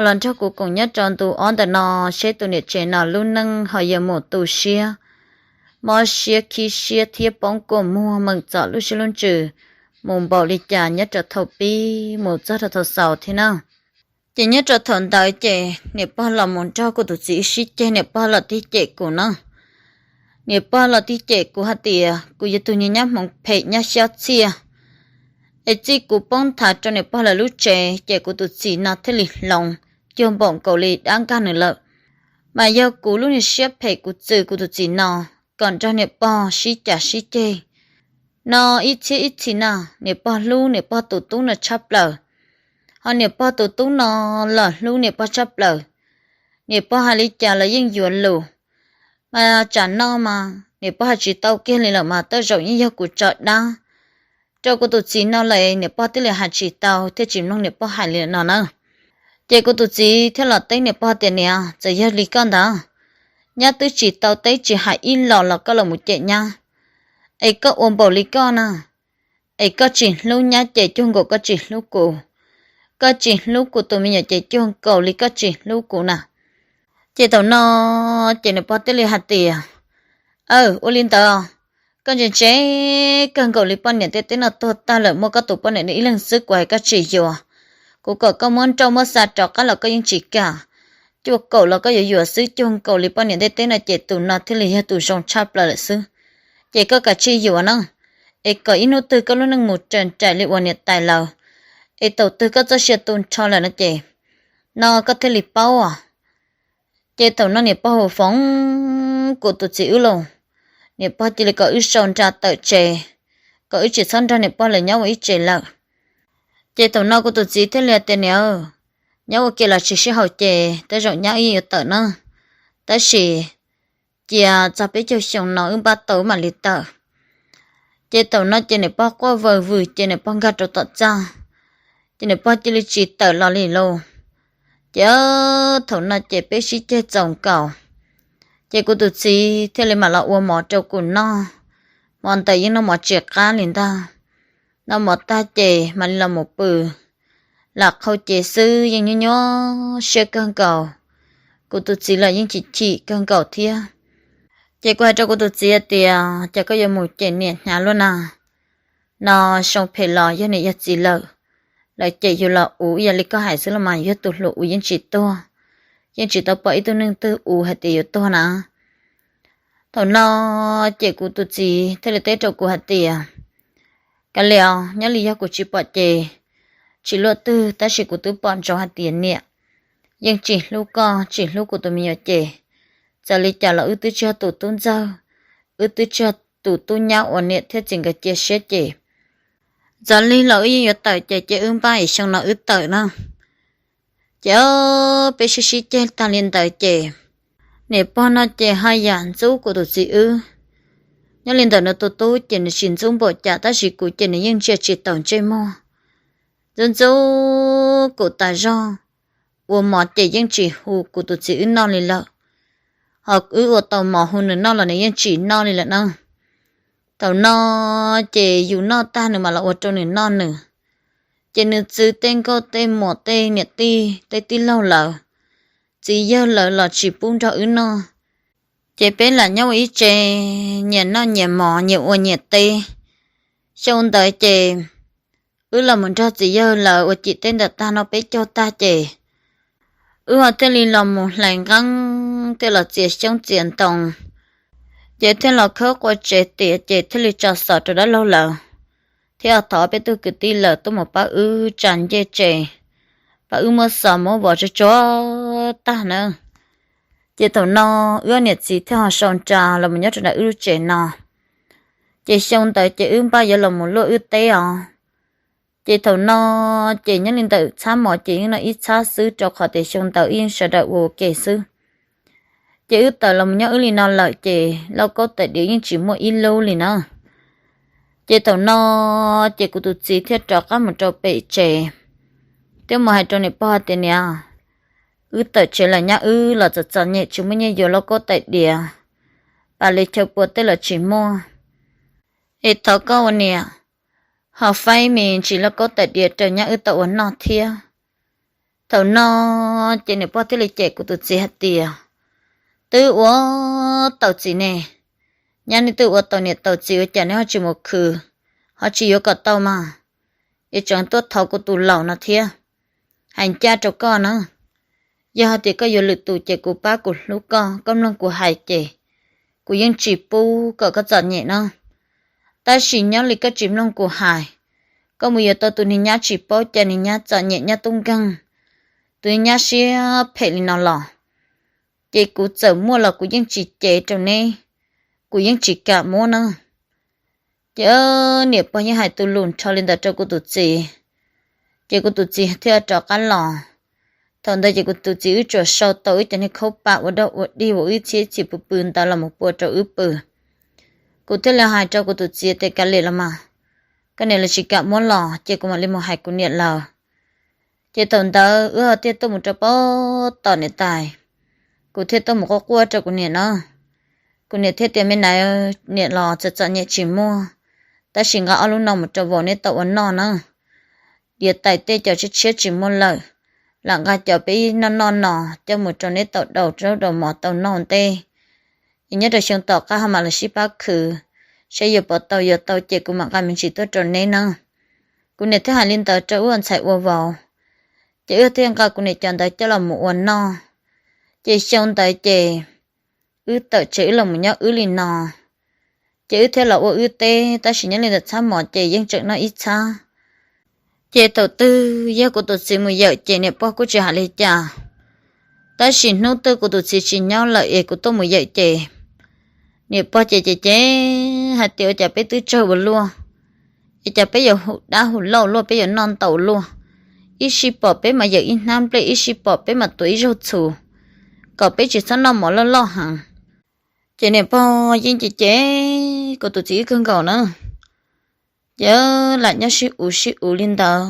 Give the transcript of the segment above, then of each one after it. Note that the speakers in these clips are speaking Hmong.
los nrog kuv koom nyob rau ntu ob ntawm no, seb tus niam tsev no lub neej ho yuav mus tu siab, mob siab khib siab thiab poob kua muag meem txom lub siab lub ntsws mus npaum li cas nyob rau thaum pib mus txog rau thaum xaus thiab na. Ces nyob rau thaum ntawd ces niam pog los mus nrog kuv tus txiv wb sib ceg, niam pog los tig cem kuv na. Niam pog los tig cem kuv hais tias kuv yog tus niag nyab hmoov phem nyab xyob txiaj, es txij kuv poob nthav rau niam pog lawv lub tsev ces kuv tus txiv no thiaj li hloov cuag npaum nkaus li dab nkag nws lawm. Mas yog kuv lub niag siab phem kuv txwv kuv tus txiv no kom nrog niam pog sib cav sib ceg no ib txhiab ib txhis na. Niam pog hlub niam pog tus tub no tshaj plaws, ho niam pog tus tub no los hlub niam pog tshaj plaws. Niam pog hais li cas los yeej yuav lus, mas tsam no mas niam pog hais tsis tau kiag li lawm mas tej zaum yeej yog kuv tso dab rau kuv tus txiv no lawm, niam pog thiaj li hais tsis tau thiaj tsis mloog niam pog hais li no na. Ces kuv tus txiv thiaj los teb niam pog tias, Niam, txawm yog li koj ntawd, nyab twb tsis tau teb tsis hais ib los los koj los mus cem nyab, es koj ua npaum li koj na, es koj tsis hlub nyab ces cuag nkaus koj tsis hlub kuv, koj tsis hlub kuv tus me nyuam ces cuag nkaus li koj tsis hlub kuv na. Ces thaum no ces niam pog thiaj li hais tias, Aw, ua li ntawd, koj ntse ntse kawg nkaus li poj niam ntiaj teb no tuag tag lawm muaj koj tus poj niam ib leeg xwb kuv hais koj tsis yuav. Kuv kom koj muab nrauj muab xa rov qab los koj yeej tsis kam, cuaj kaum los koj yuav yuav xwb, cuag nkaus li poj niam ntiaj teb no ces tus no thiaj li yog tus zoo tshaj plaws lawm xwb. Ces koj kav tsij yuav na, es kom ib hnub twg koj lub neej mus raws nraim li uas niam tais lawv, es thaum twg koj txoj sia tu nrho lawm no ces no koj thiaj li paub. Ces thaum no niam pog hu foov kuv tus txiv wb los, niam pog cia li kom wb sau nra tawm tsev, kom wb tsis txhob nrog niam pog lawv nyob ua ib tsev lawm. Ces thaum no kuv tus txiv thiaj li tias, Niam, nyob ua ke los tsis sib haum ces tej zaum nyab wb yuav tawm na, tab sis cia txog peb caug xyoo no wb npaj tau wb mam li tawm. Ces thaum no ces niam pog quaj vawg vwg ces niam pog nkag rau tom txaj, ces niam pog cia li tsis tawm los li lauj. Ces thaum no ces peb sib ceg txaus nkaus, ces kuv tus txiv thiaj li mam los ua mov rau kuv noj. Hmo ntawd yeej noj mov tsis qab li ntag, noj mov tag ces mam li los mus pw. Lam qhau ces xwb yeej nyuaj nyuaj siab kawg nkaus, kuv tus txiv los yeej chim chim kawg nkaus thiab. Ces kuv hais rau kuv tus txiv hais tias, Cas koj yuav mus cem niam hnyav luaj na? No zoo phem los yog niam yog txiv lawm, lawv cem yus los uv ib yam li koj hais xwb los mas yog tus hluas uv yeej tsis tuag, yeej tsis tau pom ib tug neeg twg uv hais tias yuav tuag na. Thaum no ces kuv tus txiv thiaj li teb rau kuv hais tias, Kav liam, nyob li yog kuv tsis pom ces tsis luaj twg, tab sis kuv twb pom ntsoov hais tias niam yeej tsis hlub koj tsis hlub kuv tus me nyuam ces txawm li cas los wb twb tsis yog tus tub ntxawg, wb twb tsis yog tus tub nyab uas niam thiab txiv nkawd cia siab ces txawm li los wb yeej yuav tawm ces cia wb npaj es xyoo no wb tawm na. Ces peb sib sib ceg tag li ntawd ces niam pog no ces haj yam ntxub kuv tus txiv wb. Nyob li ntawm nws tus tub ces nws tsis ntxub npaum cas tab sis kuv ces nws yeej ntsia tsis taus ntsej muag, ntxub ntxub kuv tas zog. Ua mov ces yeej tsis hu kuv tus txiv wb noj li lawm, ho wb ua tau mov hu nws noj los nws yeej tsis noj li lawm na. Thaum no ces yus noj tag nws mam los ua rau nws noj nws. Ces nws txwv tej nkauj tej muam tej niam tij tej tij laug lawv, txiv yawg lawv los tsis pub nrog wb noj. Ces peb lam nyob ua ib tsev, nyias noj nyias mov nyias ua nyias teb. Xyoo ntawd ces wb los mus nrog txiv yawg lawv ua cim teb ntawm tag no peb caug tag ces wb ho thiaj li los mus hlais nqeeb thiaj los txiav xyoob txiav ntoo, ces thiaj los khawb qua tsev tiav ces thiaj li tso xov rau dab laug lawv, thiab thov peb tug kwv tij lawv tuaj mus pab wb tsa ncej tsev, pab wb muab xov muab vov tsuag tsuag tag na. Ces thaum no wb niam txiv thiaj ho sau nra los mus nyob rau ntawm wb lub tsev no. Ces xyoo ntawd ces wb npaj yuav los mus luaj wb teb os. Ces thaum no ces nyob li ntawm txhab mov ces yeej noj ib txhab xwb rau qhov tias xyoo ntawd wb yeej sawv daws ua ua ke xwb. Ces wb tawm los mus nyob wb li no lawm ces lauj kaub tais diav yeej tsis muaj ib lub li na. Ces thaum no ces kuv tus txiv thiaj rov qab mus rau pem tsev, thiab mus hais rau niam pog tias, Niam, wb tawm tsev lawm, nyab wb los txom txom nyem tsis muaj nyiaj yuav lauj kaub tais diav, pas li chaw pua tej los tsis muaj. Es thov koj ua niam ho faib me ntsis lauj kaub tais diav rau nyab wb tau ua noj thiab. Thaum no ces niam pog thiaj li cem kuv tus txiv hais tias, twb ua tau txiv ne, nyab nej twb ua tau niam tau txiv ua cas nej ho tsis mus khwv, ho tsis yuav kom tau mas, es tseem tuaj thov kuv tus laus no thiab. Hais ncaj rau koj na, yog hais tias koj yuav lwm tus ces kuv pab kuv hlub koj, koj mloog kuv hais ces kuv yeej tsis pub kom koj txom nyem na. Tab sis nyob li koj tsis mloog kuv hais, koj mus yuav tau tus niag nyab tsis paub cai, niag nyab txom nyem, nyab tub nkeeg, tus niag nyab siab phem li no los, ces kuv txawm muaj los kuv yeej tsis cev rau neb, kuv yeej tsis kam muab na. Ces niam pog yeej hais tus lus nrho li ntawd rau kuv tus txiv, ces kuv tus txiv thiaj rov qab los. Thaum ntawd ces kuv tus txiv wb tsuas sau tau wb cov niag khaub pam ua dog ua dig uas wb txhiab txhim pw pw ntawd los mus pua rau wb pw. Kuv thiaj li hais rau kuv tus txiv tias, kav liam los mas, koj niam lawv tsis kam muab los ces kuv mam li mus hais kuv niam lawv. Ces thaum ntawd wb thiaj tuaj mus rau pab tom niam tais, kuv thiaj tuaj mus quaj quaj rau kuv niam na. Kuv niam thiaj tias, me na, niam los txom txom nyem tsis muaj, tab sis nqa ob lub no mus rau vauv neb tau ua noj na. Diav tais tej cov tshiab tshiab tsis muaj lawm, lam nqa cov peb noj noj no coj mus rau neb tau daus zaub daus mov tau noj ua ntej. Es nyob rau xyoo tom qab ho mam los sib pab khwv, saib yuav puas tau, yuav tau ces kuv mam nqa me ntsis tuaj rau neb na. Kuv niam thiaj hais li ntawd rau wb ua ntxhais ua vauv, ces wb thiaj nqa kuv niam cov ntawd coj los mus ua noj. Ces xyoo ntawd ces wb tawm tsev wb los mus nyob wb li no, ces wb thiaj los ua wb teb, tab sis nyob li ntawm txhab mov ces yeej tseem noj ib txhab. Ces thaum twg yog kuv tus txiv mus yawm ces niam pog kuj tsis hais li cas, tab sis hnub twg kuv tus txiv tsis nyob lawm es kuv tuaj mus yawm ces niam pog ces ces ces hais tias, ua cas peb twb tsawg ua luaj, es cas peb yuav hu dab hu lauj luaj, peb yuav noj ntau luaj, ib sij pom peb mas yawm ib hnab nplej, ib sij pom peb mas tuav ib zaug txhuv, kom peb tsis txhob noj mov loj loj heev. Ces niam pog yeej ces ces kuv tus txiv wb kawg nkaus na. Ces lam nyob sib uv sib uv li ntawd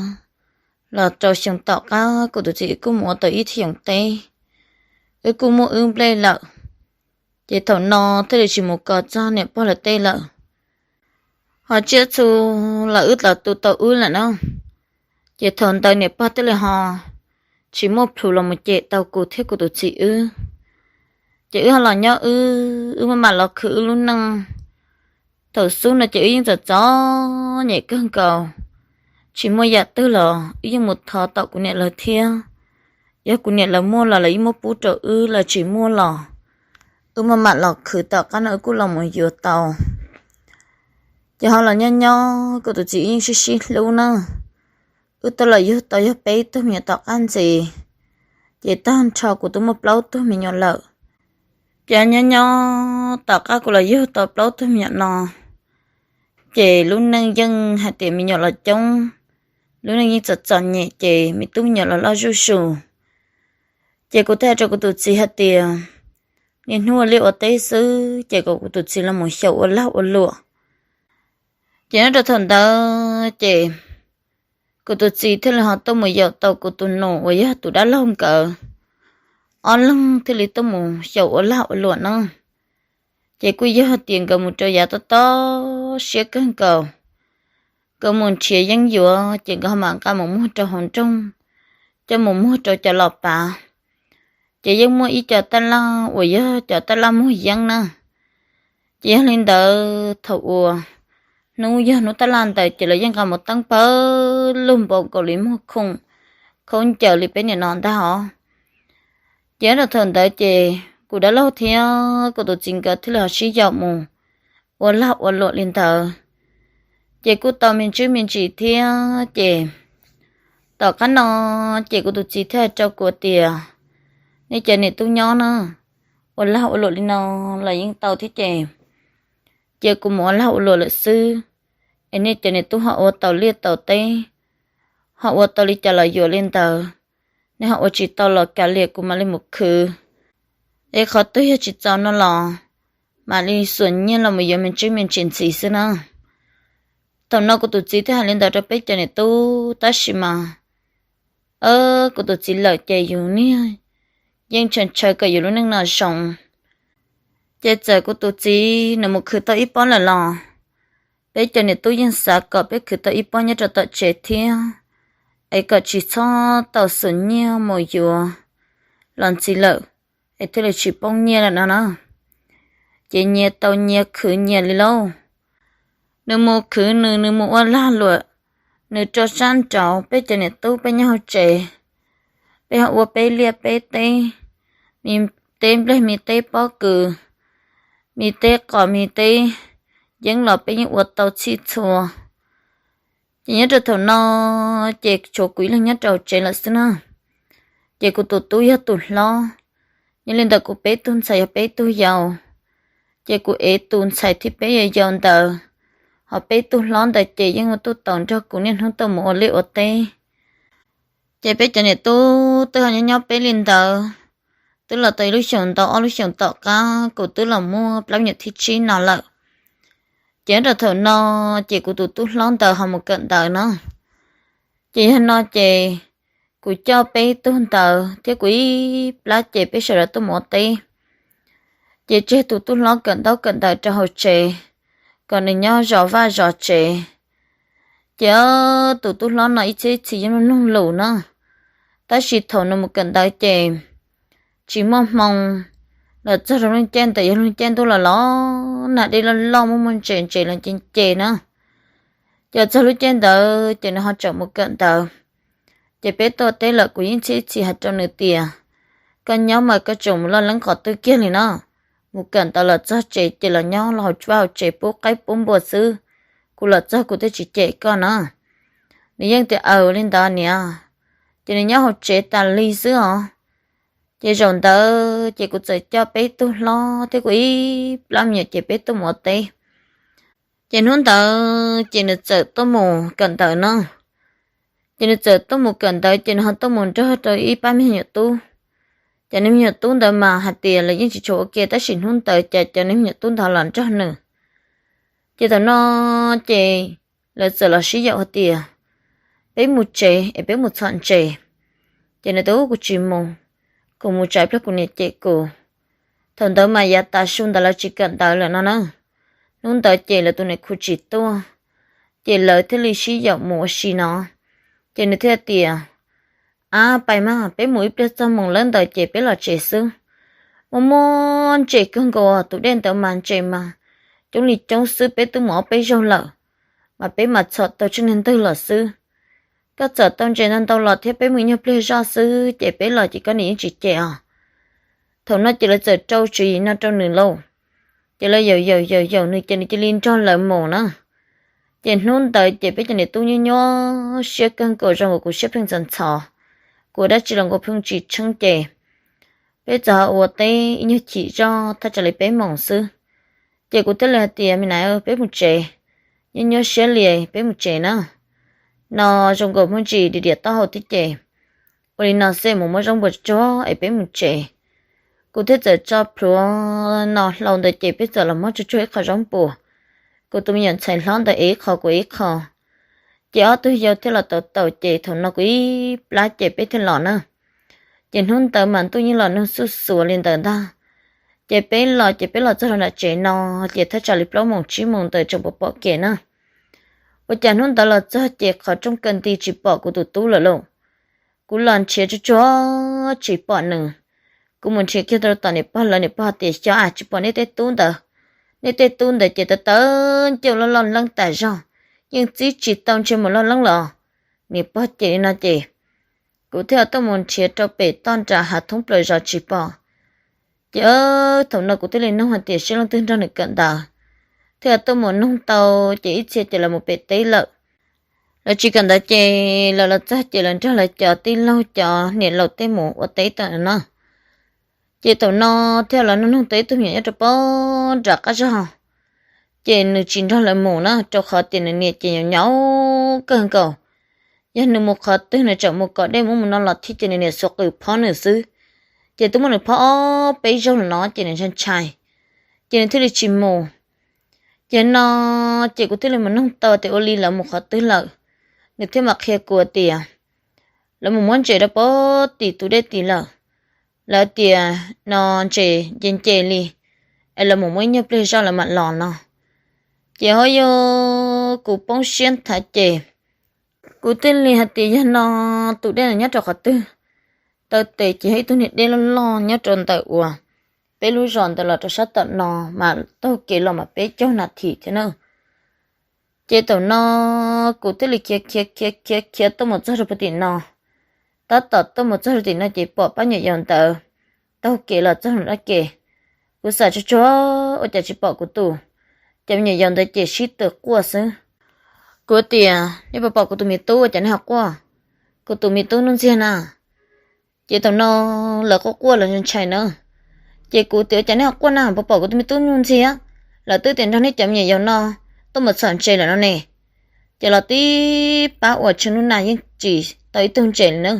los rau xyoo tom qab kuv tus txiv wb kuj mus ua tau ib thiv yoov teb, wb kuj muaj wb nplej lawm. Ces thaum no thiaj li tsis mus kos txog niam pog lawv tej lawm, ho tsiaj txhu los wb los tu tau wb lawm na. Ces thaum ntawd niam pog thiaj li ho tsis muaj plhus los mus cem tau kuv thiab kuv tus txiv wb. Ces wb ho los nyob wb, wb maj mam los khwv wb lub neej. Thaum xub no ces wb yeej txom txom nyem kawg nkaus, tsis muaj yam twg los wb yeej mus thov tom kuv niam lawv thiab. Yog kuv niam lawv muaj los lawv yeej muab pub rau wb, lawv tsis muaj los wb maj mam los khwv tom qab no wb kuj los mus yuav tau. Ces ho los nyob nyob kuv tus txiv yeej sib sib hlub na. Wb tau los yug tau yog peb tug me nyuam tom qab ntxiv, ces tag nrho kuv twb muaj plaub tug me nyuam lawm. Ces nyob nyob tom qab kuv los yug tau plaub tug me nyuam no, ces lub neej yeej hais tias me nyuam los coob, lub neej yeej txom txom nyem ces me tub me nyuam los loj zuj zus. Ces kuv thiaj hais rau kuv tus txiv hais tias, niaj hnub ua liaj ua teb xwb ces kom kuv tus txiv los mus xyaum ua lag ua luam. Ces nyob rau thaum ntawd ces kuv tus txiv thiaj li ho tuaj mus yaum tau kuv tus nus uas yog tus dab laug nkawd, ob leeg thiaj li tuaj mus xyaum ua lag ua luam na. Ces kuj yog hais tias nkawd mus rau yav tob tob siab kawg nkaus, nkawd mus nrhiav yeeb yuav ces nkawd ho mam nqa mus muag rau hauv nroog, coj mus muag rau cov los pav. Ces yeej muaj ib co taj laj uas yog cov taj laj muag yeeb na. Ces yog li ntawd thaum uas hnub yog hnub taj laj ntawd ces lawv yeej nqa mus teeb pawg lug npaum nkaus li muag khoom khaub ncaws li peb niam no ntag os. Ces rau thaum ntawd ces kuv dab laug thiab kuv tus txiv nkawd thiaj li ho sib yaum mus ua lag ua luam li ntawd. Ces kuj tau me ntsis me ntsis thiab ces tom qab no ces kuv tus txiv thiaj hais rau kuv tias, nej cov niam tub nyob na, ua lag ua luam li no los yeej tau thiab ces cia kuv mus ua lag ua luam lawm xwb. Es nej cov niam tub ho ua tau liaj tau teb, ho ua tau li cas los yuav li ntawd, nej ho ua tsis tau los kav liam kuv mam li mus khwv. Es qhov twg yog tsis txaus no los mam li xuas nyiaj los mus yuav me ntsis me ntsis ntxiv xwb na. Thaum no kuv tus txiv thiaj hais li ntawd rau peb cov niam tub tab sis mas kuv tus txiv lawm ces yus niag yeej ntshaw ntshaw kom yus lub neej no zoo. Ces txawm kuv tus txiv nws mus khwv tau ib pob lawm los peb cov niam tub yeej xav kom peb khwv tau ib pob nyob rau tom tsev thiab. es kom tsis txhob tau xus nyiaj mus yuav los ntxiv lawm, es thiaj li tsis poob nyiaj lawm no na. Ces nyias tau nyias khwv nyias li lauj. Nws mus khwv nws, nws mus ua lag luam, nws rau sab nraud, peb cov niam tub peb nyob hauv tsev, peb ho ua peb liaj peb teb, me teb nplej me teb pob kws, me teb qos me teb yeeb los peb yeej ua tau txhij txhua. Ces nyob rau thaum no ces tshuav kuv ib leeg nyob rau tsev lawm xwb na. Ces kuv tus tub yog tus hlob, yog li ntawd kuv peb tug ntxhais yog peb tug yau. Ces kuv ev tus ntxhais thib peb yau yau ntawd, ho peb tug hlob ntawd ces yeej ua tuaj tau nrog kuv niaj hnub tuaj mus ua liaj ua teb. Ces peb cov niam tub twb ho nyob nyob peb li ntawd, twb los tau ib lub xyoos ntau ob lub xyoos tom qab kuv twb los muaj plab nyuam thib tsib no lawm. Ces nyob rau thaum no ces kuv tus tub hlob ntawd ho mus kawm ntawv no. Ces yog no ces kuv coj peb tug ntawd thiab kuv ib plab ces peb sawv daws tuaj mus ua teb. Ces tseg tus tub hlob kawm ntaub kawm ntawv rau hauv tsev, kom nws nyob zov vaj zov tsev. Ces tus tub hlob no ib txhiab ib txhis yeej mloog lus na, tab sis thaum nws mus kawm ntawv ces tsis muaj hmoo. Los txog rau lub caij ntawd yog lub caij ntuj los los nag dej loj loj muaj muaj ntses ntses los nce nce na. Ces txog lub caij ntawd ces nws ho tseem mus kawm ntawv. Ces peb tuaj teb lawm kuv yeej txhiab ib txhis hais rau nws tias, koj nyob mas koj tseem mus loj leeb qhov twg kiag li no. Mus kawm ntawv los txog tsev ces los nyob los hauv vaj hauv tsev pub qaib pub npua xwb, kuv los txog kuv thiaj tsis cem koj na. Nws yeej tias aws li ntawd niam. Ces nws nyob hauv tsev tas li xwb os. Ces zaum ntawd ces kuv txawm coj peb tug hlob thiab kuv ib plab me nyuam ces peb tuaj mus ua teb. Ces hnub ntawd ces nws txawm tuaj mus kawm ntawv no. Ces nws txawm tuaj mus kawm ntawv ces nws ho tuaj mus nrog rau ib pab me nyuam tub. Ces niag me nyuam tub ntawd mas hais tias lawv yeej tsis tshua ua ke tab sis hnub ntawd ces cov niag me nyuam tub ntawd los nrog nws. Ces thaum no ces lawv txawm los sib yaum hais tias, peb mus tsev es peb mus txhom ntses. Ces nws tias kuv tsis mus, kuv mus tsam ib pliag kuv niam cem kuv. Thaum ntawd mas yav tav su ntawd lawv tsis kawm ntawv lawm no na. Hnub ntawd ces lawv tus niam khu tsis tuaj, ces lawv thiaj li sib yaum mus ua si no. Ces nws thiaj tias, ab pais mas peb mus ib pliag txog moos lawm ntawd ces peb los tsev xwb. Muaj muaj ntses kawg nkaus, tus dej ntawd mas ntses mas coob li coob xwb, peb twb mus ob peb zaug lawm, mas peb mas txhom tau tsheej niag ntwg los xwb. Koj txhom tau ntses ntau ntau los thiab peb mus ib nyuag pliag zoj xwb ces peb los ces koj niam yeej tsis cem os. Thaum no ces lawv txawm rau tswv yim no rau nws lauj. Ces lawv yaum yaum yaum yaum nws ces nws cia li nrog lawv mus na. Ces hnub ntawd ces peb cov niam tub nyuaj nyuaj siab kawg nkaus, zoo nkaus kuv siab pheej ntxhov ntxhov, kuv dab tsi los kuv pheej tsis tsheej ces peb txawm ua teb ib nyuag chim zoj thaj tsam li peb moos xwb. Ces kuv thiaj li hais tias me na, peb mus tsev, nyuaj nyuaj siab li, peb mus tsev na. No zoo nkaus muaj ntsis diam diam taub hau thiab ces ua li no xwb, mus muab zaub npua tsuag es peb mus tsev. Kuv thiaj txawm tso plhuav no hlau ntawd ces peb txawm los muab tsuag tsuag ib qho zaub npua. Kuv tus me nyuam ntxhais hlob ntawd ev ib qho kuv ib qho. Ces ob tug yau thiaj los tau taus ces thaum no kuv ib plab ces peb thiaj los na. Ces hnub ntawd mas ntuj yeej los nug xuj xuav li ntawd ntag. Ces peb los ces peb los txog rau nram tsev no, ces thaj tsam li plaub moos tsib moos ntawd tseem pom pom kev na. Ua cas hnub ntawd los txog ces qhov rooj kaw nti tsis pom kuv tus tub lawm lauj. Kuv los nrhiav tsuag tsuag tsis pom nws. Kuv mus nrhiav kiag rau tom niam pog lawv, niam pog tias xyov a tsis pom nej tej tub ntawd. Nej tej tub ntawd ces tawv tawv ncauj loj loj leeb tas zog, yeej txib tsis tau ntshe mus loj leeb los. Niam pog cem li no ces kuv thiaj tuaj mus nrhiav rau pem toj nram hav thoob plaws zos tsis pom. Ces thaum no kuv thiaj li nug hais tias seb leej twg nrog nws kawm ntawv, thiaj tuaj mus nug tau, ces ib txhia ces lawv mus pem teb lawm. Lawv tsis kawm ntawv ces lawv los txog ces lawv nrog lawv cov tij laug cov niam laus tej mus ua teb tawm no. Ces thaum no thiaj los nug nug tau ib tug me nyuam nyob rau pem nram qab zog, ces nws tsis nrog lawv mus na, rau qhov tias nws niam ces nyaum nyaum kawg nkaus. Yog nws mus qhov twg nws tseem mus kom dej muab mus no los thiab ces nws niam xuas qws phob nws xwb. Ces twb muab nws phob ob peb zaug los no ces nws ntshai ntshai, ces nws thiaj li tsis mus. Ces no ces kuv thiaj li mus nug tau tias ua li lawv mus qhov twg lawm. Nws thiaj mam qhia kuv tias lawv mus muab ntses rau pem tim tus dej tid lawm. Lawv tias no ntses nce nce li, es lawv mus muab ib nyuag pliag zoj lawv mam los no. Ces ho yog kuv poob siab nthav ces Kuv thiaj li hais tias, yog no tus dej no nyob rau qhov twg? Taw tes ces yog ib tug niag dej loj loj nyob rau ntawm uas peb lub zos ntawd los rau sab tom no, mas taug kev los mas peb caug nas this thiab na. Ces thaum no kuv thiaj li khiav khiav khiav khiav khiav tuaj mus txog rau puag tim no. Tab tom tuaj mus txog rau tim no ces pom pab nyuam yaus ntawd taug kev los txog dab ke. Kuv xav tsuag tsuag ua cas tsis pom kuv tus, ces me nyuam yaus ntawd ces sib tw quaj xwb. Kuv tias, nej puas pom kuv tus me tub ua cas nej ho quaj? Kuv tus me tub Nuj Ntxiag na. Ces thaum no lawv quaj quaj los ntshai na. Ces kuv tias, ua cas nej ho quaj na, puas pom kuv tus me tub Nuj Ntxiag? Lawv twb tias nrog nej cov me nyuam yaus no tuaj mus txhom ntses lawm no ne. Ces los tib pab uas tsheej nub na yeej tsis tau ib tug ntses li na.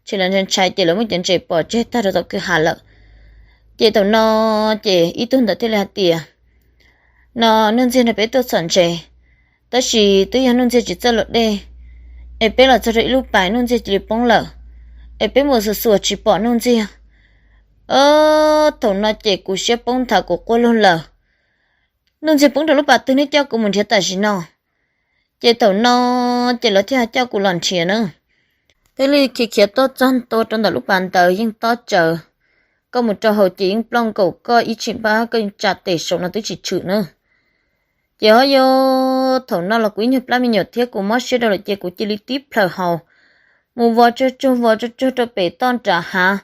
Ces lawv ntshai ntshai ces lawv muab cov ntses pov tseg tag rau tom kwj ha lawm. Ces thaum no ces ib tug ntawd thiaj li hais tias, no Nuj Ntxiag nrog peb tuaj txhom ntses, tab sis twb yog Nuj Ntxiag tsis txawj luam dej, es peb los txog rau ib lub pas Nuj Ntxiag cia li poob lawm, es peb mus xuas xuas tsis pom Nuj Ntxiag. Thaum no ces kuv siab poob nthav kuv quaj luag lawm. Nuj Ntxiag poob rau lub pas twg, nej coj kuv mus nrhiav tam sim no. Ces thaum no ces lawv thiaj coj kuv los nrhiav na. Thiaj li khiav khiav tuaj txog ntua rau ntawm lub pas ntawd yeej tob tsawv. Koj mus rau hauv ces yeej ploj nkaus koj ib tshim npab, koj yeej tsa tes saum no twb tsis tshwm na. Ces ho yog thaum no los kuv ib nyuag plab me nyuam thiab kuv mob siab rau lawm ces kuv cia li tib plhaws haus mus vos tsuag tsuag vos tsuag tsuag rau pem toj nram hav.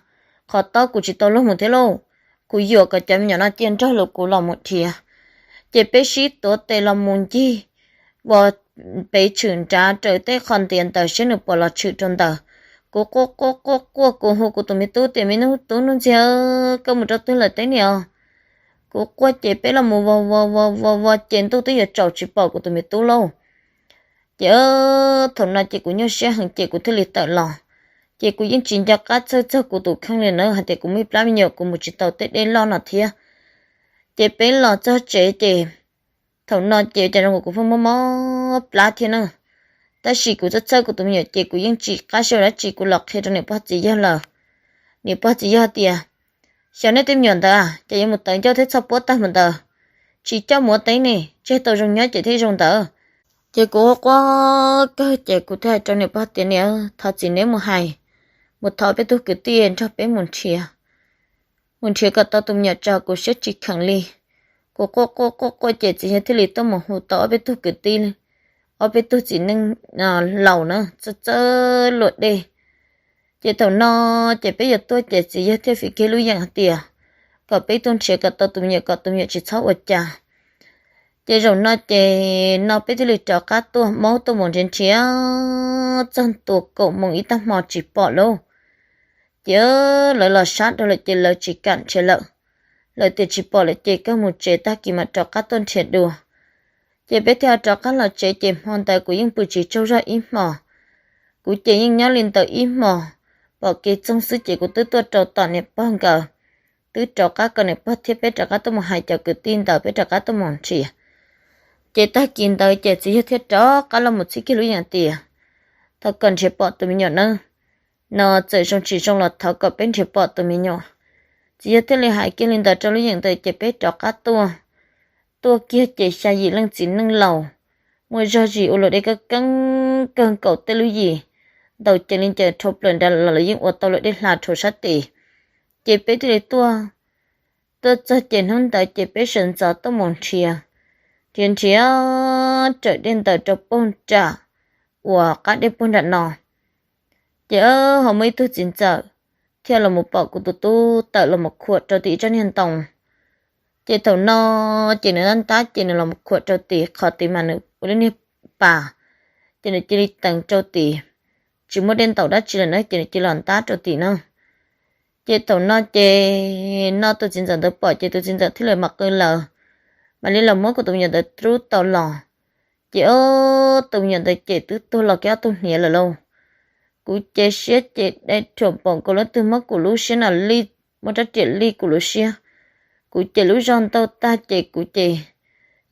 Qhov tob kuv tsis tau luag mus thiab lauj, kuv yuam kom cov me nyuam no cia nrog lus kuv los mus nrhiav. Ces peb sib tuav tes los mus ncig vos pem tshwm nrad raws tej qho ntiav ntawd saib nws puas los tshwm rau ntawd. Kuv quaj quaj quaj quaj, kuv hu kuv tus me tub tias, me tub Nuj Ntxiag, koj mus rau twg lawm teb niam? Kuv quaj ces peb los mus vos vos vos vos vos ces ntuj twb yuav tsaus tsis pom kuv tus me tub lauj. Ces thaum no ces kuv nyuaj siab heev ces kuv thiaj li tawm los. Ces kuv yeej tsis nco qab txhawj txog kuv tus kheej li na, hais tias kuv muaj ib plab me nyuam kuv mus tsis tau tej dej loj no thiab. Ces peb los txog tsev ces thaum no ces cas zoo kuv pheej mob mob plab thiab na. Tab sis kuv txhawj txhawj kuv tus me nyuam ces kuv yeej tsis qab sau dab tsi, kuv los qhia rau niam pog txiv yawg lawm. Niam pog txiv yawg tias, xyov nej tej me nyuam ntawd ces yuav mus tawv ncauj thiab txhoj puab tag mus ntawd, tsis coj mus ua teb ne, tseg tau zoo nyob ces thiaj zoo ntawd. Ces kuv quaj kawg ces kuv thiaj hais rau niam pog tias, niam, thov txim neb mus hais, mus thov peb tug kwv tij nrog peb mus nrhiav, mus nrhiav kom tau tus me nyuam tso, kuv siab tsis kheev li. Kuv quaj quaj quaj quaj ces txiv yawg thiaj li tuaj mus hu tau ob peb tug kwv tij, ob peb tug txiv neej laus na txawj txawj luam dej. Ces thaum no ces peb yuav tuaj ces txiv yawg thiaj fiv kiag lub yeem hais tias kom peb tuaj nrhiav kom tau tus me nyuam, kom tus me nyuam tsis txhob ua cas. Ces zaum no ces no peb thiaj li rov qab tuaj maub tuaj mus nrhiav nrhiav txog ntua kaum moos ib tag hmo tsis pom lauj. Ces lawv los sab dhau lawm ces lawv tsis kam nrhiav lawm. Lawv tias tsis pom lawm ces kawg mus tsev, tag kis mam rov qab tuaj nrhiav dua. Ces peb thiaj rov qab los tsev ces hmo ntawd kuv yeej pw tsis tsaug zog ib hmos. Kuv ces yeej nyob li ntawd ib hmos, pom kev txoog xwb ces kuv twb tuaj rau tom niam pog nkawd, twb rov qab kom niam pog thiab peb rov qab tuaj mus hais cov kwv tij ntawd peb rov qab tuaj mus nrhiav. Ces tag kis ntawd ces txiv yawg thiaj rov qab los mus txhib kiag lub yeem tias, thov kom nrhiav pom tus me nyuam nawb, no txawm zoo tsis zoo los thov kom peb nrhiav pom tus me nyuam. Txiv yawg thiaj li hais kiag li ntawd rau lub yeem ntawd ces peb rov qab tuaj. Tuaj kiag ces xya yim leej txiv neej laus, muaj zog zis ua luam dej kab keeb kawg nkaus tej lub yim, ntaus cev li ncaws rhau plaws nrad los lawv yeej ua tau luam dej hla rhau sab tes. Ces peb thiaj li tuaj, tuaj txog ces hnub ntawd ces peb sawv ntxov tuaj mus nrhiav, nrhiav nrhiav raws dej ntawd rau puag nram uas qab dej puag nram no. Ces ho muaj ib tug txiv ntxawm thiaj los mus pom kuv tus tub tawm los mus khuam rau tim ib tsob niag ntoo. Ces thaum no ces nws ntab ntab ces nws los mus khuam rau tim qhov tid mas nws ua lub niag pas, ces nws cia li teev rau tim, tsis muaj dej ntaus dab tsi lawm na ces nws cia li los ntab rau tim no. Ces thaum no ces no tus txiv ntxawm ntawd pom ces tus txiv ntxawm thiaj li mam qw lawm, mam li los muab kuv tus me nyuam ntawd rub tau los. Ces tus me nyuam ntawd ces twb tuag los kiag ob tug hniav lawm lauj. Kuv ces siab ces dai rhuam npaum nkaus leej twg muab kuv lub siab no li, muab rab riam li kuv lub siab. Kuv ces lub zog ntaug tag ces kuv ces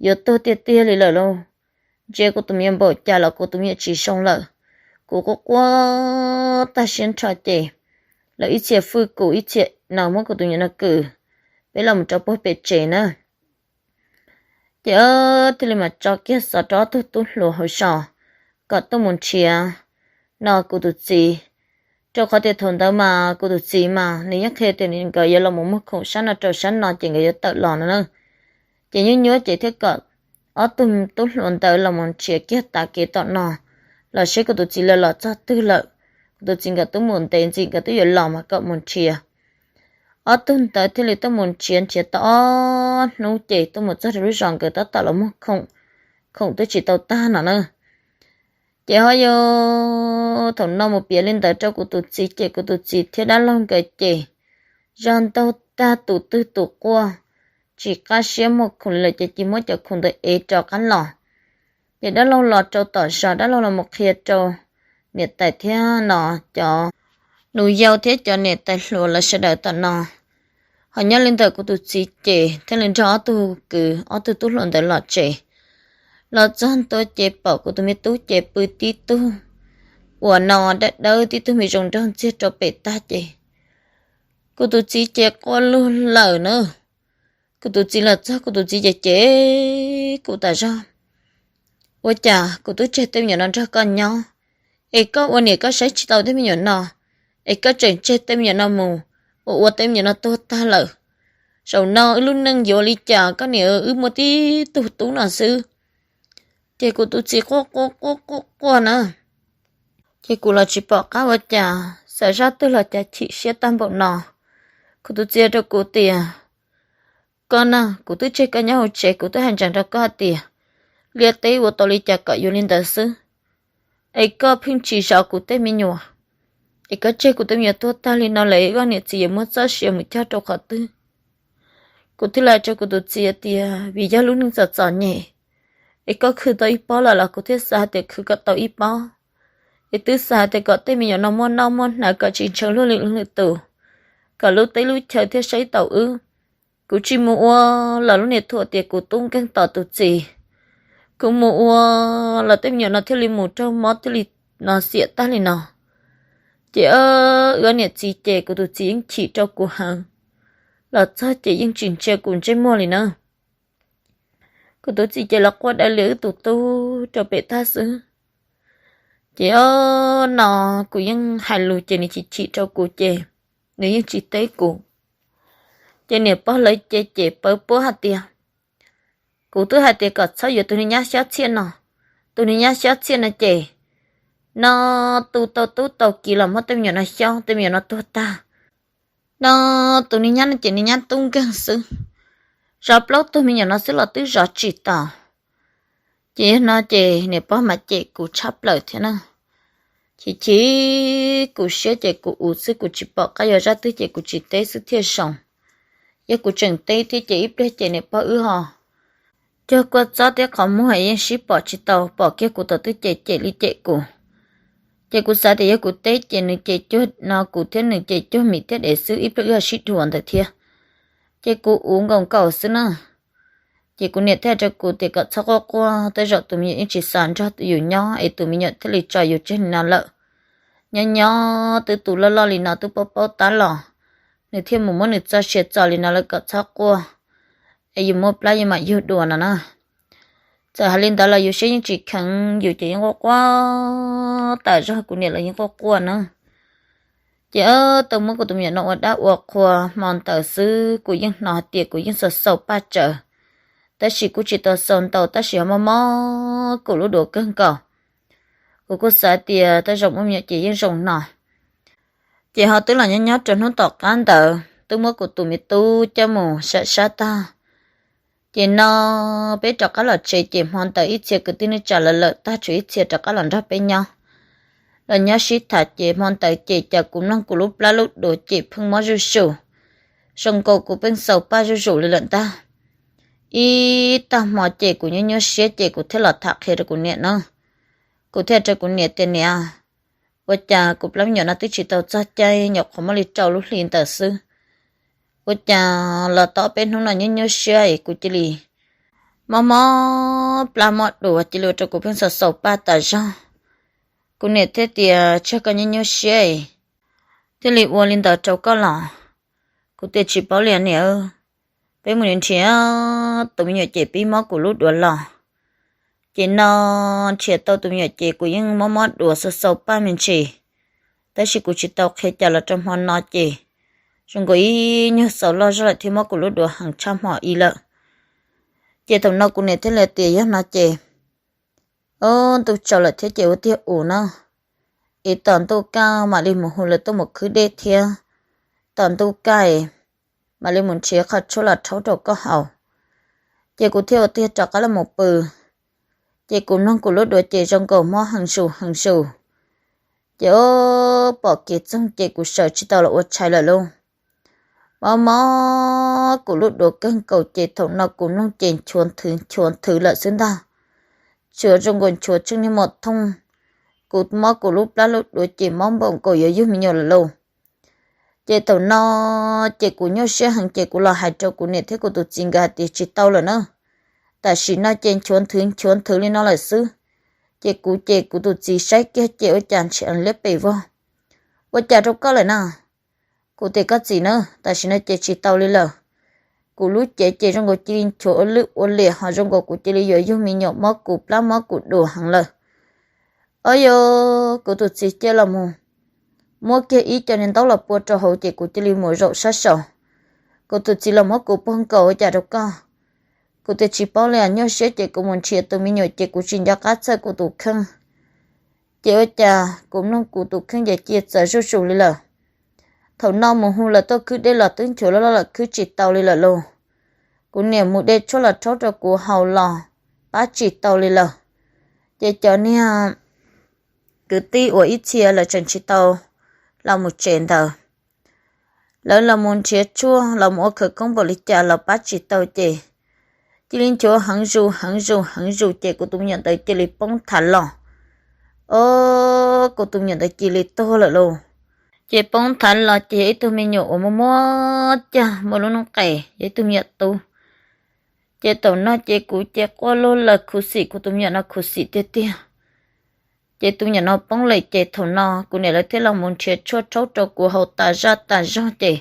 yuav tuag tiag tiag li lawm lauj. Ntsia kuv tus me nyuam npaum cas los kuv tus me nyuam tsis zoo lawm. Kuv quaj quaj tag siab nrho ces lawv ib txhia fwj kuv ib txhia no muab kuv tus me nyuam no kwm, peb los mus rau puag pem tsev na. Ces thiaj li mam tso kiag xov rau ob tug tub hluas hauv zos kom tuaj mus nrhiav no kuv tus txiv, rau qhov tias thaum ntawd mas kuv tus txiv mas nws yeej qhia tias nkawd yuav los mus muag khoom sab no rau sab no ces nkawd yuav tawm los no na. Ces nyuaj nyuaj ces thiaj kom ob tug tub hluas ntawd los mus nrhiav kiag tav kev tom no, los seb kuv tus txiv lawv los txog twg lawm. Kuv tus txiv nkawd twb mus ntev ntxim nkawd twb yuav los mas kom mus nrhiav. Ob tug ntawd thiaj li tuaj mus nrhiav nrhiav tau ob hnub ces tuaj mus txog rau lub zos nkawd tab tom los muag khoom, khoom twb tsis tau tag no na. Ces ho yog thaum no mus piav li ntawd rau kuv tus txiv ces kuv tus txiv thiab dab laug nkawd ces zog ntaug tag tus twg tus quaj, tsis qab siab muag khoom li lawm ces cia muab cov khoom ntawd ev rov qab los. Ces dab laug los rau tom zos dab laug los mus qhia rau niam tais thiab no cov nus yau thiab cov niam tais hluas lawv sawv daws tom no. Ho nyob li ntawm kuv tus txiv ces thiaj li nrog ob tug kwv ob tug tub hluas ntawd los tsev. Los txog ntua ces pom kuv tus me tub ces pw tib tug uas no dawb dawb tib tug me zoo nraug ntxiag rau pem tag ces kuv tus txiv ces quaj lug lawm na. Kuv tus txiv los txog kuv tus txiv ces cem kuv tas zog, ua cas kuv twb tseg tej me nyuam no nrog koj nyob, es koj ua niam koj saib tsis tau tej me nyuam no, es koj tseem tseg tej me nyuam no mus ua ua tej me nyuam no tuag tag lawm. Zaum no wb lub neej yuav li cas, koj niam wb muaj tib tug tub no xwb. Ces kuv tus txiv quaj quaj quaj quaj quaj na. Ces kuv los tsis pom qab ua cas, xav zaj twg los cas chim siab tag npaum no. Kuv tus txiv rau kuv tias, koj na, kuv twb tseg koj nyob hauv tsev, kuv twb hais ntsees rau koj hais tias liaj teb ua tau li cas kom yuav li ntawd xwb, es koj pheej tsis zov kuv tej me nyuam, es koj tseg kuv tej me nyuam tuag tag li no lawm, koj niam txiv yuav muab txoj sia mus cog rau qhov twg? Kuv thiaj li hais rau kuv tus txiv tias vim yog lub neej txom txom nyem, es koj khwv tau ib pob lawm los kuv thiaj xav hais tias khwv kom tau ib pob, es twb xav hais tias kom tej me nyuam no muaj noj muaj hnav kom tsis ntshaw luag li lwm tus, kom lub teb lub chaw thiaj saib taus wb. Kuv tsis mus ua los lub niam thuam tias kuv tub nkeeg tos tus txiv, kuv mus ua los tej me nyuam no thiaj li mus raug mob thiaj li no xiam tag li no. Ces wb niam txiv ces kuv tus txiv yeej chim rau kuv heev, los txog ces yeej tsis ntsia kuv ntsej muag li na. Kuv tus txiv ces los quaj dai li wb tus tub rau pem tag xwb. Ces no kuv yeej hais lus ces nws chim chim rau kuv ces nws yeej tsis teb kuv. Ces niam pog lawv ces ces pawv puab hais tias, kuv twb hais tias kom txhob yuav tus niag nyab xyob txhiaj no, tus niag nyab xyob txhiaj no ces no tu tau tub tau kiv los muab tej me nyuam no xyob, tej me nyuam no tuag tag. No tus niag nyab no ces niag nyab tub nkeeg xwb, zov plaub tug me nyuam no xwb los twb zov tsis tau. Ces yog no ces niam pog mas cem kuv tshaj plaws thiab na. Chim chim kuv siab ces kuv ua xwb, kuv tsis pom qab yuav zaj twg ces kuv tsis teb xwb thiaj zoo. Yog kuv tseem teb thiab ces ib pliag ces niam pog wb ho cuag kuaj txob thiab qhov muag yeej sib pom tsis tau, pom kiag kuv tau twb cem cem li cem kuv. Ces kuv xav tias yog kuv teb ces nws ces cuag no kuv thiab nws ces cuag mis thiab dev xwb, ib pliag wb ho sib dhuav ntawd thiab. Ces kuv ua nkaus nkaus xwb na. Ces kuv niam thiaj rau kuv tias kom txhob quaj quaj, tej zaum tus me nyuam yeej tsis xav nrog yus nyob es tus me nyuam thiaj li tso yus tseg li no lawm. Nyob nyob twb tus loj loj li no twb paub paub tab los nws thiaj mus muab nws txoj sia txo li no lawm, kom txhob quaj, es yus muaj plab yus mam yug dua no na. Txawm hais li ntawd los yus siab yeej tsis kheev, yus ces yeej quaj quaj tas zog, kuv niam los yeej quaj quaj na. Ces tau muab kuv tus me nyuam no ua dab ua qhua, hmo ntawd xwb kuv yeej hnov hais tias kuv yeej xaus xaus paj tsawv, tab sis kuj tsis tau xaus ntau tab sis ho mob mob kuv lub duav kawg nkaus. Kuv kuj xav tias tej zaum muaj me nyuam ces yeej zoo no. Ces ho twb los nyob nyob rau hnub tom qab ntawd twb muab kuv tus me tub coj mus sam sab tag. Ces no peb rov qab los tsev ces hmo ntawd ib txhia kwv tij neej tsa lawv lawm tag, tshuav ib txhia rov qab los nrog peb nyob. Los nyob sib tham ces hmo ntawd ces cas kuv mloog kuv lub plab lub duav ces pheej mob zuj zus, zoo nkaus kuv pheej xaus paj zuj zus li lawm ntag. Ib tag hmo ces kuv nyuaj nyuaj siab ces kuv thiaj los tham qhia rau kuv niam na. Kuv thiaj rau kuv niam tias, niam, ua cas kuv plab me nyuam no twb tsis tau txog caij, nyuam qhuav muaj li rau lub hli ntawd xwb, ua cas los tau peb hnub no nyuaj nyuaj siab es kuv cia li mob mob plab mob duav cia li ua rau kuv pheej xaus xaus paj tas zog. Kuv niam thiaj tias, tsam koj nyuaj nyuaj siab es thiaj li ua li ntawd rau koj los? Kuv tias, tsis paub li niam, peb mus nrhiav tus me nyuam ces pib mob kuv lub duav los. Ces no nrhiav tau tus me nyuam ces kuv yeej mob mob duav xau xau paj me ntsis, tab sis kuv tsis tau qhia cas los rau hmo no ces zoo nkaus ib nyuag xaus loj zog lawm thiab mob kuv lub duav heev tshaj hmo ib lawm. Ces thaum no kuv niam thiaj li tias yog no ces, o, ntuj tsaus lawm thiab ces ua tiag ua no, es tom ntuj kaj mam li mus hu lawv tuaj mus khwb dej thiab, tom ntuj kaj mam li mus nrhiav qhov tshuaj los rhaub rau koj haus. Ces kuv thiaj ua tiag rov qab los mus pw. Ces kuv mloog kuv lub duav ces zoo nkaus mob heev zus heev zus. Ces o, pom kev txoog ces kuv sawv tsis tau los ua tshais lawm lauj. Mob mob kuv lub duav kawg nkaus ces thaum no kuv mloog ces nchuav nthwv nchuav nthwv lawm xwb ntag. Nchuav zoo nkaus nchuav tsheej niag mos thooj. Kuv mob kuv lub plab lub duav ces mob npaum nkaus yuav yug me nyuam lawm lauj. Ces thaum no ces kuv nyuaj siab heev ces kuv los hais rau kuv niam thiab kuv tus txiv nkawd hais tias tsis tau lawm na, tam sim no ces nchuav nthwv nchuav nthwv li no lawm xwb. Ces kuv ces kuv tus txiv saib kiag ces ua cas ntshe liab pes vog. Ua cas rau koj lawm na? Kuv tias koj txiv na, tam sim no ces tsis tau li lawm. Kuv lub cev ces zoo nkaus cia li nchuav ua lwj ua liam ho zoo nkaus kuv cia li yuav yug me nyuam mob kuv plab mob kuv duav heev lawm. Ob yog kuv tus txiv cia los mus muab kiag ib co niag ntaub los pua rau hauv ces kuv cia li mus zaum sab saud. Kuv tus txiv los muab kuv puag nkaus ua cas rau koj? Kuv tias tsis paub li, nyuaj siab ces kuv mus nrhiav tus me nyuam ces kuv tsis nco qab txhawj kuv tus kheej. Ces ua cas kuv mloog kuv tus kheej ces cia txawv zuj zus li lawm. Thaum no mus hu lawv tuaj khwb dej los twb nchuav loj loj lawm khwb tsis tau li lawm lauj. Kuv niam mus de tshuaj los rhaub rau kuv haus los pab tsis tau li lawm. Ces cov niag kwv tij uas ib txhia lawv tseem tsis tau los mus tsev ntawd, lawv los mus nrhiav tshuaj los mus ua khawv koob npaum li cas los pab tsis tau ces cia li nchuav heev zus heev zus heev zus ces kuv tus me nyuam ntawd cia li poob thav los. O, kuv tus me nyuam ntawd cia li tuag lawm lauj. Ces poob thav los ces yog ib tug me nyuam uas muaj muaj cag muaj lub noob qes, yog ib tug me nyuam tub. Ces thaum no ces kuv ces quaj luag lawm khuv xim, kuv tus me nyuam no khuv xim tiag tiag. Ces tus me nyuam no poob lawm ces thaum no kuv niam lawv thiaj los mus nrhiav tshuaj rhaub rau kuv haus tas zaj tas zog ces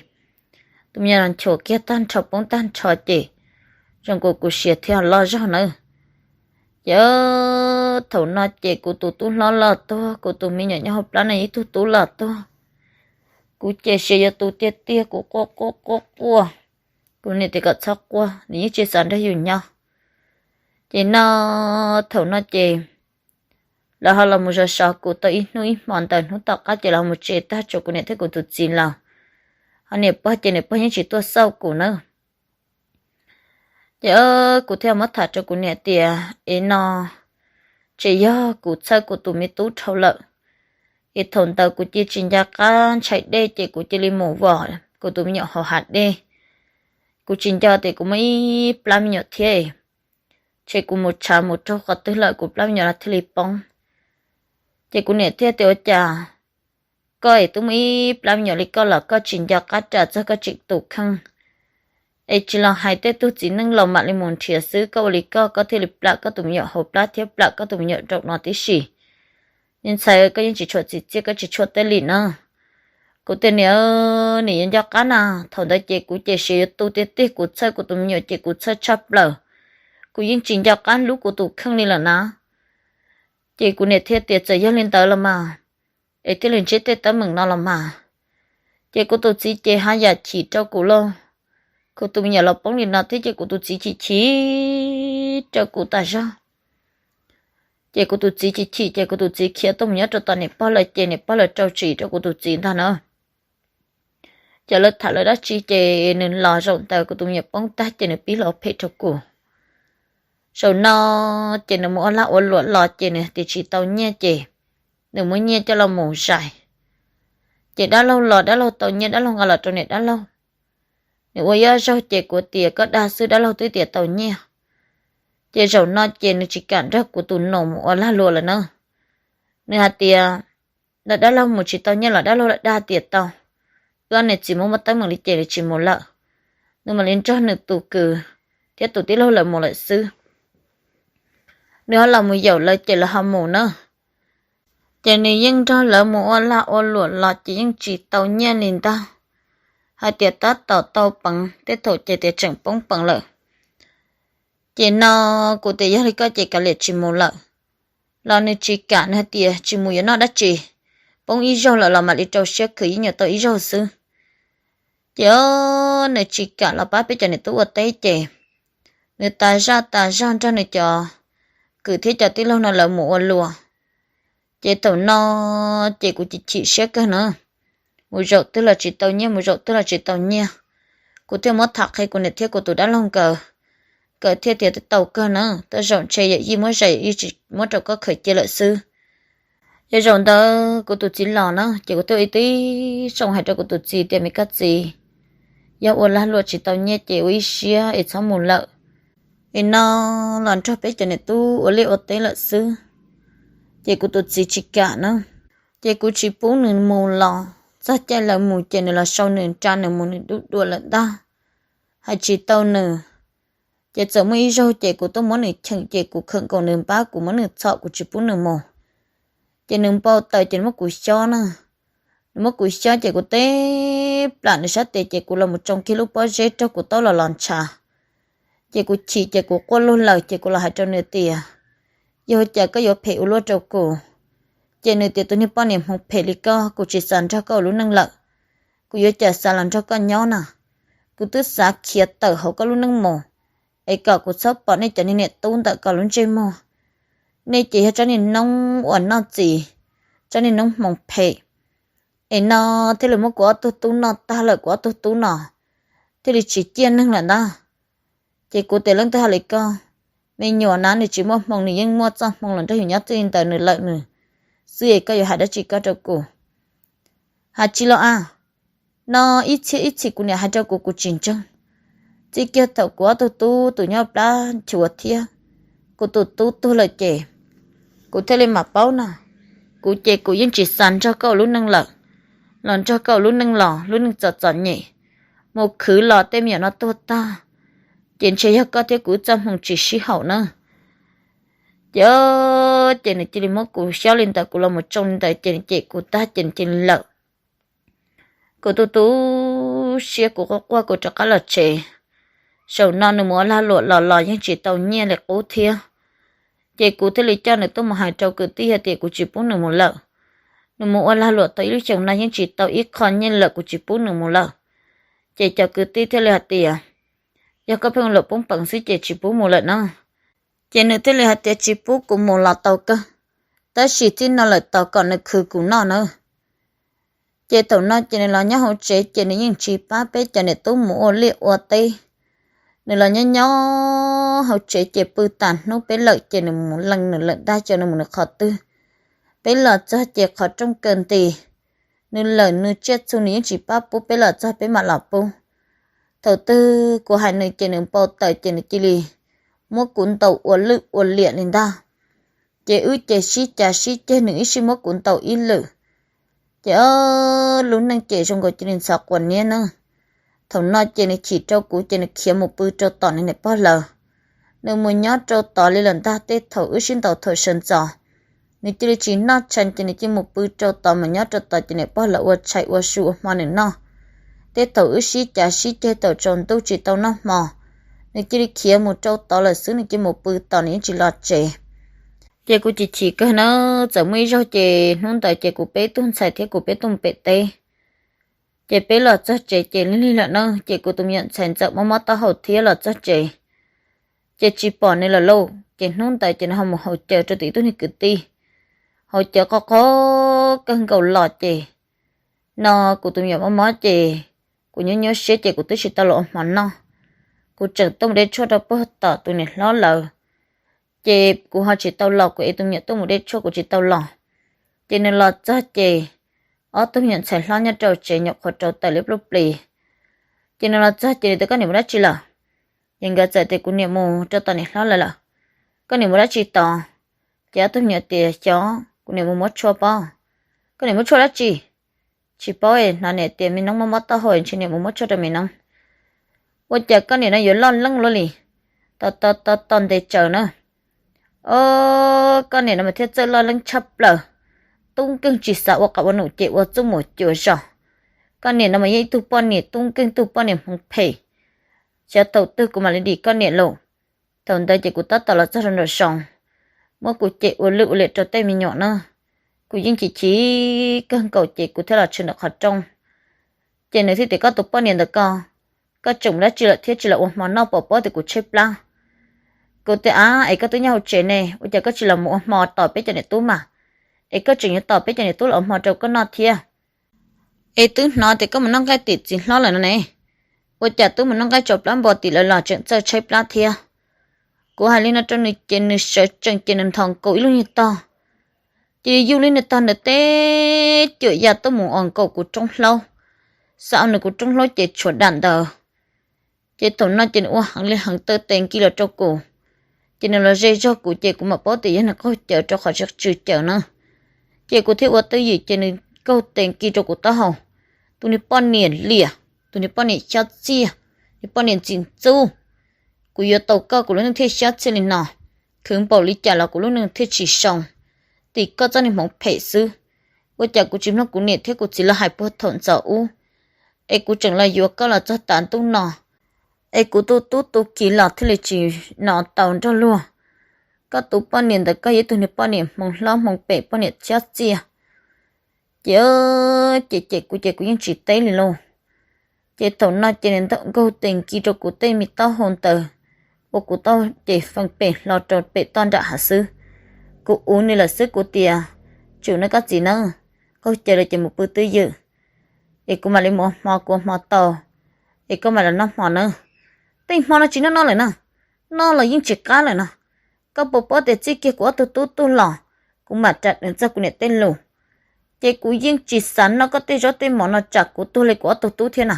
tus me nyuam no nchuav kiag tag nrho poob tag nrho ces zoo nkaus kuv siav thiaj loj zog nawb. Ces thaum no ces kuv tus tub hlob los tuag, kuv tus me nyuam nyob hauv plab no ib tug tub los tuag. Kuv ces siav yuav tu tiag tiag, kuv quaj quaj quaj quaj. Kuv niam tias kom txhob quaj, nws yeej tsis xav nrog yus nyob. Ces no thaum no ces lawv ho los mus zov sov kuv tau ib hnub ib hmo ntawd, hnub tom qab ces lawv ho mus tsev tag tsuas kuv niam thiab kuv tus txiv lawm. Ho niam pog ces niam pog yeej tsis tuaj xauj kuv na. Ces kuv thiaj muab tham rau kuv niam tias es no tseem yog kuv txhawj kuv tus me tub dhau lawm. Es thaum ntawd kuv cia tsis nco qab ntshai dej ces kuv cia li mus vom kuv tus me nyuam hauv hav dej. Kuv tsis nco tias kuv muaj ib plab me nyuam thiab, ces kuv mus tshav mus raug qhov twg lawm kuv plab me nyuam no thiaj li poob. Ces kuv niam thiaj tias ua cas koj es twb muaj ib plab me nyuam li koj los koj tsis nco qab ras txog koj tseem tus kheej, es tsis los hais tej tug txiv neej los mam li mus nrhiav xwb, koj ua li koj koj thiaj li plam koj tus me nyuam hauv plab thiab plam koj tus me nyuam rau no tib si. Niag ntxhais, koj yeej tsis tshua txim txiaj, koj tsis tshua tej li na. Kuv tias niam, niam yuav nco qab na. Thaum ntawd ces kuv ces siav yuav tu tiag tiag, kuv txhawj kuv tus me nyuam ces kuv txhawj tshaj plaws. Kuv yeej tsis nco qab hlub kuv tus kheej li lawm na. Ces kuv niam thiaj tias txawm yog li ntawd los mas es thiaj li ntsib tej teeb meem no los mas. Ces kuv tus txiv ces haj yam chim rau kuv lauj. Kuv tus me nyuam los poob li no thiab ces kuv tus txiv chim chim rau kuv tas zog. Ces kuv tus txiv chim chim ces kuv tus txiv khiav tuaj mus nyob rau tom niam pog lawm ces niam pog lawv rau tsis rau kuv tus txiv ntag na. Ces lawv tham lawv dab tsi ces nws los zaum ntawd kuv tus me nyuam poob tag ces nws pib los phem rau kuv. Zaum no ces nws mus ua lag ua luam los ces nws tias tsis tau nyiaj ces nws muab nyiaj coj los mus zais. Ces dab laug los dab laug tau nyiaj dab laug nqa los rau niam dab laug. Nws ua ib zaug ces kuv tias koj dag xwb, dab laug twb tias tau nyiaj. Ces zaum no ces nws tsis kam nrog kuv tus nus mus ua lag luam lawm na. Nws hais tias dab laug mus tsis tau nyiaj los dab laug lam dag tias tau, wb ob niam txiv muaj muaj teeb meem li ces nws tsis mus lawm. Nws mam li nrog nws tus kwv thiab tus tij laug lawv mus lawm xwb. Nws ho los mus yaum lawv ces lawv ho mus na. Ces nws yeej nrog lawv mus ua lag ua luam los ces yeej tsis tau nyiaj li ntag. Hais tias tab tom tau peev tej thaum ces tias tseem poob peev lawm. Ces no kuv tias yog li koj ces kav liam tsis mus lawm. Los nws tsis kam, nws hais tias tsis mus yuav noj dab tsi, poob ib zaug lawm los mam li rau siab khwv, yeej yuav tau ib zaug xwb. Ces o, nws tsis kam los pab peb cov niam tub ua teb ces nws tas zaj tas zog nrog nws cov kwv thiab cov tij laug no lawv mus ua luam. Ces thaum no ces kuv chim chim siab kawg na, mus zaum twg los tsis tau nyiaj, mus zaum twg los tsis tau nyiaj. Kuv thiaj muab tham qhia kuv niam thiab kuv tus dab laug nkawd, nkawd thiaj tias tau kawg na, tej zaum ntshe yawm yij muab zais yawm yij tsis muab rau koj khaws cia lawm xwb. Yog zaum ntawd kuv tus txiv los na ces kuv thiaj ua ib tib zoo hais rau kuv tus txiv tias me koj txiv, yog ua lag luam tsis tau nyiaj ces ua ib siab es txhob mus lawm, es no los nrog peb cov niam tub ua liaj ua teb lawm xwb. Ces kuv tus txiv tsis kam na, ces kuv tsis pub nws mus los txog caij lawv mus ces nws los sau nws nra nws mus nws dub dua lawm ntag, hais tsis tau nws. Ces txawm muaj ib zaug ces kuv tuaj muab nws cheem ces kuv khawm nkaus nws npab, kuv muab nws txhom, kuv tsis pub nws mus. Ces nws npau taws ces nws muab kuv xyob na, nws muab kuv xyob ces kuv teb plam nws sab tes ces kuv los mus tsoo kiag lub pob zeb raug kuv taub los los ntshav. Ces kuv chim ces kuv quaj lug lawm ces kuv los hais rau nws tias yog ua cas koj yuav phem ua luaj rau kuv? Ces nws tias tus niag poj niam hmoov phem li koj, kuv tsis xav nrog koj ua lub neej lawm, kuv yuav cas xav los nrog koj nyob na. Kuv twb xav khiav tawm hauv koj lub neej mus, es kom kuv txhob pom nej cov niag niam tub ntawm koj lub ntsej muag. Nej ces yog tsob niag noob uas noj txiv, tsob niag noob hmoov phem. Es no thiaj li muab kuv ob tug tub noj tag lawm, kuv ob tug tub no thiaj li tsis ciaj neeg lawm ntag. Ces kuv tias leej twg hais li koj? Me nyuam na nws tsis muaj hmoo, nws yeej muaj txoj hmoo los nrog yus nyob txij li ntawd, nws lawm nws xwb es koj yuav hais dab tsi koj rau kuv? Hais tsis los a, no ib txhiab ib txhis kuv niam hais rau kuv kuv tsis ntseeg. Txij kiag thaum kuv ob tug tub tus nyob plab nchuav thiab kuv tus tub tuag lawm ces kuv thiaj li mam paub no. Kuv ces kuv yeej tsis xav nrog koj ua lub neej lawm, los nrog koj ua lub neej los lub neej txom txom nyem, mus khwv los tej me nyuam no tuag tag, ces ntshe yog koj thiab kuv wb txoj hmoo tsis sib haum na. Ces, ces nws cia li muab kuv xyob li ntawd, kuv los mus tsoo li ntawd ces nws cem kuv tag ces nws cia li lawm. Kuv tu tu siab, kuv quaj quaj kuv rov qab los tsev. Zaum no nws mus ua lag luam los los yeej tsis tau nyiaj li qub thiab. Ces kuv thiaj li coj nws tuaj mus hais rau kwv tij hais tias kuv tsis pub nws mus lawm. Nws mus ua lag luam tau ib lub xyoos no yeej tsis tau ib qho nyiaj lawm, kuv tsis pub nws mus lawm. Ces cov kwv tij thiaj li hais tias yog koj pheej ua luam poob peev xwb ces tsis pub mus lawm no. Ces nws thiaj li hais tias tsis pub kuv mus los tau kawg, tab sis txij no lawm tos kom nws khwv kuv noj na. Ces thaum no ces nws los nyob hauv tsev ces nws yeej tsis pab peb cov niam tub mus ua liaj ua teb. Nws los nyob nyob hauv tsev ces pw tas hnub peb lawm ces nws mus leej nws lawm ntag, xyov nws mus nws qhov twg. Peb los txog ces qhov rooj kaw nti, nws lawm nws tsiaj txhu nws yeej tsis pab pub peb los txog peb mam los pub. Thaum twg kuv hais nws ces nws npau taws ces nws cia li muab kuv ntaus ua lwj ua liam li ntag. Ces wb ces sib cav sib ceg nws ib sij muab kuv ntaus ib lwm. Ces o, lub neej ces zoo nkaus cia li ntxhov quas niab na. Thaum no ces nws chim rau kuv ces nws khiav mus pw rau tom nws niam pog lawv. Nws mus nyob rau tod li lawm ntag, tej thaum wb sib ntaus thaum sawv ntxov. Nws cia li tsis noj tshais ces nws cia li mus pw rau tod, mus nyob rau tod ces niam pog lawv ua tshais ua su ua hmo nws noj. Tej thaum wb sib cav sib ceg thaum tsaus ntuj tsis tau noj hmo, nws cia li khiav mus rau tod lawm xwb, nws cia li mus pw tod nws yeej tsis los tsev. Ces kuv chim chim kawg na, txawm muaj ib zaug ces hnub ntawd ces kuv peb tug ntxhais thiab kuv peb tuaj mus pem teb. Ces peb los txog tsev ces lig lig lawm na, ces kuv tus me nyuam ntxhais ntxawm mob mob taub hau thiab los txog tsev. Ces tsis pom nws lawm lauj, ces hnub ntawd ces nws ho mus haus cawv rau tim ib tug niag kwv tij, haus cawv qhov qhov kawg nkaus los ces no kuv tus me nyuam mob mob ces kuv nyuaj nyuaj siab ces kuv twb tsis tau los ua hmo noj. Kuv tseem tuaj mus de tshuaj rau puag tom tus niam hlob lawv, ces kuv ho tsis tau los, kuv ev tus me nyuam tuaj mus de tshuaj kuv tsis tau los. Ces nws los txog ces ob tug me nyuam ntxhais hlob nyob rau tsev nyuam qhuav rau tawm li pluj plis. Ces nws los txog ces nws tias koj niam mus dab tsi lawm? Ces nkawd txawm tias kuv niam mus rau tom niam hlob lawv lawm. Koj niam mus dab tsi tod? Ces ob tug me nyuam tias xyov kuv niam mus muab tshuaj pob. Koj niam muab tshuaj dab tsi? Tsis paub, hnov niam tias me noob mob mob taub hau ntshe niam mus muab tshuaj rau me noob. Ua cas koj niam no yuav loj leeb luaj li, to to to to ntev tsawv na. O, koj niam no mas thiaj txawj loj leeb tshaj plaws, tub nkeeg tsis xav ua qab ua num ces ua txuj mus cuav zos. Koj niam no mas yeej ib tug poj niam tub nkeeg, tug poj niam hmoov phem. Xyov thaum twg kuv mam li dim koj niam lauj. Thaum ntawd ces kuv tab tom los txog rau nraum zoov, muab kuv cem ua lwj ua liam rau tej me nyuam na. Kuv yeej chim chim kawg nkaus ces kuv thiaj los tshwm ntawm qhov rooj. Ces nws thiaj tias, koj tus poj niam ntawd ko, koj tseem mus dab tsi lawm thiab tsis los ua hmo noj, pom pob tias kuv tshaib plab? Kuv tias, ab, es koj twb nyob hauv tsev ne, ua cas koj tsis los mus ua hmo tos peb cov niam tub mas? Es koj tseem yuav tos peb cov niam tub los ua hmo rau koj noj thiab? Es twb hnov tias koj mus noj nqaij tim txiv hlob lawm no ne, ua cas twb mus noj nqaij tsau plab npo tim lawv los tseem txawj tshaib plab thiab? Kuv hais li no rau nws ces nws sawv tsees ces nws nthos nkaus ib lub niag tog, ces yuj lub niag tog ntawd teb cuam ya tuaj mus os nkaus kuv roob hlaub, xa nws kuv roob hlaub ces tshuav dam ntawd. Ces thaum no ces nws ua heev li heev taw tes nkis los rau kuv, ces nws los ze zog kuv ces kuv mam paub tias yog nws qaug cawv rau qhov tsw cawv na. Ces kuv thiaj ua twj ywm ces nws kaug tes nkis rau kuv taub hau. Tus niag poj niam liam, tus niag poj niam xyob txiaj, niag poj niam ntxim ntxub, kuv yuav tau koj kuv lub neej thiaj xyob txiaj li no. Khwv npaum li cas los kuv lub neej thiaj tsis zoo. Tim koj txoj niag hmoov phem xwb. Ua cas kuv tsis mloog kuv niam thiab kuv txiv lawv hais puag thaum ntxov ub, es kuv tseem los yuav koj los txog tav ntuj no, es kuv tus tub tu kiv los thiaj li tsis no tau nrog luag. Koj tus poj niam ntawd koj yog ib tug niag poj niam hmoov hlob hmoov phem, poj niam xyob txiaj. Ces, ces, ces kuv ces kuv yeej tsis teb li lauj. Ces thaum no ces nws ntaum nkaug tes nkis rau kuv tej me taub hau ntawd, ua kuv taub hau ces feeb pem hlo rau pem toj nram hav xwb. Kuv uv nws lawm xwb kuv tias, tsum na koj txiv na, qaug cawv lawm ces mus pw twj ywm, es kuv mam li mus ua hmo, kuv ua hmo tau, es koj mam los noj hmo na. Tej hmo no tsis noj noj lawm na, noj los yeej tsis qab lawm no. Koj puas paub tias txij kiag kuv ob tug tub tuaj los, kuv mam ras deev txog kuv niam tej lus. Ces kuv yeej tsis xav noj koj tej zaub tej mov no tsam kuv tuag li kuv ob tug tub thiab na.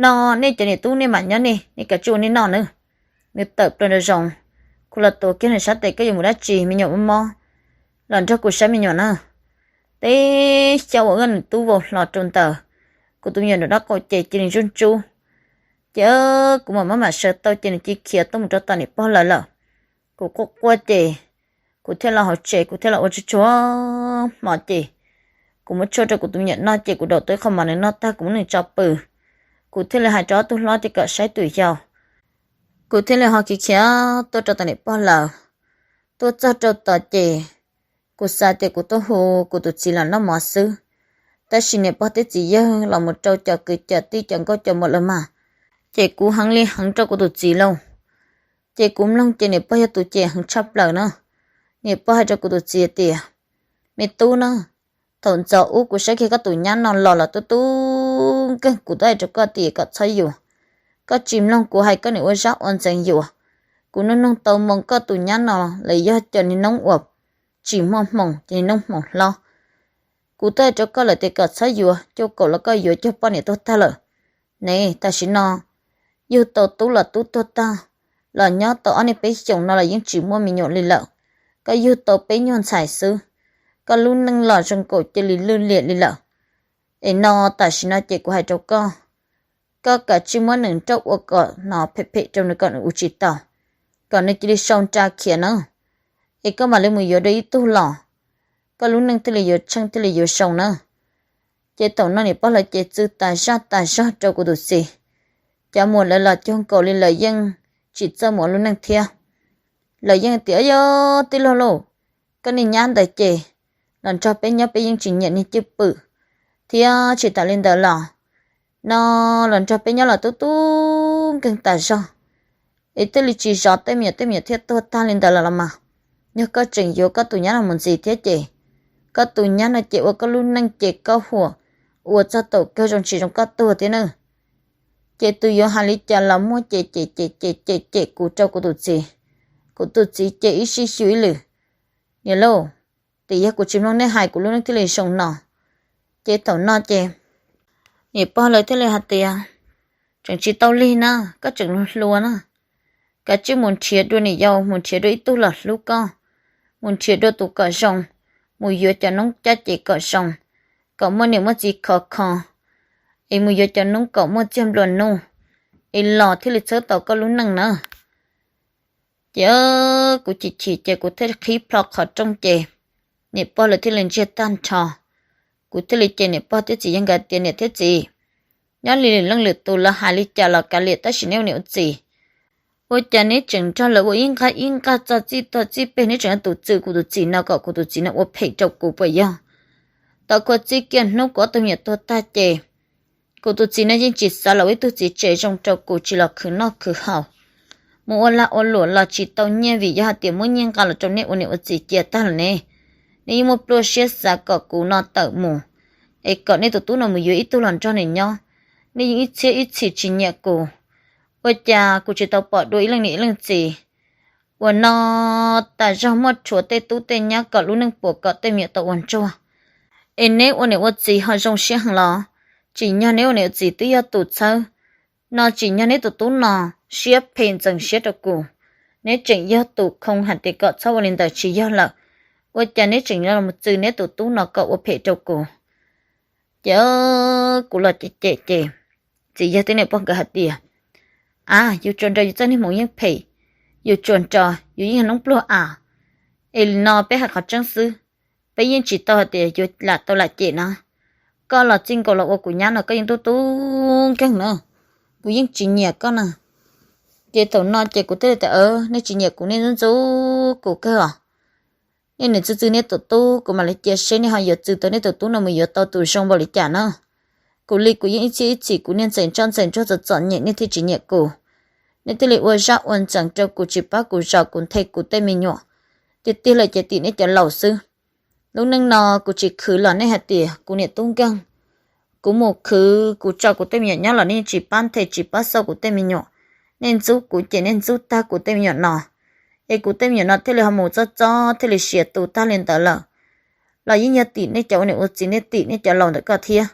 No nej cov niam tub nej mam nyob nej, nej kav tsij ua nej noj nawb. Nws tawm plaws nraum zoov, kuv los tuav kiag nws sab tes, koj yuav mus dab tsi me nyuam mob mob, los nrog kuv saib me nyuam na. Teb xyaw ua nws tub vau hlo rau ntawd, kuv tus me nyuam nraum dab qaum ces cia li ntsuj ntsub. Ces kuv mam maj mam sawv tau ces nws cia li khiav tuaj mus rau tom niam pog lawv lawm. Kuv quaj quaj ces kuv thiaj los hauv tsev, kuv thiaj los ua tsuag tsuag hmo ces kuv muab tshuaj rau kuv tus me nyuam noj ces kuv daus tau ib qho mov nws noj tag kuv muab nws tso pw. Kuv thiaj li hais rau ob tug hlob tias kom saib tus yau. Kuv thiaj li ho khiav khiav tuaj rau tom niam pog lawv. Tuaj txog rau tod ces kuv xav tias kuv tuaj hu kuv tus txiv los noj mov xwb, tab sis niam pog thiab txiv yawg los mus rau cov kwv cov tij cov nkauj cov muam lawm mas, ces kuv heev li heev rau kuv tus txiv lauj. Ces kuv mloog ces niam pog yog tus cem heev tshaj plaws na. Niam pog hais rau kuv tus txiv tias, me tub na, thaum ntxov ub kuv saib kiag koj tus nyab no los los tub tub nkeeg, kuv twb hais rau koj tias kom txhob yuav, koj tsis mloog kuv hais, koj nim ua zab ua ntxeev yuav. Kuv nug nug tau moo koj tus nyab no lawv yog cov niag noob uas tsis muaj hmoo, cov niag noob hmoov hlob. Kuv twb hais rau koj lawm tias kom txhob yuav, cuaj kaum los koj yuav cuag poj niam tuag tag lawm ne. Tam sim no yug tau tub los tub tuag tag, los nyob tau ob niag peb xyoos no los yeej tsis muaj me nyuam li lawm. Koj yug tau peb nyuag ntxhais xwb, koj lub neej los zoo nkaus cia li lwj liam li lawm. Es no tam sim no ces kuv hais rau koj, koj kav tsij muab nws nrauj ua kom no phem phem rau nws kom nws ua tsis tau, kom nws cia li sau nra khiav na. Es koj mam li mus yuav dua ib tug los, koj lub neej thiaj li yuav tsheej thiaj li yuav zoo na. Ces thaum no niam pog lawv ces txwv tas zaj tas zog rau kuv tus txiv. Cov muam lawv los cuag nkaus li lawv yeej tsis txawj mus ua lub neej thiab. Lawv yeej tias, yog tij laug lauj, koj niag nyab ntawd ces los nrog peb nyob peb yeej tsis nyiam niag cwj pwm, thiab tsis tas li ntawd los no los nrog peb nyob los tub tub nkeeg tas zog, es thiaj li tsis zov tej me nyuam, tej me nyuam thiaj tuag tag li ntawd los los mas. Yog koj tseem yuav koj tus nyab no mus ntxiv thiab ces koj tus nyab no ces ua koj lub neej ces koj huam ua txog thaum kawg zoo tsis zoo koj tuag thiab na. Ces tus yuav hais li cas los muaj, ces cem cem cem cem cem kuv rau kuv tus txiv. Kuv tus txiv ces ib sij xyu ib lwm, niam lauj, tim yog kuv tsis mloog nej hais kuv lub neej thiaj li zoo no. Ces thaum no ces niam pog lawv thiaj li hais tias, tseem tsis tau lig na, koj tseem hluas hluas na, kav tsij mus nrhiav dua niam yau, mus nrhiav dua ib tug los hlub koj, mus nrhiav dua tus kom zoo, mus yuav cov noob caj ces kom zoo, kom muaj niam muaj txiv khov kho, es mus yuav cov noob kom muaj txiag nplua nuj, es los thiaj li txhawb tau koj lub neej na. Ces kuv chim chim ces kuv thiaj qhib plho qhov rooj ces niam pog lawv thiaj li ntsiag tag nrho. Kuv thiaj li cem niam pog thiab txiv yawg nkawd tias, niam thiab txiv, nyob li lwm leej lwm tus lawv hais li cas los kav liam, tab sis neb ua niam ua txiv, Ua cas neb tseem nrog lawv ua ib nqag ib nqag txog txij tog txij peg, neb tseem tus txwv kuv tus txiv no kom kuv tus txiv no ua phem rau kuv puas yog? Tau kua txij kiag hnub kuv ob tug me nyuam tuag tag ces kuv tus txiv no yeej tsis xav los ua ib tug txiv tsev zoo rau kuv, tsis los khwv noj khwv haus, mus ua lag ua luam los tsis tau nyiaj, vim yog hais tias muab nyiaj nqa los rau nej ua niam ua txiv cia tag lawm ne. Nej yeej muaj pluaj siab xav kom kuv no tawm mus, es kom nej tus tub no mus yuav ib tug los nrog nws nyob. Nej yeej ib txhiab ib txhis tsis nyiam kuv. Ua cas kuv tsis tau pom dua ib leej niam ib leej txiv? Ua no tas zog muaj rhuav tej tub tej nyab kom lub neej puas kom tej me nyuam tau ua ntsuag, es neb ua niam ua txiv ho zoo siab heev los? Tsim nyog neb ua niam ua txiv twb yog tus txhawb, no tsim nyog neb tus tub no siab phem ntxeev siab rau kuv. Neb tseem yog tus khoo hais tias kom txhob ua li ntawd tsis yog lawm. Ua cas neb tseem los mus txwv neb tus tub no kom ua phem rau kuv? Ces kuv los cem cem ces txiv yawg thiab niam pog nkawd hais tias, a, yus tsuas nrog yus txoj niag hmoov yeej phem, yus tsuas nrog yus yeej yog noob pluag av. Es li no peb hais qhov tseeb xwb, peb yeej tsis tau hais tias yuav lam tau lam cem na. Koj los txij nkaus los ua kuv nyab no koj yeej tub tub nkeeg na, kuv yeej tsis nyiam koj na. Ces thaum no ces kuv thiaj li tias, nej tsis nyiam kuv nej ntxub ntxub kuv kawg os. Nej niam txwv txwv nej tus tub, kuv mam li cia seb nej ho yuav txwv tau nej tus tub no mus yuav tau tus zoo npaum li cas na. Kuv li kuv yeej ib txhiab ib txhis kuv niaj ntxeev tsob ntxeev ntsuag txom txom nyem nej thiaj tsis nyiam kuv. Nej thiaj li ua zaj ua ntxeev rau kuv, tsis pab kuv zov kuv nthe kuv tej me nyuam. Tiag tiag lawm ces tim nej cov laus xwb. Lub neej no kuv tsis khwv los nej hais tias kuv niam tub nkeeg. Kuv mus khwv kuv tso kuv tej me nyuam nyob los nej tsis pab nthe tsis pab xauj kuv tej me nyuam. Nej ntxub kuv ces nej ntxub tag kuv tej me nyuam no, es kuv tej me nyuam no thiaj li ho mus txob txob thiaj li siav tu tag li ntawd lawm. Los yeej yog tim nej cov ua niam ua txiv, nej tim nej cov laus ntawm koj thiab.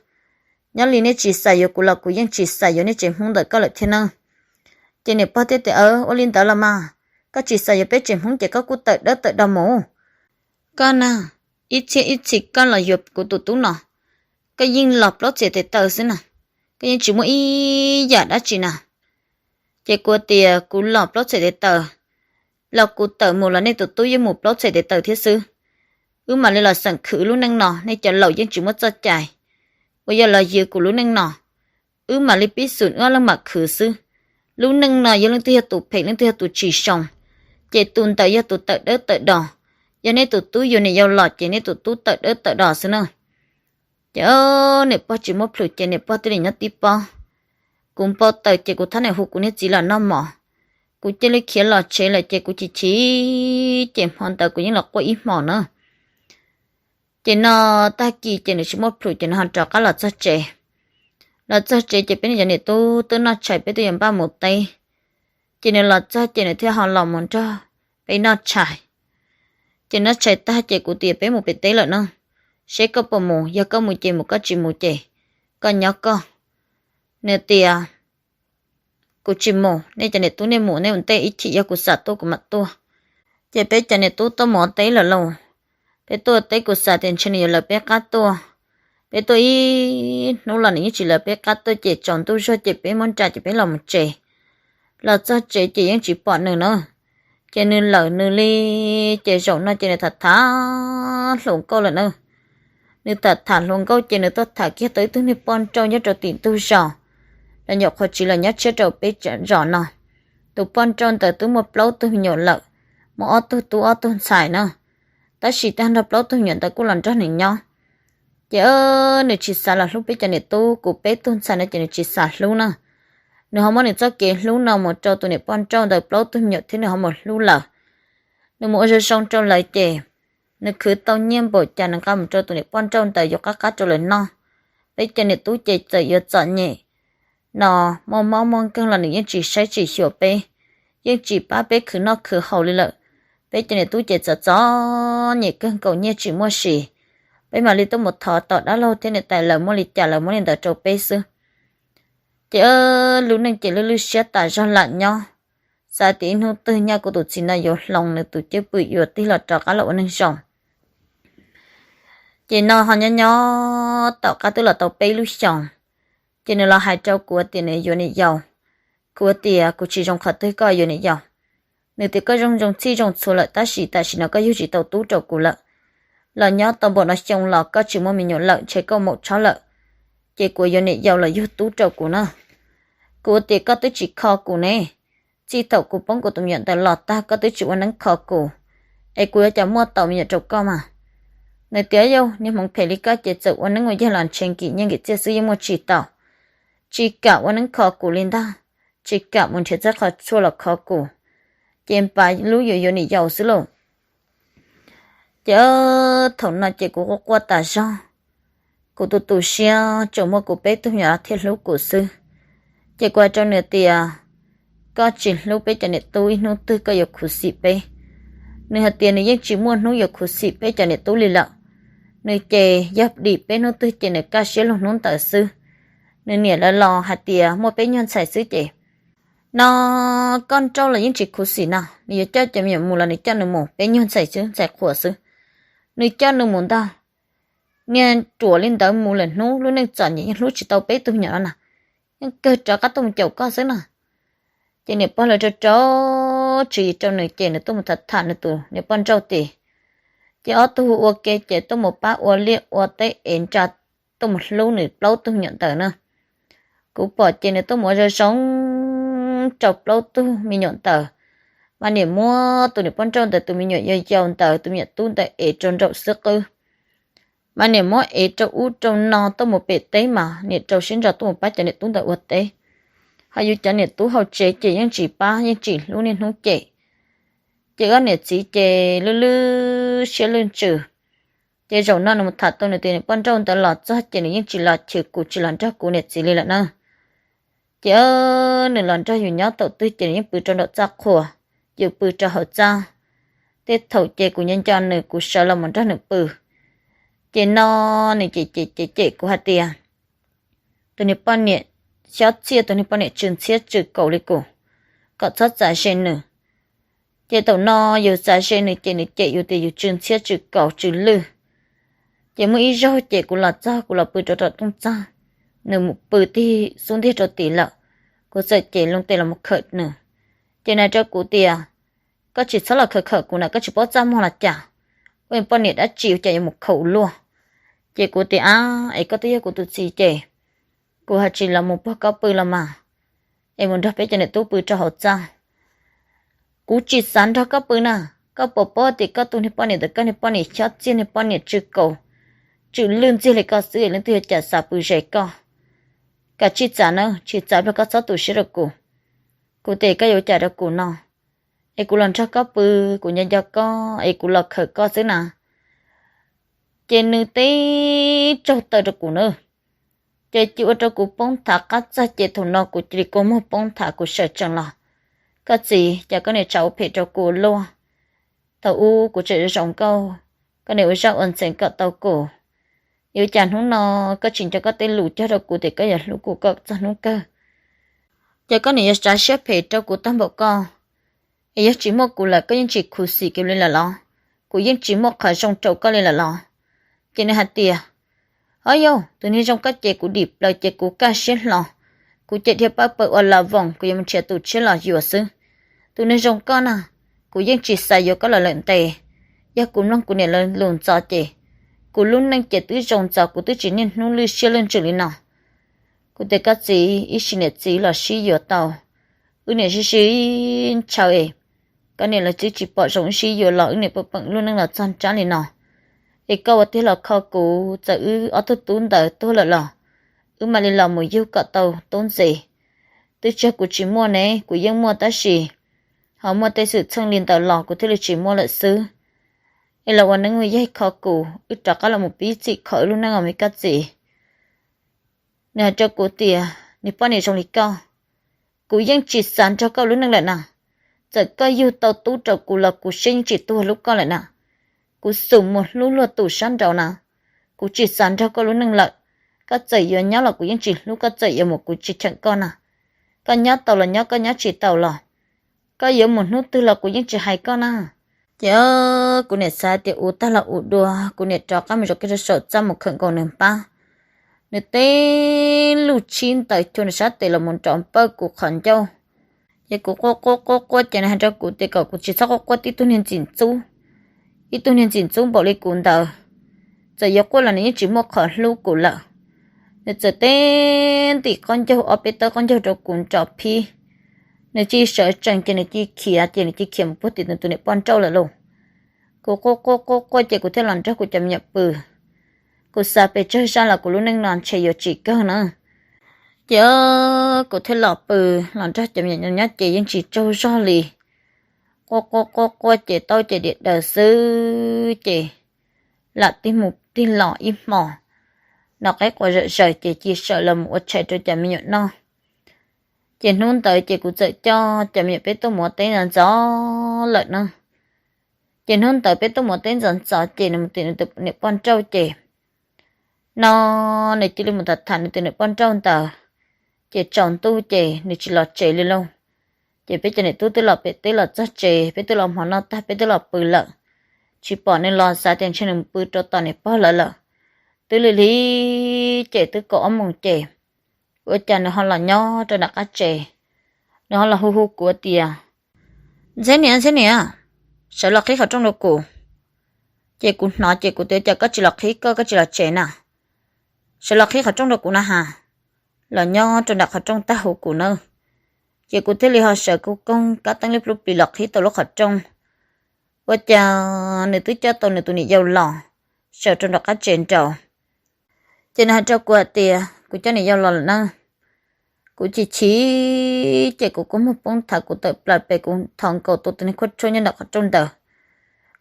Nyob li nej tsis xav yuav kuv los kuv yeej tsis xav yuav nej tsev Hmoob ntawm koj lawm thiab na. Ces niam pog thiaj tias, ua li ntawd los mas, koj tsis xav yuav peb tsev Hmoob ces koj kuj tawm dawb tawm do mus. Koj na, ib txhiab ib txhis koj los yuav kuv tus tub no, koj yeej los plaub txhais tes taw xwb na, koj yeej tsis muaj ib yam dab tsi na. Ces kuv tias kuv los plaub txhais tes taw, los kuv tawm mus los nej tus tub yeej mus plaub txhais tes taw thiab xwb. Wb mam li los xeem khwv lub neej no, nej cov laus yeej tsis muaj txoj cai uas yog los yws kuv lub neej no. Wb mam li pib xum wb ob leeg mam khwv xwb. Lub neej no yog leej twg yog tus phem leej twg yog tus tsis zoo, ces tus ntawd yog tus tawm dawb tawm do. Yog nej tus tub yuav niam yau los ces nej tus tub tawm dawb tawm do xwb na. Ces niam pog tsis muaj plhus ces niam pog thiaj li nyob tib pob. Kuv npau taws ces kuv thab niam hu kuv niag txiv los noj mov. Kuv cia li khiav los tsev lawm ces kuv chim chim, ces hmo ntawd kuv yeej los quaj ib hmos na. Ces no tag kis ces nws tsis muaj plhus ces nws ho rov qab los txog tsev. Los txog tsev ces peb niag cov niam tub twb noj tshais peb twb yuav npaj mus teb. Ces nws los txog ces nws thiaj ho los mus nrog peb noj tshais. Ces noj tshais tag ces kuv tias peb mus pem teb lawm no, seb koj puas mus, yog koj mus ces mus, koj tsis mus ces koj nyob koj. Nws tias kuv tsis mus, nej cov niam tub nej mus nej ua ntej, ib chim yog kuv xav tuaj kuv mam tuaj. Ces peb cov niam tub tuaj mus ua teb lawm lauj. Peb tuaj ua teb kuv xav tias ntshe nws yuav lawv peb qab tuaj. Peb tuaj ib hnub los nws yeej tsis lawv peb qab tuaj ces tsaus ntuj zog ces peb muab nra ces peb los mus tsev. Los txog tsev ces yeej tsis pom nws na. Ces nws lawm nws li, ces zaum no ces nws tham tham hluas nkauj lawm na. Nws tham tham hluas nkauj ces nws tuaj tham kiag tau ib tug niag poj nrauj nyob rau tim ntug zos, los nyuam qhuav tsiv los nyob tshiab rau peb zos no. Tus poj nrauj ntawd twb muaj plaub tug me nyuam lawm, muaj ob tug tub ob tug ntxhais na. Tab sis tag nrho plaub tug me nyuam ntawd kuj los nrog nws nyob. Ces nws tsis xav los hlub peb cov niam tub, kuv peb tug ntxhais no ces nws tsis xav hlub na. Nws ho muab nws txoj kev hlub no mus rau tus niam poj nrauj ntawd plaub tug me nyuam thiab nws ho mus hlub lawv. Nws mus ua zoo zoo rau lawv ces nws khwv tau nyiaj npaum cas nws nqa mus rau tus niam poj nrauj ntawd yuav qab qab rau lawv noj. Peb cov niam tub ces txawm yuav txom nyem no, muaj mob muaj nkeeg los nws yeej tsis saib tsis xyuas peb, yeej tsis pab peb khwv noj khwv haus li lawm. Peb cov niam tub ces txom txom nyem kawg nkaus nyiaj tsis muaj siv. Peb mam li tuaj mus thov tom dab laug thiab niam tais lawv muaj li cas lawv muab li ntawd rau peb xwb. Ces lub neej ces lwj lwj siab tas zog lam nyob. Xav tias ib hnub twg nyaj kuv tus txiv no yuav hloov nws tus cwj pwm yuav tig los rov qab los ua neeg zoo. Ces no ho nyob nyob tom qab twb los tau peb lub xyoos, ces nws los hais rau kuv tias nws yuav niam yau. Kuv tias kuv tsis zoo qhov twg koj yuav niam yau. Nws tias koj zoo zoo txhij zoo txhua lawm tab sis tam sim no koj yug tsis tau tub rau kuv lawm. Los nyob tau npaum no xyoo los koj tsis muaj me nyuam lawm ntshe koj maum tshob lawm, ces kuv yuav niam yau los yug tub rau kuv na. Kuv tias koj twb tsis kho kuv ne, Txij thaum kuv poob kuv tus me nyuam ntawd los tag koj twb tsis ua neeb kho kuv, es kuv yuav cas muaj tau me nyuam rau koj mas? Nws tias yog niag hmoov phem li koj ces txawm ua neeb ua yaig los ntshe nkim nyiaj nkim txiaj xwb yeej muaj tsis tau. Tsis kam ua neeb kho kuv li ntag, tsis kam mus nrhiav txoj qhov tshuaj los kho kuv, ces npaj lub yuav yuav niam yau xwb lauj. Ces thaum no ces kuv quaj quaj tas zog, kuv tu tu siab tsuas muaj kuv peb tug me nyuam thiaj hlub kuv xwb. Ces kuv hais rau nws tias, koj tsis hlub peb cov niam tub ib hnub twg koj yuav khuv xim peb. Nws hais tias nws yeej tsis muaj hnub yuav khuv xim peb cov niam tub li lawm. Nws ces yog dim peb hnub twg ces nws kaj siab lug hnub ntawd xwb. Nws niam lawv los hais tias muaj peb nyuag ntxhais xwb ces, no koj nrauj los yeej tsis khuv xim no, nws yuav coj cov me nyuam mus los nws coj nws mus, peb nyuag ntxhais xwb, ntxhais qhuas xwb. Nws coj nws mus ntag, niag ruam li ntawd mus lawm hnub lub neej txom nyem yeej hlub tsis tau peb tug me nyuam no na, yeej kawg rov qab tuaj mus caum koj xwb na. Ces niam pog lawv rau rau tswv yim rau nws ces nws tuaj mus tham tham nws tus niam poj nrauj tias, ces ob tug ua ke ces tuaj mus pab ua liaj ua teb es nra tuaj mus hlub nws plaub tug me nyuam ntawd na. Kuv pom ces nws tuaj mus ua zoo zoo rau plaub tug me nyuam ntawd, mas niam muab tus niam poj nrauj ntawd tus me nyuam yau yau ntawd tus me nyuam tub ntawd ev rau nraum xwb qwb. Mas niam muab ev rau ub rau no tuaj mus pem teb mas niam rau siab ntso tuaj mus pab cov niam tub ntawd ua teb. Ho yus cov niam tub hauv tsev ces yeej tsis pab yeej tsis hlub niaj hnub cem. Ces ob niam txiv ces lwj lwj siab lwj ntsws. Ces zaum no nws mus tham tau nws tus niam poj nrauj ntawd los txog ces nws yeej tsis los chwv kuv tsis los nrog kuv niam txiv li lawm na. Ces nws los nrog yus nyob thaum twg ces nws yeej pw rau nraum txaj qhua, yus pw rau hauv txaj. Tej thaum ces kuv nco nco nws kuv sawv los mus nrog nws pw. Ces no nws cem cem cem cem kuv hais tias, tus niag poj niam xyob txiaj, tus niag poj niam tsw ntxhiab tsw kaus li kuv, kom txhob txav ze nws. Ces thaum no yus txav ze nws ces nws cem yus tias yus tsw ntxhiab tsw kaus tsw lwj. Ces muaj ib zaug ces kuv los txog kuv los pw rau tom tooj txag, nws mus pw tig xub ntiag rau tid lawm. Kuv txawm cev loo tes los mus khawm nws. Ces nws hais rau kuv tias, koj tsis txhob los khawm khawm kuv na, koj tsis paub txaj muag los cas? Ua poj niam dab tsi ua cas yuav mus khaum luaj? Ces kuv tias, ab, es koj twb yog kuv tus txiv ces kuv haj tsis los mus puag koj pw los mas, es mus nrog peb cov niam tub pw rau hauv txaj. Kuv tsis xav nrog koj pw na. Koj puas paub tias koj tus niag poj niam ntawd koj niag poj niam xyob txiaj, niag poj niam tsw kaus tsw lwj ntxiag li koj xwb, leej twg yuav cas xav pw ze koj? Kav tsij txav na, tsis txav los koj txhob tu siab rau kuv. Kuv tias koj yuav ua cas rau kuv no? Es kuv los nrog koj pw, kuv nco nco koj es kuv los khawm koj xwb na. Ces nws teb tsaug taw rau kuv na. Ces cia ua rau kuv poob thav qab txag ces thaum no kuv cia li kua muag poob thav kuv sawv tsees los. Koj txiv, cas koj niam tsa ua phem rau kuv luaj? Thaum ub kuv tseem zoo zoo nkauj, koj niam ua zaj ua ntxeev kom tau kuv. Yuav cas hnub no koj tsis nco koj tej lus cog rau kuv tias koj yuav hlub kuv kom txog hnub kawg? Ces koj niam yuav tsav siab phem rau kuv tag npaum koj. Es yog tsis muaj kuv lawm koj yeej tsis khuv xim kiag li lawm los? Kuv yeej tsis muaj qhov zoo rau koj li lawm los? Ces nws hais tias, o yau, tus niag zoo koj ces kuv dim plaws ces kuv kaj siab hlo, kuv ces dhia pawg pawg ua la voos, kuv yuav mus nrhiav tus tshiab los yuav xwb. Tus niag zoo koj na, kuv yeej tsis xav yuav koj los lawm ntev. Yog kuv mloog kuv niam lawv lus ntxov ces kuv lub neej ces twb zoo ntxov, kuv twb tsis niaj hnub lwj siab lwj ntsws li no. Kuv tias koj txiv, ib sim niam txiv los sib yuav tau, wb niam sib sib ntshaw es koj niam lawv twb tsis pom zoo wb sib yuav los wb niam pw peem lub neej los txog nrab li no. Es koj ua tiag los kho kuv, txawm wb ob tug tub ntawd tuag lawm los wb mam li los mus yug kom tau tub ntxiv. Twb tsis yog kuv tsis muaj ne, kuv yeej muaj tab sis ho muaj tej xwm txheej li ntawd los kuv thiaj li tsis muaj lawm xwb. Es los ua neeb ua yaig kho kuv, wb rov qab los mus pib txim kho wb lub neej os me koj txiv. Nws hais rau kuv tias, niag poj niam zoo li koj, kuv yeej tsis xav nrog koj ua lub neej lawm na. Txawm koj yug tau tub rau kuv los kuv siab yeej tsis tuag hlub koj lawm na. Kuv xum mus hlub luag tus sab nraud na. Kuv tsis xav nrog koj lub neej lawm. Koj txawm yuav nyob los kuv yeej tsis hlub, koj txawm yuav mus kuv tsis cheem koj na. Koj nyob tau los nyob, koj nyob tsis tau los koj yuav mus hnub twg los kuv yeej tsis hais koj na. Ces kuv niam xav tias ua tag los ua dua, kuv niam rov qab mus zaum kiag rau saum txaj mus khawm nkaus nws npab. Nws teb lub tshib ntawm cuag nws sab tes los mus nrov npawj kuv qhov ncauj. Ces kuv quaj quaj quaj quaj ces nws hais rau kuv tias kom kuv tsis txhob quaj quaj, ib tug niag ntxim ntxub, ib tug niag ntxim ntxub npaum li kuv ntawd, txawm yuav quaj los nws yeej tsis muaj qhov hlub kuv lawm. Nws txawm teb ntim qaub ncaug, ob peb tawb qaub ncaug rau kuv nrov phib. nws cia sawv tsees ces nws cia khiav ces nws cia khiav mus puag tim nws tus niam poj nrauj lawm lauj. Kuv quaj quaj quaj quaj ces kuv thiaj los nrog kuv cov me nyuam pw. Kuv xav pes tsawg zaj los kuv lub neej no ntshe yuav tsis kawg na. Ces kuv thiaj los pw, los nrog cov me nyuam nyob ces yeej tsis tsaug zog li. Quaj quaj quaj quaj ces taub ces diam daws xwb ces lam tig mus tig los ib hmos, noj qaib qua zom zaws ces cia sawv los mus ua tshais rau cov me nyuam noj. Ces hnub ntawd ces kuv txawm coj cov me nyuam peb tuaj mus ua teb ntxov ntxov lawm na. Ces hnub ntawd peb tuaj mus ua teb ntxov ntxov ces nws mus tim nws tus niam poj nrauj ces no nws cia li mus tham tham nws tus niam poj nrauj ntawd, ces tsaus ntuj ces nws tsis los tsev li lauj. Ces peb cov niam tub twb los pem teb los txog tsev, peb twb los hmo noj tag peb twb los pw lawm, tsis pom nws los, xav tias ntshe nws mus pw rau tom niam pog lawv lawm. Twb lig lig ces twb kaum ob moos ces ua cas nws ho los nyob rau nram qab tsev, nws ho los hu hu kuv tias, Ntxhiab niam, Ntxhiab niam, sawv los qhib qhov rooj rau kuv. Ces kuv hnov ces kuv tias, Cas koj tsis los qhib koj, koj tsis los tsev na? Sawv los qhib qhov rooj rau kuv na has. Los nyob rau nram qhov rooj tag hu kuv na. Ces kuv thiaj li ho sawv kuj koog kab teeb li plub plis los qhib tau lub qhov rooj. Ua cas nws twb coj tau nws tus niam yau los sawv rau nram qab tsev nraud. Ces nws hais rau kuv hais tias, Kuv coj niam yau los lawm na. Kuv chim chim ces kuv kua muag poob thav, kuv tawm plaws pem, kuv thov nkaus tus tus niag khuab rhuab nyob nram qhov rooj ntawd,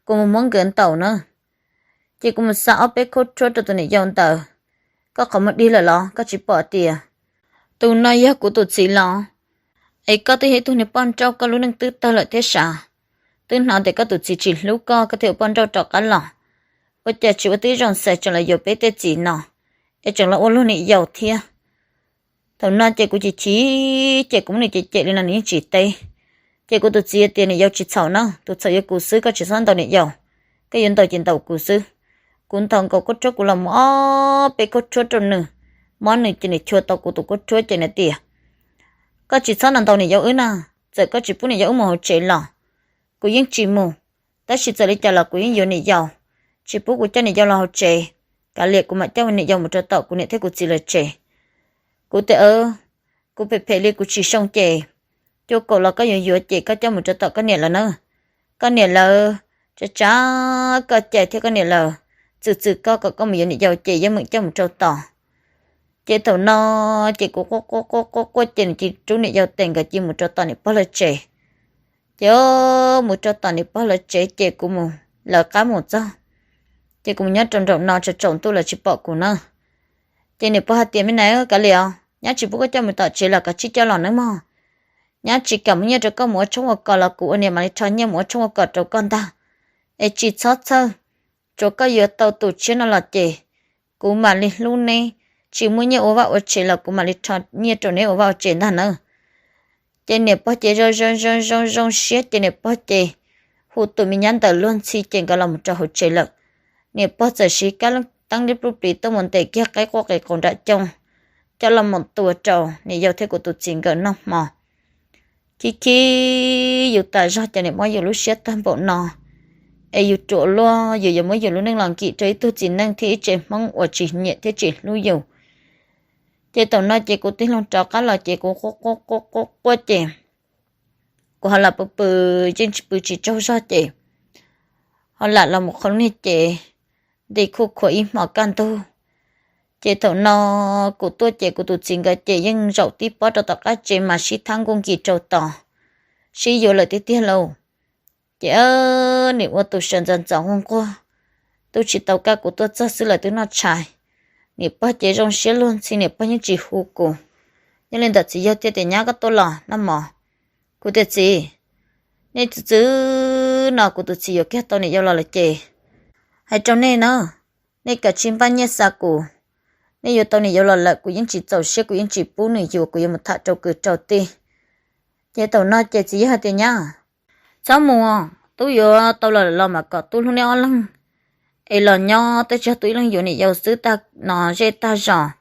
kuv mus muab nkawd ntaus na. Ces kuv mus xa ob peb khuab rhuab rau tus niam yau ntawd, Koj qhov muag dig lawm los koj tsis pom tias tus no yog kuv tus txiv los? Es koj twb yog ib tug niag poj nrauj, koj lub neej twb tawg lawm thiab sav. Twb hnov tias koj tus txiv tsis hlub koj, koj thiaj ua poj nrauj rov qab los. Ua cas tsis ua tib zoo xaiv tseem los yuav peb tej txiv no, es tseem los ua luag niam yau thiab. Thaum no ces kuv chim chim ces kuv muab nws cem cem li no nws yeej tsis teb. Ces kuv tus txiv tias, Niam yau tsis txhaum na, tus txhaum yog kuv xwb, koj tsis txhob ntaus niam yau. Koj yuav ntaus ces ntaus kuv xwb. Kuv ntaus nkaus khuab rhuab, kuv los mus ob peb khuab rhuab rau nws, mob nws ces nws chua tau kuv tus khuab rhuab ces nws tias, Koj tsis txhob ntaus niam yau wb na, txawm koj tsis pub niam yau wb mus hauv tsev los kuv yeej tsis mus, tab sis txawm li cas los kuv yeej yuav niam yau. Tsis pub kuv coj niam yau los hauv tsev, kav liam kuv mam coj niam yau mus rau tom kuv niam thiab kuv txiv lawv tsev. Kuv tias, Kuv phem phem li kuv tsis zoo ces cuaj kaum los koj yuav yuav ces koj coj mus rau tom koj niam lawv na. Koj niam lawv tsa tsa koj cai thiab koj niam lawv txwm txwm koj kom koj mus yuav niam yau ces yeej meem coj mus rau tom. Ces thaum no ces kuv quaj quaj quaj quaj ces nws cia rub niam yau tes nkawd cia mus rau tom niam pog lawv tsev. Ces mus rau tom niam pog lawv tsev ces kuv mus lawv qab mus txog, ces kuv mus nyob rau nraum no, tsaus tsaus ntuj lawv tsis pom kuv na. Ces niam pog hais tias, Me nais, kav liam os, nyab tsis pub koj coj mus tom tsev los kav tsij coj los nawb mog. Nyab tsis kam muab nyiaj rau koj mus ua tshoob ua kos los kuv ua niam mam li rho nyiaj mus ua tshoob ua kos rau koj ntag. Es tsis txhob txhawj, tsuav koj yuav tau tus tshiab no los ces kuv mam li hlub neb, tsis muaj nyiaj ua vaj ua tsev los kuv mam li rho nyiaj rau neb ua vaj ua tsev ntag nawb. Ces niam pog ces zoo zoo zoo zoo siab ces niam pog ces hu tus me nyab ntawd luag ntxhi ces nkawd los mus rau hauv tsev lawm. Niam pog txawm siv kab teeb liab pluj plis tuaj mus ntes kiag qaib quaj qis qaus nram cooj coj los mus tua rau niam yau thiab kuv tus txiv nkawd noj hmo. Khib khib yus tas zog ces niam muab yus lub siab tag npaum no, es yus ruam luaj yus yuav muab yus lub neej los nkim rau ib tug txiv neej thiab ib tse Hmoob uas tsis nyiam thiab tsis hlub yus. Ces thaum no ces kuv tig hlo rov qab los ces kuv quaj quaj quaj quaj ces kuv ho lam pw pw yeej tsis pw tsis tsaug zog ces ho lam los mus qhov niag ces nti khuj khuav ib hmos kaj ntug. Ces thaum no kuv tuaj ces kuv tus txiv nkawd ces yeej zaum tib pob rau tom qab tsev mas sib thab nkuj nkis rau tos, sib yuav lawm tiag tiag lauj. Ces nws ua tus sawv ntxov ntxov nquag nquag, twb tsis tau kaj kuv tuaj txog xwb lawv twb noj tshais. Niam pog ces zoo siab luag ntxhi, niam pog yeej tsis hu kuv. Yog li ntawd txiv yawg thiaj tias, Nyab, koj tuaj los noj mov. Kuv tias, Txiv, nej txwv txwv no kuv tus txiv yuav kiag tau niam yau los lawm ces hais rau nej na, nej kav tsij npaj nyiaj xa kuv. Nej yuav tau niam yau los lawm kuv yeej tsis txaus siab, kuv yeej tsis pub nws yuav, kuv yuav mus tham rau kwv rau tij. Ces thaum no ces txiv yawg hais tias, Nyab, txhob mus, tub yuav tau los lawm los mas kom tub hlub neb ob leeg es los nyob, tej zaum tub ib leeg yuav niam yau xwb, tag no zej tag zos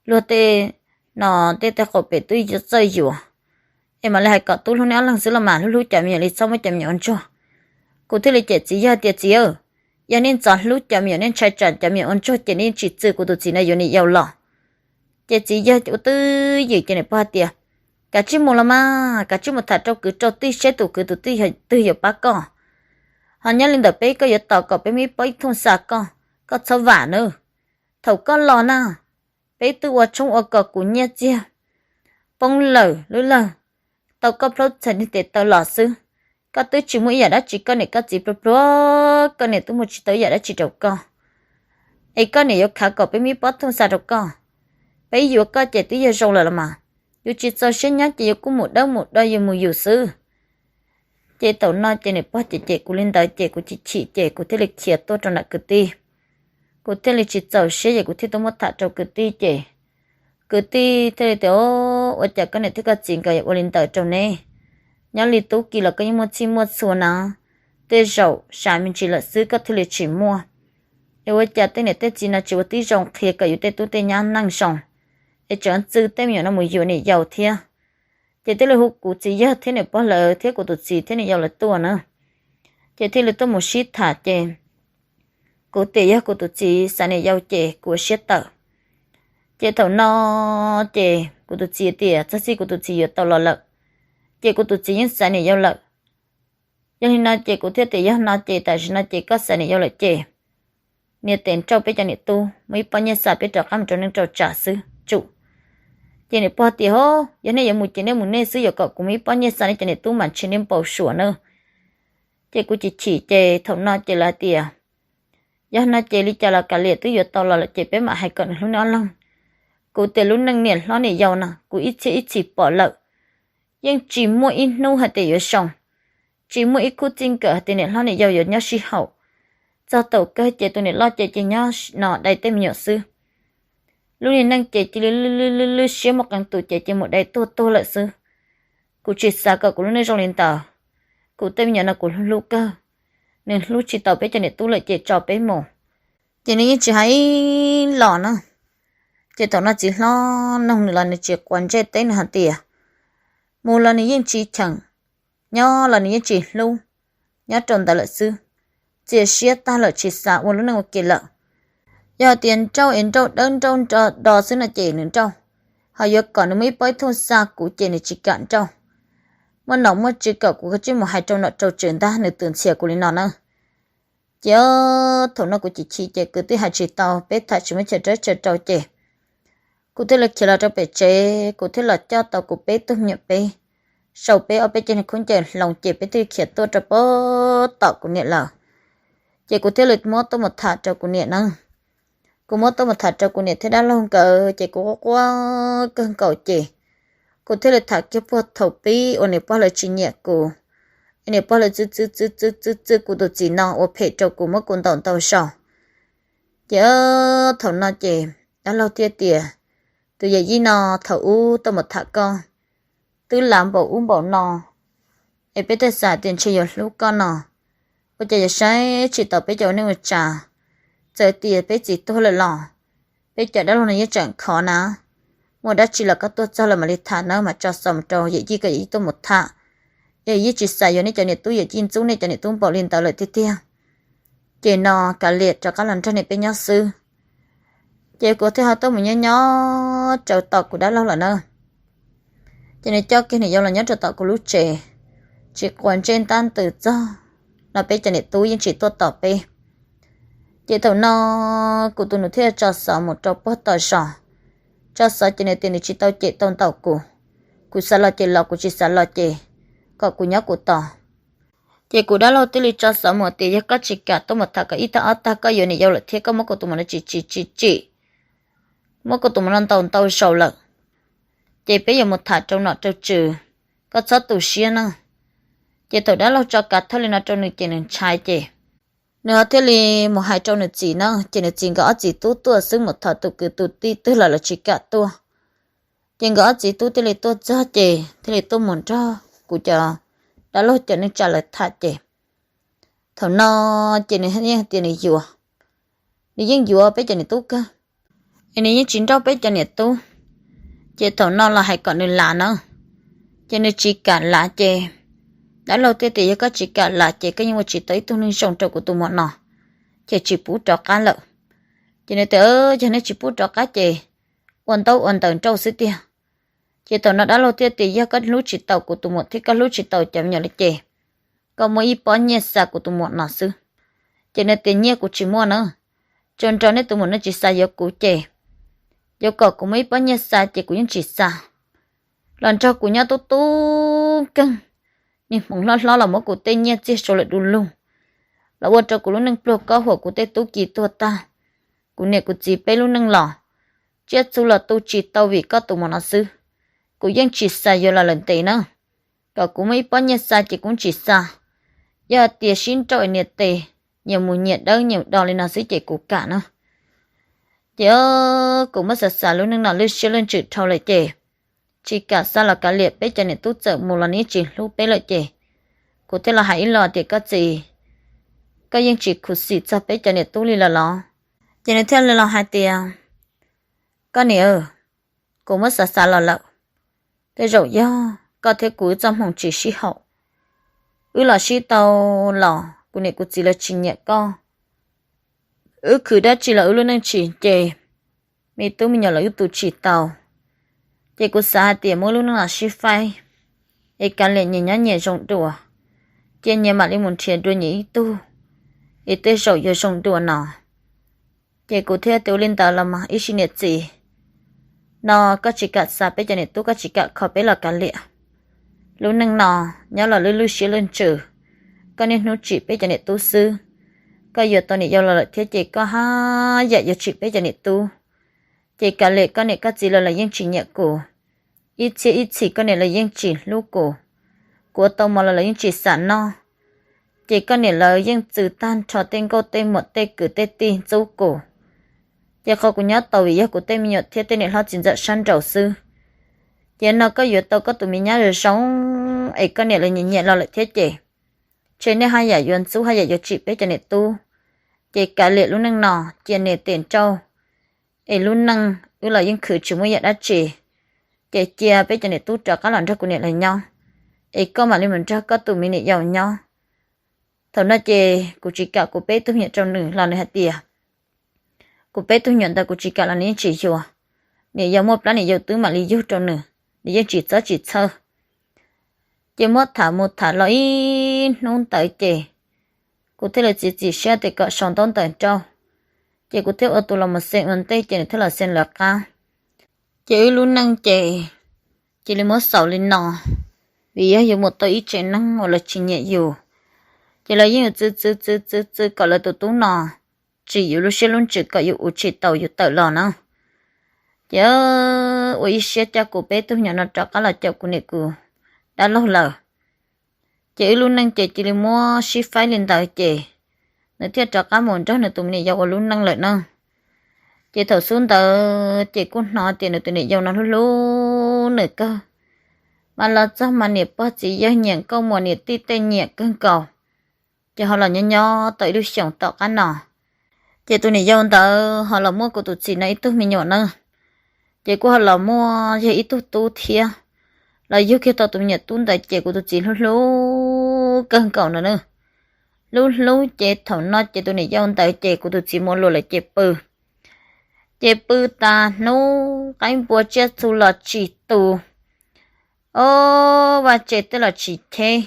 luag tej no tej teg qaum pem twb txawj yuav, es mam li hais kom tub hlub neb ob leeg xwb los mas hlub hlub cov me nyuam li, txhob muab cov me nyuam ua ntsuag. Kuv thiaj li cem txiv yawg tias, Txiv, yog nej ntxov hlub cov me nyuam, nej ntshai tsam cov me nyuam ua ntsuag ces nej tsis txwv kuv tus txiv no yuav niam yau los. Ces txiv yawg ua twj ywm ces niam pog hais tias, Kav tsij mus los mas, kav tsij mus tham rau kwv rau tij seb tus kwv tus tij twg yuav pab koj. Ho nyob li ntawm peb, koj yuav tos kom peb muaj ib pob ib thooj xa koj, koj txhob vam nawb. Thaum koj los na, peb twb ua tshoob ua kos kuv nyiaj txiag poob lawm lub lawg, tau koj plaub txhais tes taw los xwb. Koj twb tsis muaj ib yam dab tsi, koj niam koj txiv pluag pluag, koj niam twb muaj tsis tau ib yam dab tsi rau koj. Es koj niam yuav khav kom peb muaj ib pob thooj xa rau koj. Peb yuav koj ces twb yog zoo lawm los mas, yuav tsis txaus siab nyob ces yuav kuj mus dawb mus do yus mus yus xwb. Ces thaum no ces niam pog cem cem kuv li ntawd ces kuv chim chim ces kuv thiaj li khiav tuaj rau nram kwv tij. Kuv thiaj li tsis txaus siab ces kuv thiaj tuaj muab tham rau kwv tij ces kwv tij thiaj li tias, Ua cas koj niam thiab koj txiv nkawd ua li ntawd rau neb? Nyob li tub ki los koj yeej muaj txhij muaj txhua na, tej zaum sam me ntsis lawm xwb koj thiaj li tsis muaj. Es ua cas tej niam tej txiv no tsis ua tib zoo qhia kom yus tej tub tej nyab neej zoo, es tseem txwv tej me nyuam no mus yuav niam yau thiab? Ces thiaj li hu kuv txiv yawg thiab niam pog lawv thiab kuv tus txiv thiab niam yau lawv tuaj na. Ces thiaj li tuaj mus sib tham ces kuv tias yog kuv tus txiv xav niam yau ces kuv ua siab tawm. Ces thaum no ces kuv tus txiv tias txog txij kuv tus txiv yuav tau los lawm, ces kuv tus txiv yeej xav niam yau lawm. Yog li no ces kuv thiaj tias yog no ces tam sim no ces koj xav niam yau lawm ces niam tes nrauj peb cov niam tub muaj ib pob nyiaj xa peb rov qab mus rau neej rau tsav xwb tsum. Ces niam pog tias, Ho, yog nej yuav mus ces nej mus nej xwb, yuav kom kuv muaj ib pob nyiaj xa nej cov niam tub mas ntshe nej npau suav na. Ces kuv chim chim ces thaum no ces lawv tias, Yog no ces li cas los kav liam, twb yuav tau los lawm ces peb mam hais kom nws hlub nws ob leeg. Kuv tias lub neej niam hlob niam yau no kuv ib txhiab ib txhis pom lawm, yeej tsis muaj ib hnub hais tias yuav zoo, tsis muaj ib khub txij nkawm hais tias niam hlob niam yau yuav nyob sib haum. Txog thaum kawg ces tus niam loj ces cia nyob no dai tej me nyuam xwb. Lub niag neej ces cia li lwj lwj lwj siab, muaj qee tus ces cia mus dai tuag tuag lawm xwb. Kuv tsis xav kom kuv lub neej zoo li ntawd. Kuv tej me nyuam no kuv hlub hlub kawg, nws hlub tsis tau peb cov niam tub lawm ces tso peb mus. Ces nws yeej tsis hais ib los na. Ces thaum no txiv hlob noog nws los nws tsis quav ntsej teb, nws hais tias mus los nws yeej tsis cheem, nyob los nws yeej tsis hlub, nyob rau ntawd lawm xwb. Txias siab tag lawm tsis xav ua lub neej ua ke lawm. Yog hais tias nrauj es nrauj dawb nrauj do xwb no ces nws nrauj, ho yuav kom nws muaj ib pob ib thooj xa kuv ces nws tsis kam nrauj. Muaj nom muaj tswv kom kuv kav tsij mus hais rau nom rau tswv ntag, nws twb ntxhias kuv li no na. Ces thaum no kuv chim chim ces kwv tij hais tsis tau, peb tham tsis muaj chaw dawb chaw rau ces kuv thiaj li khiav los rau pem tsev, kuv thiaj los coj tau kuv peb tug me nyuam peb, sau peb ob peb ceg niag khaub ncaws hloov ces peb thiaj li khiav tuaj rau pem tom kuv niam lawm. Ces kuv thiaj li muab tuaj mus tham rau kuv niam na. Kuv muab tuaj mus tham rau kuv niam thiab dab laug nkawd ces kuv quaj quaj kawg nkaus ces kuv thiaj li tham kiag puag thaum pib uas niam pog lawv tsis nyiam kuv, es niam pog lawv txwv txwv txwv txwv txwv txwv kuv tus txiv no ua phem rau kuv, muab kuv ntaus ntau zaus. Ces thaum no ces dab laug thiaj tias, tus yawm yij no thaum ub tuaj mus tham koj twb lav npaum ub npaum no, es peb thiaj xav tias ntshe yuav hlub koj no, ua cas yuav saib tsis taus peb cov ua neej ua tsav. Txawm tias peb txiv tuag lawm los peb cov dab laug no yeej tseem khov na. Muaj dab tsi los koj tuaj txog lawm mam li tham nawb, mas tso xov mus rau yawm yij kom yawm yij tuaj mus tham. Yawm yij tsis xav yuav nej cov niam tub, yawm yij ntxub nej cov niam tub npaum li ntawd lawm tiag tiag. Ces no kav liam rov qab los nrog niam peb nyob xwb. Ces kuv thiaj ho tuaj mus nyob nyob rau tom kuv dab laug lawm na. Ces nws coj kiag niam yau los nyob rau tom kuv lub tsev, tsis quav ntsej ntab ntws txog no peb cov niam tub yeej tsis tuaj tos peb. Ces thaum no kuv tus nus thiaj tso xov mus rau puag tom zos. Tso xov ces nws tias nws tsis tau cem tau ntaus kuv, kuv xav los ces los, kuv tsis xav los ces kom kuv nyob kuv tos. Ces kuv dab laug thiaj li tso xov mus tias yog koj tsis kam tuaj mus tham kom ib tag ob tag koj yuav niam yau lawm thiab koj muab kuv tus muam no tsim tsim tsim tsim, muab kuv tus muam no ntaus ntau zaus lawm, ces peb yuav mus tham rau nom rau tswv, koj txhob tu siab na. Ces thaum dab laug tso kav thawj li no rau nws ces nws ntshai ces nws ho thiaj li mus hais rau nws txiv na, ces nws txiv nkawd ob txiv tub tuaj xwb, mus thov tus kwv tus tij twg los lawv tsis kam tuaj. Ces nkawd ob txiv tub thiaj li tuaj txog ces thiaj li tuaj mus nrog kuv cov dab laug cov neej tsa lawv tham ces thaum no ces nws yeej tias nws yuav, nws yeej yuav peb cov niam tub kawg, es nws yeej tsis nrauj peb cov niam tub. Ces thaum no los hais kom nws lav na, ces nws tsis kam lav ces dab laug thiaj tias yog koj tsis kam lav ces koj yeej ua tsis tau ib tug neeg zoo rau kuv tus muam no, ces tsis pub rov qab lawm. Ces nws tias yog nej tsis pub rov qab ces ua ntaub ua ntawv nrauj xwb tiag. Ces thaum no dab laug thiaj tias, Yog koj hlub tsis tau kuv tus muam thiab koj hlub tsis tau cov me nyuam li ces koj muab ib pob nyiaj xa kuv tus muam no xwb. Ces nws tias, Nyiaj kuv tsis muaj na, tsuas nrog nej tus muam no tsis xav yuav kuv ces yuav kom kuv muab ib pob nyiaj xa ces kuv yeej tsis xa. Los nrog kuv nyob tub tub keeg, niag hmoov hlob hlob los muab kuv tej nyiaj txiag sau lawm du lug, los ua rau kuv lub neej pluag kob huam, kuv tej tub ki tuag tag. Kuv niam kuv txiv peb lub neej los tsiaj txhu los tu tsis tau vim koj tus muam no xwb. Kuv yeej tsis xav yuav los lawm ntev na. Kom kuv muaj ib pob nyiaj xa ces kuv tsis xa. Yog tias sib nrauj niam tes, nyias mus nyias dawb nyias do li no xwb ces kuv kam na. Ces kuv muab xav xav lub neej no lwj siab lwj ntsws dhau lawm ces tsis kam xa los kav liam, peb cov niam tub txawm mus los nws tsis hlub peb lawm ces kuv thiaj los hais ib lo tias, Koj txiv, koj yeej tsis khuv xim txog peb cov niam tub li lawm los? Ces nws thiaj li los hais tias, Koj niam, kuv muab xav xav los lawm, tej zaum yog koj thiab kuv wb txoj hmoo tsis sib haum. Wb los sib tau los kuv niam kuv txiv lawv tsis nyiam koj. Wb khwv dab tsi los wb lub neej tsis nce, me tub me nyuam los wb tu tsis tau. Ces kuv xav hais tias muab lub neej no sib faib es kav liam nyias nyob nyias zoo dua, cia nyias mam li mus nrhiav dua nyias ib tug, es tej zaum yuav zoo dua no. Ces kuv thiaj tias, Ua li ntawd los mas ib sim niam txiv, no koj tsis kam xa peb cov niam tub, koj tsis kam kho peb los kav liam. Lub neej no nyob los lwj lwj siab lwj ntsws, koj niaj hnub tsim peb cov niam tub xwb. Koj yuav tau niam yau los lawm thiab ces koj haj yam yuav tsim peb cov niam tub. Ces kav liam, koj niam koj txiv los lawv yeej tsis nyiam kuv, ib txhiab ib txhis koj niam lawv yeej tsis hlub kuv. Kuv ua tau mov los lawv yeej tsis xam noj. Ces koj niam lawv yeej txwv tag nrho tej nkauj tej muam tej kwv tej tij ntxub kuv. Ces qhov kuv nyob tau vim yog kuv tej me nyuam thiab tej niam hlob txiv ntxawm sab nraud xwb. Ces no koj yuav tau koj tus me nyab zoo zoo, es koj niam lawv nyiam nyiam los lawm thiab ces, ces nej haj yam yuav ntxub haj yam yuav tsim peb cov niam tub. Ces kav liam lub neej no, cia niam tes nrauj, es lub neej wb los yeej khwv tsis muaj yam dab tsi. Ces cia peb cov niam tub rov qab los nrog kuv niam lawv nyob, es koj mam li mus nrog koj tus me niam yau nyob. Thaum no ces kuv tsis kam kuv peb tug me nyuam rau nws los nws hais tias, Kuv peb tug me nyuam ntawd kuv tsis kam los nws yeej tsis yuav. Niam yau muaj plab niam yau twb mam li yug rau nws, nws yeej tsis txob tsis txhawj. Ces muab tham mus tham los ib hnub ntawd ces kuv thiaj li txiav txim siab tias kom sau ntaub ntawv rau. Ces kuv thiaj ua tus los mus xee ua ntej ces nws thiaj los xee lawv qab. Ces wb lub neej ces cia li muab xaus li no, vim yog yuav mus tau ib tsev neeg uas lawv tsis nyiam yus, ces lawv yeej yuav txwv txwv txwv txwv txwv kom lawv tus tub no tsim yus lub siab lub ntsws kom yus ua tsis tau yus tawm los na. Ces ua ib siab coj kuv peb tug me nyuam no rov qab los caum kuv niam kuv dab laug lawm. Ces wb lub neej ces cia li muab sib faib li ntawd ces nws thiaj rov qab mus nrog nws tus me niam yau ua lub neej lawm na. Ces thaum xub ntawd ces kuj hnov tias nws tus niam yau no hlub hlub nws kawg, mas los txog mas niam pog txiv yawg nyiam, nkauj muam niam tij tej nyiam kawg nkaus. Ces ho los nyob nyob tau ib lub xyoos tom qab no, ces tus niam yau ntawd ho los muaj kuv tus txiv no ib tug me nyuam na. Ces kuj ho los muaj yog ib tug tub thiab. Los yug kiag tau tus me nyuam tub ntawd ces kuv tus txiv hlub hlub kawg nkaus no na. Hlub hlub ces thaum no ces tus niam yau ntawd ces kuv tus txiv mus luam lawm ces pw. Ces pw tas hnub qaib npua tsiaj txhu los tsis tu, o, vaj tse tej los tsis cheb,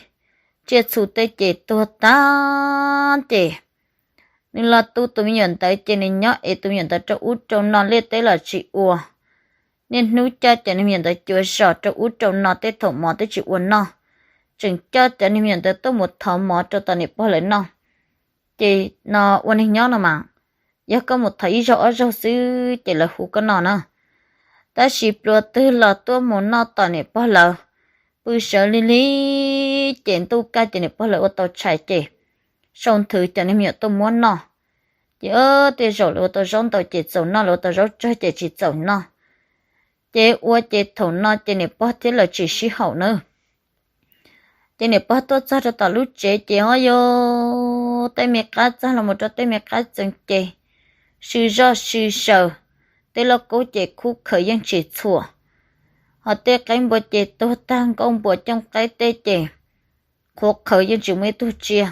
tsiaj txhu tej ces tuag tag ces nws los tu tus me nyuam ntawd ces nws nyob es tus me nyuam ntawd rau ub rau no, liaj teb los tsis ua. Niaj hnub coj cov niag me nyuam ntawd cuav zos rau ub rau no, tej thaum mov twb tsis ua noj, tseem coj cov niag me nyuam ntawd tuaj mus thov mov rau tom niam pog lawv noj. Ces no ua neeg nyob no mas, yog koj mus thov ib zaug ob zaug xwb ces lawv hu koj noj na. Tab sis pluas twg los tuaj mus noj tom niam pog lawv, pw sawv lig lig ces ntuj kaj ces niam pog lawv ua tau tshais ces sau nthwv cov niag me nyuam tuaj muab noj. Ces tej zaum lawv ua tau zaub ntau ces txaus noj, lawv ua tau zaub tsawg ces tsis txaus noj. Ces ua ces thaum no ces niam pog thiab lawv tsis sib haum na. Ces niam pog tuaj txog rau tom lub tsev ces ho yog tej me qab txog los mus rau tej me qab txees ces sw zoj sw zaws, tej lauj kaub ces khub khawv yeej tsis txhuam, ho tej qaib npua ces tuag tag, nkauj npua cooj qaib tej ces qhuav qhawv yeej tsis muaj ib tug tsiaj.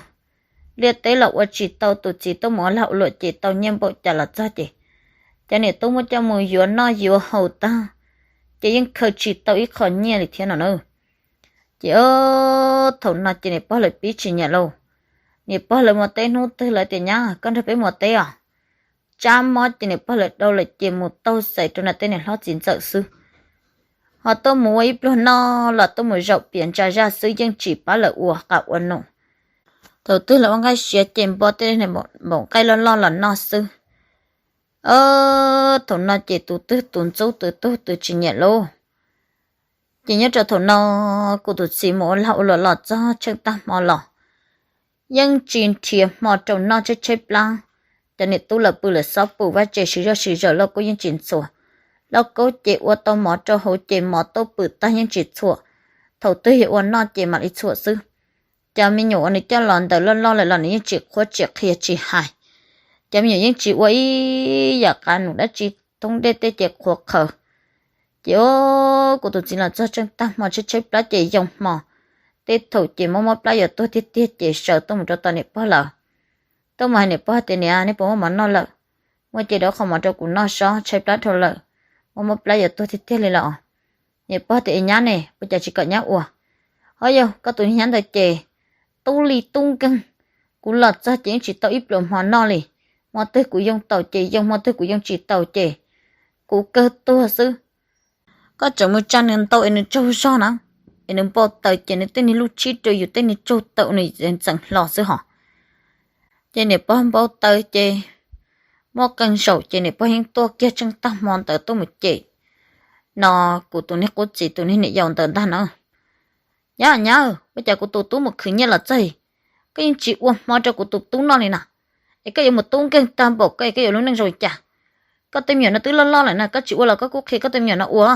Liaj teb los ua tsis tau, tus txiv tuaj mus ua lag ua luam ces tau nyiaj npaum cas los txog ces cov niam tub muab coj mus yuav noj yuav haus tag, ces yeej khaws tsis tau ib qho nyiaj li thiab no na. Ces ob thaum no ces niam pog lawv pib tsis nyiam lauj. Niam pog lawv mus teb hnub twg lawv tias, Nyab, koj nrog peb mus teb os. Tsab mob ces niam pog lawv dhau lawm ces mus taug xaiv rau nram tej niam hlob txiv ntxawm xwb. Ho tuaj mus ua ib pluag noj los tuaj mus zaum piav ntsa zaj xwb, yeej tsis pab lawv ua qab ua num. Thaum twg lawv ua nqaij siav ces npo tej npaum nqaij loj loj los noj xwb. Ob thaum no ces tus twg tus ntxub tus twg tus tsis nyiam lauj. Ces nyob rau thaum no kuv tus txiv mus ua lag ua luam los txog tsheej tag hmo los yeej tsis nrhiav hmo rau noj tshaib tshaib plab. Cov niam tub lawv pw lawv xob pw vaj tse sib zog sib zaws, lauj kaub yeej tsis ntxhua. Lauj kaub ces ua tau mov rau hauv ces mov tuaj pwm tag yeej tsis ntxhua. Thaum twg yog ua noj ces mam li ntxhua xwb. Cov me nyuam uas nws coj los ntawm loj loj lawm los nws yeej tsis qhuab tsis qhia tsis hais. Cov me nyuam yeej tsis ua ib yam qab num dab tsi, thoob dej tej ces qhuav qhawv. Ces kuv tus txiv los txog tsheej tag hmo tshaib tshaib plab ces yoo hmo, tej thaum ces mob mob plab yuav tuag tiag tiag ces sawv tuaj mus rau tom niam pog lawv. Tuaj mus hais niam pog tias, Niam, nej puas muaj mov noj lawm? Muaj ces rau qhov mov rau kuv noj sob, tshaib plab dhau lawm, mob mob plab yuav tuag tiag tiag li los. Niam pog tias, Es nyab ne, ua cas tsis kom nyab ua? Ho yog koj tus niag nyab ntawd ces tub li tub nkeeg, kuv los txog ces yeej tsis tau ib pluas hmo noj li. Hmo twg kuv yoo taus ces yoo, hmo twg kuv yoo tsis taus ces kuv kawg tuag xwb. Koj tseem mus tsa nws ntau es nws tsaug zog na, es nws npau taws ces nws tej niag lub tshib rau yus tej niag tsaug taws nws txeev hlo xwb hos. Ces niam pog npau taws ces muaj qee zaum ces niam pog yeej tuaj kiag tsheej tag hmo ntawd tuaj mus cem no kuv tus niag qub txiv tus niag niam yau ntawd ntag na. Nyab, nyab, ua cas kuv tus tub mus khwv nyiaj los txog, koj yeej tsis ua hmo rau kuv tus tub noj li na. Es koj yuav mus tub nkeeg tag npaum koj es koj yuav lub neej zoo li cas? Koj tej me nyuam no twb loj loj lawm na, koj tsis ua los koj kuj qhia koj tej me nyuam no ua.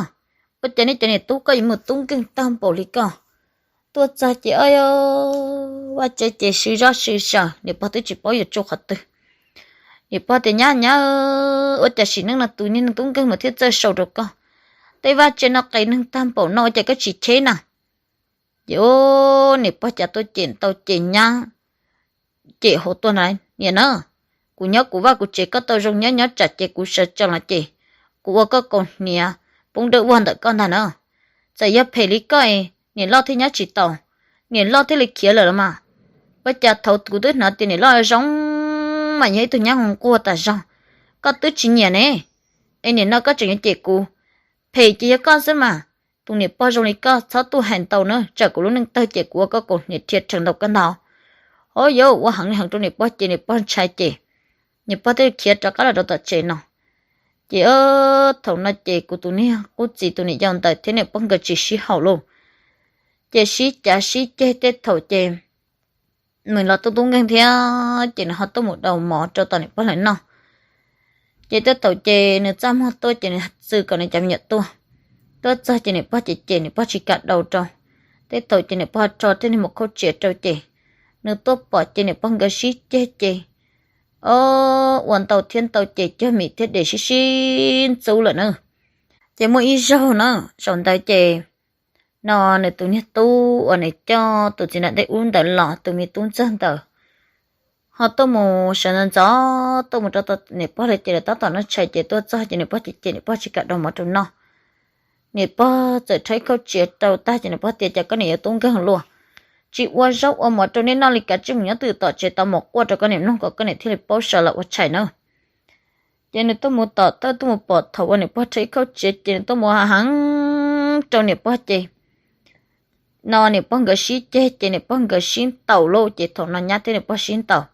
Ua cas nej cov niam tub koj yuav mus tub nkeeg tag npaum li koj? Tuaj txog ces vaj tsev ces sib zog sib zaws, niam pog twb tsis paub yuav tso qhov twg. Niam pog tias, Nyab, nyab, ua cas sim neej no tus niag neeg tub nkeeg mas thiaj txawj sau rau koj? Tej vaj tsev no qis neeg tag npaum no ua cas koj tsis cheb na? Ces niam pog cas tuaj cem ntau ces nyab cem hauv tuaj na, Niam na, kuv nyob kuv vaj kuv tsev koj tau zoo nyob nyob tsam ces kuv sawv tsees los ces kuv ua koj kaus hniav poob dawb vog ntawm koj ntag na. Txawm yog phem li koj es niam loj thiaj nyob tsis taus, niam loj thiaj li khiav lawm los mas. Ua cas thaum kuv twb hnov tias niam loj zoo mas yog ib tug nyab nquag tas zog, koj twb tsis nyiam ne, es nim no koj tseem yuav cem kuv. Phem ces yog koj xwb mas. Tus niam pog zoo li koj txhob tuaj hais ntau na, tsam kuv lub neej tawg ces kuv ua koj kaus hniav rhia rhees ntau koj ntag. Hov yuav ua heev li heev rau niam pog ces niam pog ntshai ces niam pog thiaj khiav rov qab los rau tom tsev no. Ces thaum no ces kuv tus niag qub txiv tus niam yau ntawd thiab niam pog nkawd tsis sib haum lauj. Ces sib cav sib ceg tej thaum ces nws los tub tub nkeeg thiab ces nws ho tuaj mus daus mov rau tom niam pog lawv noj. Ces tej thaum ces nws txaj muag tuaj ces nws txwv kom nws cov me nyuam tuaj. Tuaj txog ces niam pog cem cem niam pog tsis kam daus rau. Tej thaum ces niam pog tso tej niag mus khauj tsiav rau ces nws tuaj pom ces niam pog nkawd sib ceg ces o, ua ntau thiab ntau ces cog mis thiab dev sib sib ntxub lawm na. Ces muaj ib zaug na, zaum ntawd ces no nws tus niag tub uas nws coj tus txiv nram ntej ub ntawd los tus me tub ntxawg ntawd ho tuaj mus sawv ntxov ntxov tuaj mus rau tom niam pog lawv ces lawv tab tom noj tshais ces tuaj txog ces niam pog cem cem niam pog tsis kam daus mov rau noj. Niam pog txawm rhaub khauj tsiav rau tag ces niam pog tias, Cas koj niam yuav tub nkeeg luaj, tsis ua zaub ua mov rau nej noj li, kav tsij mus nyob twj ywm tom tsev tos mus quaj rau koj niam mloog kom koj niam thiaj li paub sawv los ua tshais na. Ces nws tuaj mus tom thawj tuaj mus pom thaum uas niam pog rhaub khauj tsiav ces nws tuaj mus heev rau niam pog ces no niam pog nkawd sib ceg ces niam pog nkawd sib ntaus lauj. Ces thaum no nyab thiab niam pog sib ntaus,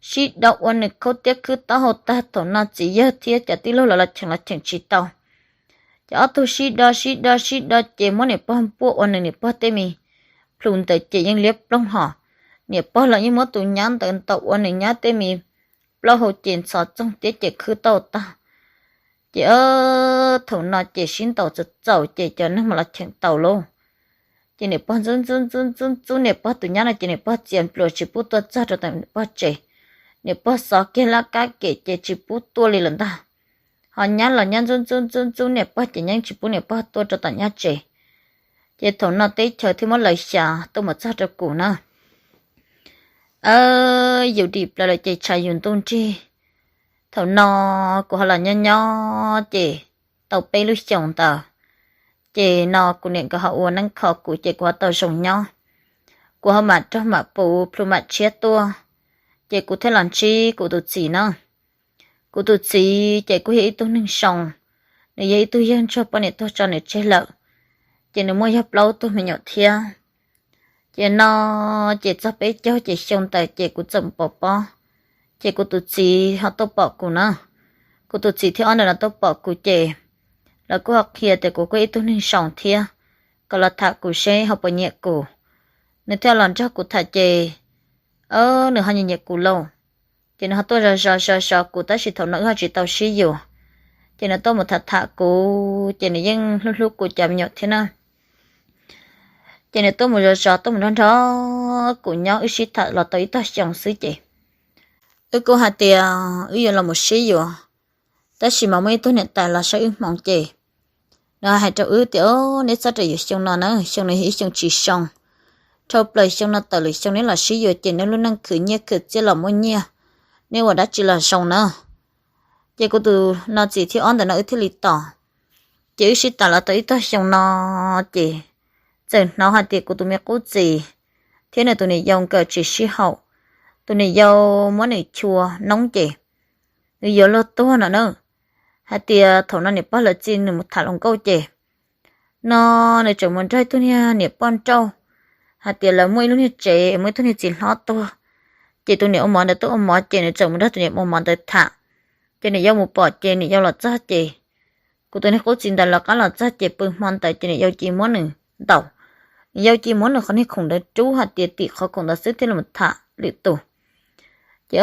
sib do ua nws khaub tiab khwb taub hau tag. Thaum no txiv yawg thiab cov tij laug los los cheem los cheem tsis tau. Ces ob tug sib do sib do sib do ces muab niam pog npuaj ua nws niam pog tej me plhu ntawd ces yeej liab ploog hos. Niam pog los yeej muab tus nyab ntawd ntaus ua nws nyab tej me plaub hau ces ntxhov txoog tiab ces khwb tau tag. Ces thaum no ces sib ntaus txaus txaus ces cov neeg mas los cheem tau lauj. Ces niam pog ntxub ntxub ntxub ntxub ntxub niam pog tus nyab no ces niam pog txias npluas tsis pub tuaj txog rau tom niam pog tsev. Niam pog xov kiag laj kab kem ces tsis pub tuaj li lawm ntag. Ho nyab los nyab ntxub ntxub ntxub ntxub niam pog ces nyab tsis pub niam pog tuaj rau tom nyab tsev. Ces thaum no teb chaws thiaj muab lawv xyav tuaj mus txog rau kuv na. Yus dim plaws lawm ces tshav yus ntuj nrig. Thaum no kuv ho los nyob nyob ces tau peb lub xyoos ntawd. Ces no kuv niam nkawd ho ua neeb kho kuv ces kuv ho tau zoo nyob. Kuv ho mam raug mam puv plhu mam tshiab tuaj, ces kuv thiaj los ntsib kuv tus txiv na. Kuv tus txiv ces kuj yog ib tug neeg zoo, nws yog ib tug yawg ntsuag poj niam tuag tso nws tseg lawm, ces nws muaj yog plaub tug me nyuam thiab. Ces no ces txog peb caug ces xyoo ntawd ces kuv txawm pov pob, ces kuv tus txiv ho tuaj pom kuv na. Kuv tus txiv thiab ob ntawm no tuaj pom kuv ces lawv kuj ho qhia tias kuv kuj ib tug neeg zoo thiab, kom los tham kuv seb ho puas nyiam kuv. Nws thiaj los nrog kuv tham ces nws ho nyiam nyiam kuv lauj. Ces nws ho tuaj zov zov zov zov kuv tab sis thaum no wb ho tsis tau sib yuav. Ces nws tuaj mus tham tham kuv ces nws yeej hlub hlub kuv cov me nyuam thiab na. Ces nws tuaj mus zov zov tuaj mus nrog nrog kuv nyob, wb sib tham los tau ib tog xyoo xwb ces wb kuj hais tias wb yuav los mus sib yuav, tab sis mas muaj ib tug niam tais los saib wb hmoov ces nws hais rau wb tias, Neb txhob rawm yuav xyoo no na, xyoo no yog ib xyoo tsis zoo. Dhau plaws xyoo no tawm lwm xyoo neb los sib yuav ces neb lub neej khwv nyiaj khwv txiaj los muaj nyiaj, neb ua dab tsi los zoo na. Ces kuv tus no txiv thiab ob ntawm no wb thiaj li tos. Ces wb sib tham los tau ib tog xyoo no ces txawm hnov hais tias kuv tus me qub txiv thiab nws tus niam yau nkawd tsis sib haum. Tus niam yau muab nws chua noob ces nws yuav luag tuag no na. Hais tias thaum no niam pog lawv txib nws mus tham hluas nkauj ces no nws tseem mus nrog ib tug niag niam poj nrauj, hais tias lawv muaj ib lub niag tsev muaj ib tug niag txiv hlob tuag, ces tus niam ua mov ntawd tuaj ua mov ces nws tseem mus nrog tus niam ua mov ntawd tham. Ces niam yau mus pom ces niam yau los txog ces kuv tus niag qub txiv ntawd lawv qab los txog ces pw hmo ntawd ces niam yau cia muab nws ntaus. Niam yau cia muab nws qhov niag khoom ntawd rub hais tias tim qhov khoom ntawd xwb thiaj li mus tham lwm tus. Ces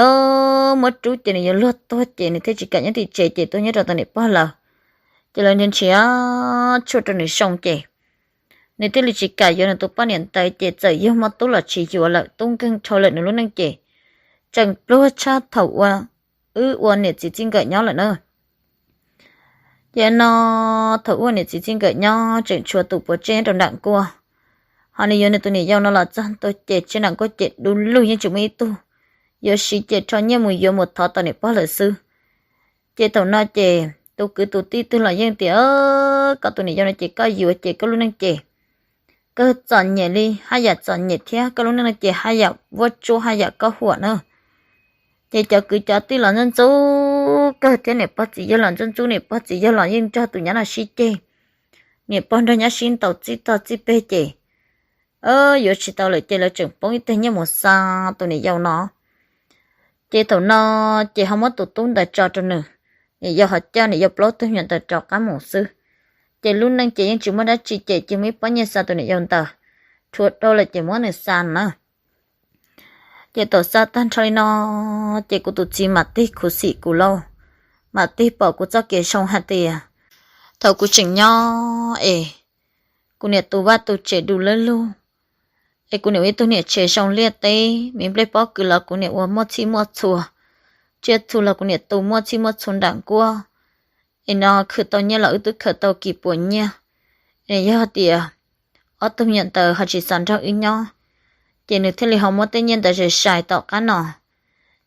muab rub ces nws yuav luag tuag ces nws thiaj tsis kam nyob tim tsev ces tuaj nyob rau tom niam pog lawv. Ces lawv nrhiav nrhiav tshuaj rau nws zoo ces nws thiaj li tsis kam yuav nws tus poj niam ntawd ces txawm yog muaj tub los tsis yuav lawm, tub nkeeg dhau lawm nws lub neej ces tseem pluag tshaj thaum ua wb ua niam txiv txij nkawm nyob lawm na. Ces no thaum ua niam txiv txij nkawm nyob tseem tshuav tus puas tseg nyob rau nram nkuaj, ho nws yuav nws tus niam yau no los txog ntua ces tseg nram nkuaj ces du lug yeej tsis muaj ib tug yuav siv ces rho nyiaj mus yuav mus thov tom niam pog lawv xwb. Ces thaum no ces tus kwv tus tij twg los yeej tias, Koj tus niam yau no ces koj yuav ces koj lub neej ces kawg txom nyem li haj yam txom nyem thiab koj lub neej no ces haj yam vuab tsuab haj yam koj huam na. Ces cov kwv cov tij los ntxub ntxub kawg thiab niam pog txiv yawg los ntxub ntxub, niam pog txiv yawg los yeej nrog tus nyab no sib ceg, niam pog nrog nyab sib ntaus txij tog txij peg ces yuav tsis tau lawm ces lawv tseem poob ib teg nyiaj mus xa tus niam yau no. Ces thaum no ces ho muab tus tub ntawd tso rau nws, niam yau ho coj niam yau plaub tug me nyuam ntawd rov qab mus xwb. Ces lub neej ces yeej tsis muaj dab tsi ces cia muaj ib pob nyiaj xa tus niam yau ntawd, rhuav dhau lawm ces muab nws xa na. Ces thaum xa tag nrho li no ces kuv tus txiv mam tig khuv xim kuv lauj, mam tig pom kuv txoj kev zoo hais tias thaum kuv tseem nyob es kuv niam tu vaj tu tsev du lawb lug, es kuv niam ua ib tug niam tsev zoo liaj teb, me nplej pob kws los kuv niam ua muaj txhij muaj txhua, tsiaj txhu los kuv niam tu muaj txhij muaj txhua nram nkuaj. Es no khwv tau nyiaj los wb twb khaws tau kis puas nyiaj, es yog tias ob tug me nyuam ntawd ho tsis xav nrog wb nyob, ces nws thiaj li ho muab tej nyiaj ntawd zais zais tom qab no,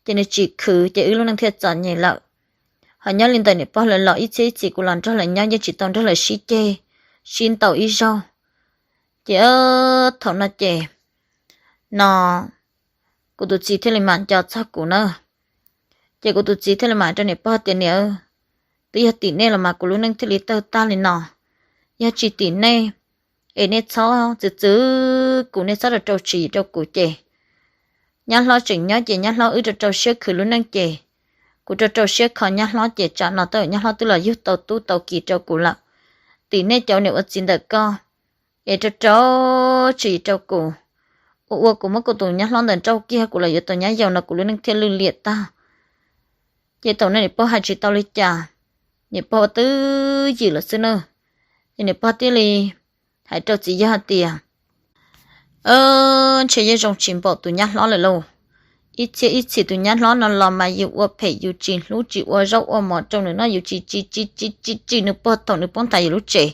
ces nws tsis khwv ces wb lub neej thiaj txom nyem lawm. Ho nyob li ntawm niam pog lawv los ib txhiab ib txhis kuv los nrog lawv nyob yeej tsis tau nrog lawv sib ceg sib ntaus ib zaug. Ces thaum no ces no kuv tus txiv thiaj li mam nco txog kuv na. Ces kuv tus txiv thiaj li mam rau niam pog tias, Niam, twb yog tim nej los mas kuv lub neej thiaj li tawg tag li no. Yog tsis tim nej, es nej txhob txwv txwv kuv, nej txhob rau rau tswv yim rau kuv ces nyab hlob tseem nyob ces nyab hlob wb rau rau siab khwv lub neej ces kuv rau rau siab kho nyab hlob ces tsam no tau nyab hlob twb los yug tau tub tau kis rau kuv lawm. Tim nej cov niam ua txiv ntawm koj es rau rau tswv yim rau kuv, ua ua kuv muab kuv tus nyab hlob ntawd nrauj kiag kuv los yuav tau nyab yau no kuv lub neej thiaj lwj liam tag. Ces thaum no niam pog hais tsis tau li cas, niam pog ua twj ywm lawm xwb na. Ces niam pog thiaj li hais rau txiv yawg hais tias, Ntshe yeej zoo tsis npaum tus nyab hlob lawm lauj. Ib txhiab ib txhis tus nyab hlob no los mas yus ua phem yus tsis hlub tsis ua zaub ua mov rau nws noj, yus tsis tsis tsis tsis tsis tsis nws puag thaum nws poob nthav yus lub tsev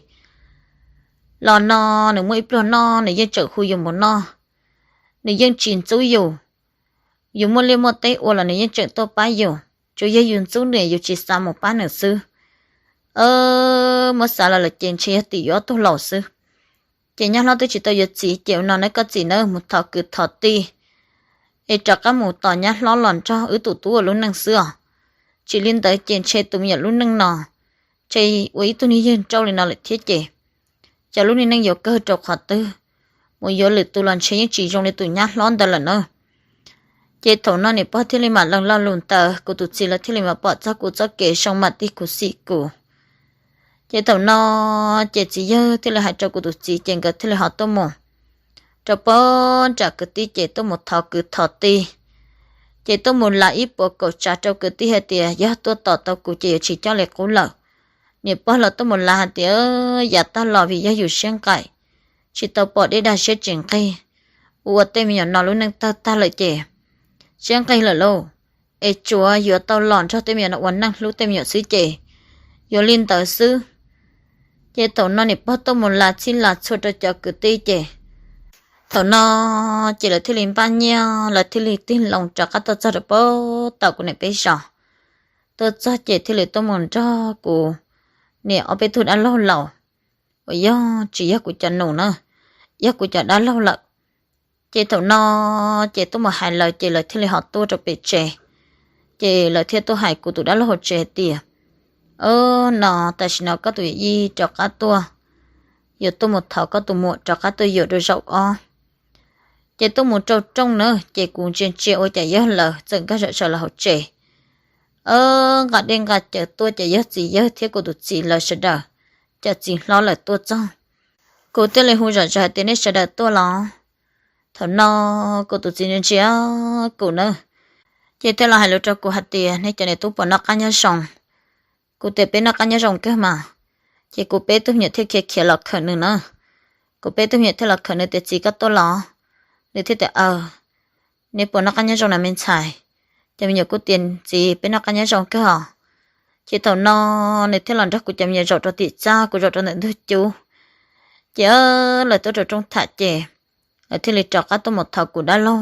los no, nws muaj ib pluag noj nws yeej tseem hu yus mus noj. Nws yeej tsis ntxub yus, yus muaj liaj muaj teb ua los nws yeej tseem tuaj pab yus, tsuas yog yus ntxub nws yus tsis xav mus pab nws xwb. Muab xav los lawm ces ntshe yog tim yuav ob tug laus xwb. Ces nyab hlob twb tsis tau yuav txiv ces ua no nawb koj txiv nawb, mus thov kwv thov tij es rov qab mus tos nyab hlob los nrog wb tus tub ua lub neej xwb os. Tsis li ntawd ces ntshe tus me nyuam lub neej no ntshe ua ib tug niag yawg nrauj li no lawm thiab ces cov lub niag neej yuav kawg rau qhov twg, mus yuav lwm tus los ntshe yeej tsis zoo li tus nyab hlob ntawd lawm na. Ces thaum no niam pog thiaj li mam lees lo lus ntawd, kuv tus txiv lawv thiaj li mam pom txog kuv txoj kev zoo mam tig khuv xim kuv. Ces thaum no ces txiv yawg thiaj li hais rau kuv tus txiv ces nkawd thiaj li ho tuaj mus rau pab nram kwv tij ces tuaj mus thov kwv thov tij. Ces tuaj mus lav ib puas kaum tsav rau kwv tij hais tias yog tuaj tos tau kuv ces yuav tsis coj li qub lawm. Niam pog los tuaj mus lav hais tias yav tag los vim yog yus siab nqaim, tsis tau pom dej dag siab tsis nqig, ua ua tej me nyuam no lub neej tawg tag lawm ces siab nqig lawm lauj, es tsuav yuav tau los nrog tej me nyuam no ua neej hlub tej me nyuam xwb ces yuav li ntawd xwb. Ces thaum no niam pog tuaj mus lav txhij lav txhua rau cov kwv tij ces thaum no ces lawv thiaj li npaj nyiaj, lawv thiaj li tig loo rov qab tuaj txog rau pab tom kuv niam peb zos. Tuaj txog ces thiaj li tuaj mus nrog kuv niam ob peb tug dab laug laus uas yog tsis yog kuv cov nus na, yog kuv cov dab laug lawm. Ces thaum no ces tuaj mus hais lawv ces lawv thiaj li ho tuaj rau pem tsev. Ces lawv thiaj tuaj hais kuv tus dab laug hauv tsev hais tias, o, no tam sim no koj tus yawm yij rov qab tuaj, yuav tuaj mus thov koj tus muam rov qab tuaj yuav rau zaum ob. Ces tuaj mus rau rooj na ces kuv ntsia ntsia ua cas yog lawv txawm nkag zom zaws los hauv tsev, nqa dej nqa cawv tuaj ces yog txiv yawg thiab kuv tus txiv lawv sawv daws, cov txiv hlob lawm tuaj txog. Kuv thiaj li hu zom zaws hais tias nej sawv daws tuaj los? Thaum no kuv tus txiv ntsia ntsia kuv na, ces thiaj los hais lus rau kuv hais tias nej cov niam tub puas noj qab nyob zoo? Kuv tias peb noj qab nyob zoo kawg mas. Ces kuv peb tug me nyuam thiaj khiav khiav los khawm nws na. Kuv peb tug me nyuam thiaj los khawm nws tias txiv koj tuaj los? Nws thiaj tias aw, neb puas noj qab nyob zoo na me ntxhais? Ces me nyuam kuj tias txiv peb noj qab nyob zoo kawg os. Ces thaum no nws thiaj los nrog kuv cov me nyuam zaum rau tim txaj, kuv zaum rau ntawm ntug cub. Ces lawv tuaj rau rooj tham ces lawv thiaj li rov qab tuaj mus thov kuv dab laug,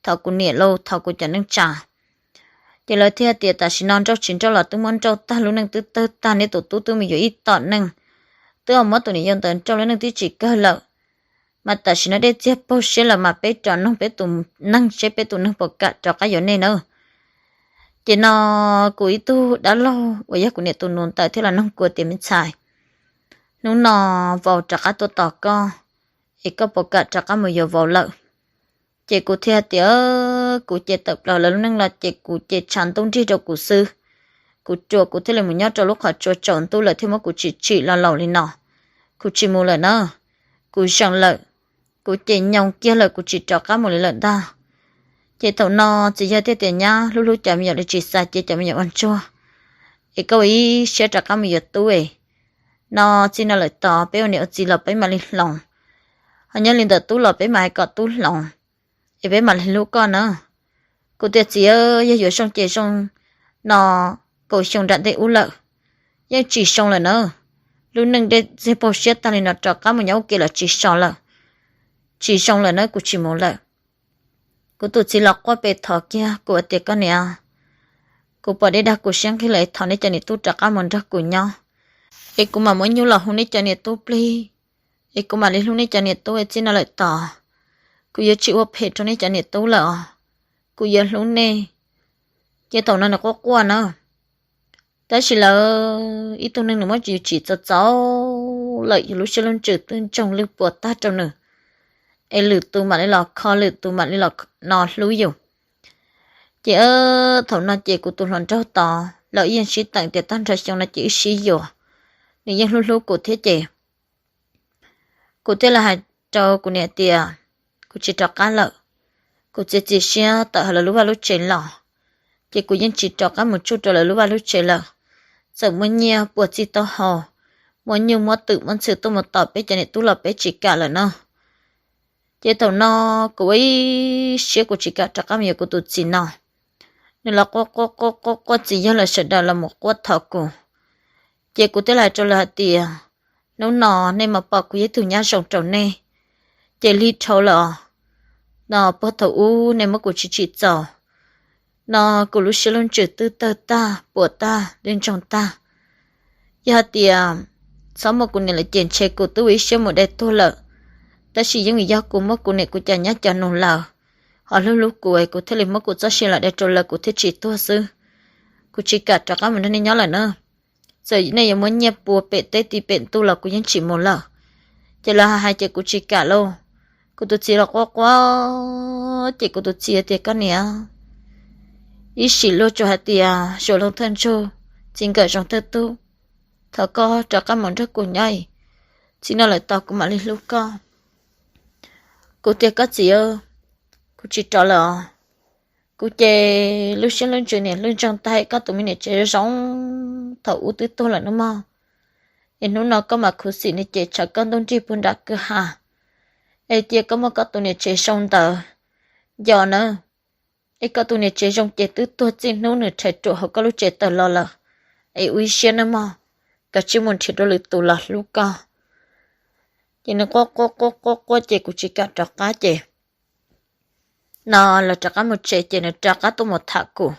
thov kuv niam lauj, thov kuv cov neej tsa. Ces lawv thiaj tias tam sim no nrauj tsis nrauj los twb muab nrauj tag, lub neej twb tawg tag, neb tus tub twb mus yuav ib tom neej, twb muab tus niam yau ntawd nrauj, lub neej twb tsis kawg lawm. Mas tam sim no dej txiag paug siab lawm mas peb rov noog peb tus neeg seb peb tus neeg puas kam rov qab yuav nej na. Ces no kuv ib tug dab laug uas yog kuv niam tus nus ntawd thiaj los noog kuv tias me ntxhais, hnub no vauv rov qab tuaj tos koj, es koj puas kam rov qab mus yuav vauv lawm? Ces kuv thiaj tias kuv ces tawm plaws lawv lub neej los ces kuv ces tshav ntuj nrig rau kuv xwb. Kuv ruam kuv thiaj li mus nyob rau lub qhov tsua tsaus ntuj lawm thiaj muab kuv tsim tsim los laus li no. Kuv tsis mus lawm na, kuv zeem lawm, kuv ces nyoo kiag lawm kuv tsis rov qab mus li lawm ntag. Ces thaum no txiv yawg thiaj tias nyab hlub hlub cov me nyuam li tsis xav cia cov me nyuam ua ntsuag, es koj ua ib siab rov qab mus yuav tub es no txij no lawm tos peb ua niam ua txiv los peb mam li hloov, ho nyob li ntawm tub los peb mam hais kom tub hloov, es peb mam li hlub koj na. Kuv tias txiv, yog yuav zoo ces zoo no kaum xyoo nram ntej ub lawm, yeej tsis zoo lawm na. Lub neej dej txiag paug siab tag li no rov qab mus nyob ua ke los tsis so lawm, tsis zoo lawm na, kuv tsis mus lawm. Kuv tus txiv los quaj pes thov kiag kuv tias koj niam, kuv pom dej dag kuv siab nqig lawm, thov nej cov niam tub rov qab mus nrog kuv nyob, es kuv mam muab nyuj los hu nej cov niam tub plig, es kuv mam li hlub nej cov niam tub es txij no lawm tos. Kuv yuav tsis ua phem rau nej cov niam tub lawm os, kuv yuav hlub nej. Ces thaum no nws quaj quaj na, tab sis lawv ib tug neeg nws muab yus tsim txaus txaus lawm, yus lub siab lub ntsws twb ntsoog lwj puas tag rau nws, es lwm tus mam li los kho, lwm tus mam li los no hlub yus. Ces thaum no ces kuv tus hluas nraug tod lawv yeej sib teem tias tag nrho xyoo no ces wb sib yuav, nws yeej hlub hlub kuv thiab ces kuv thiaj li hais rau kuv niam tias kuv tsis rov qab lawm. Kuv txiav txim siab tawm hauv lawv lub vaj lub tsev los, ces kuv yeej tsis rov qab mus tsuj rau lawv lub vaj lub tsev lawm. Txawm muaj nyiaj puas txij taub hau, muaj nyuj muab twm muab ntxhw tuaj mus tos peb cov niam tub los peb tsis kam lawm no. Ces thaum no kuv ua ib siab kuv tsis kam rov qab mus yuav kuv tus txiv no. Nws los quaj quaj quaj quaj quaj, txiv yawg lawv sawv daws los mus quaj thov kuv. Ces kuv thiaj li hais rau lawv hais tias hnub no nej mam pom kuv yog ib tug nyab zoo rau nej, ces lig dhau lawm os. No puag thaum ub nej muab kuv tsim txim txaus, no kuv lub siab lub ntsws twb tawg tag puas tag twb ntsoog tag. Yog hais tias txhob muab kuv niam lawv cem ntshe kuv twb ua ib siab mus de tuag lawm. Tab sis yeej vim yog kuv muab kuv niam kuv cov nyab cov nus lawm, ho hlub hlub kuv es kuv thiaj li muab kuv txoj sia los de rau lawv kuv thiaj tsis tuag xwb. Kuv tsis kam rov qab mus nrog nej nyob lawm na. Txawm nej yuav muab nyiaj pua pem teb ti pem ntuj los kuv yeej tsis mus lawm. Ces lawv hais hais ces kuv tsis kam lauj. Kuv tus txiv los quaj quaj, ces kuv tus txiv tias koj niam, ib sim luag tsuas hais tias suav loog thawj ntsug, txiv nkawm zoo thawj tug, thov koj rov qab mus nrog kuv nyob, txij no lawm tau kuv mam li hlub koj. Kuv tias koj txiv, kuv tsis rov lawm os. Kuv ces lub siab lub ntsws niam lub ntsoog tag, koj tus me niam tsev zoo thaum ub twb tuag lawm no mog. Es hnub no koj mam khuv xim nws ces tshav koj ntuj nrig puag nram kwj ha, es tias koj muab koj tus niam tsev zoo ntawd nco na. Es koj tus niam tsev zoo ces twb tuag txij hnub nws rhais ruam hauv koj lub tsev tawm los lawm. Es ua ib siab nawb mog, kav tsij mus nrhiav dua lwm tus los hlub koj. Ces nws quaj quaj quaj quaj quaj ces kuv tsis kam rov qab ces no lawv rov qab mus tsev ces nws rov qab tuaj mus tham kuv.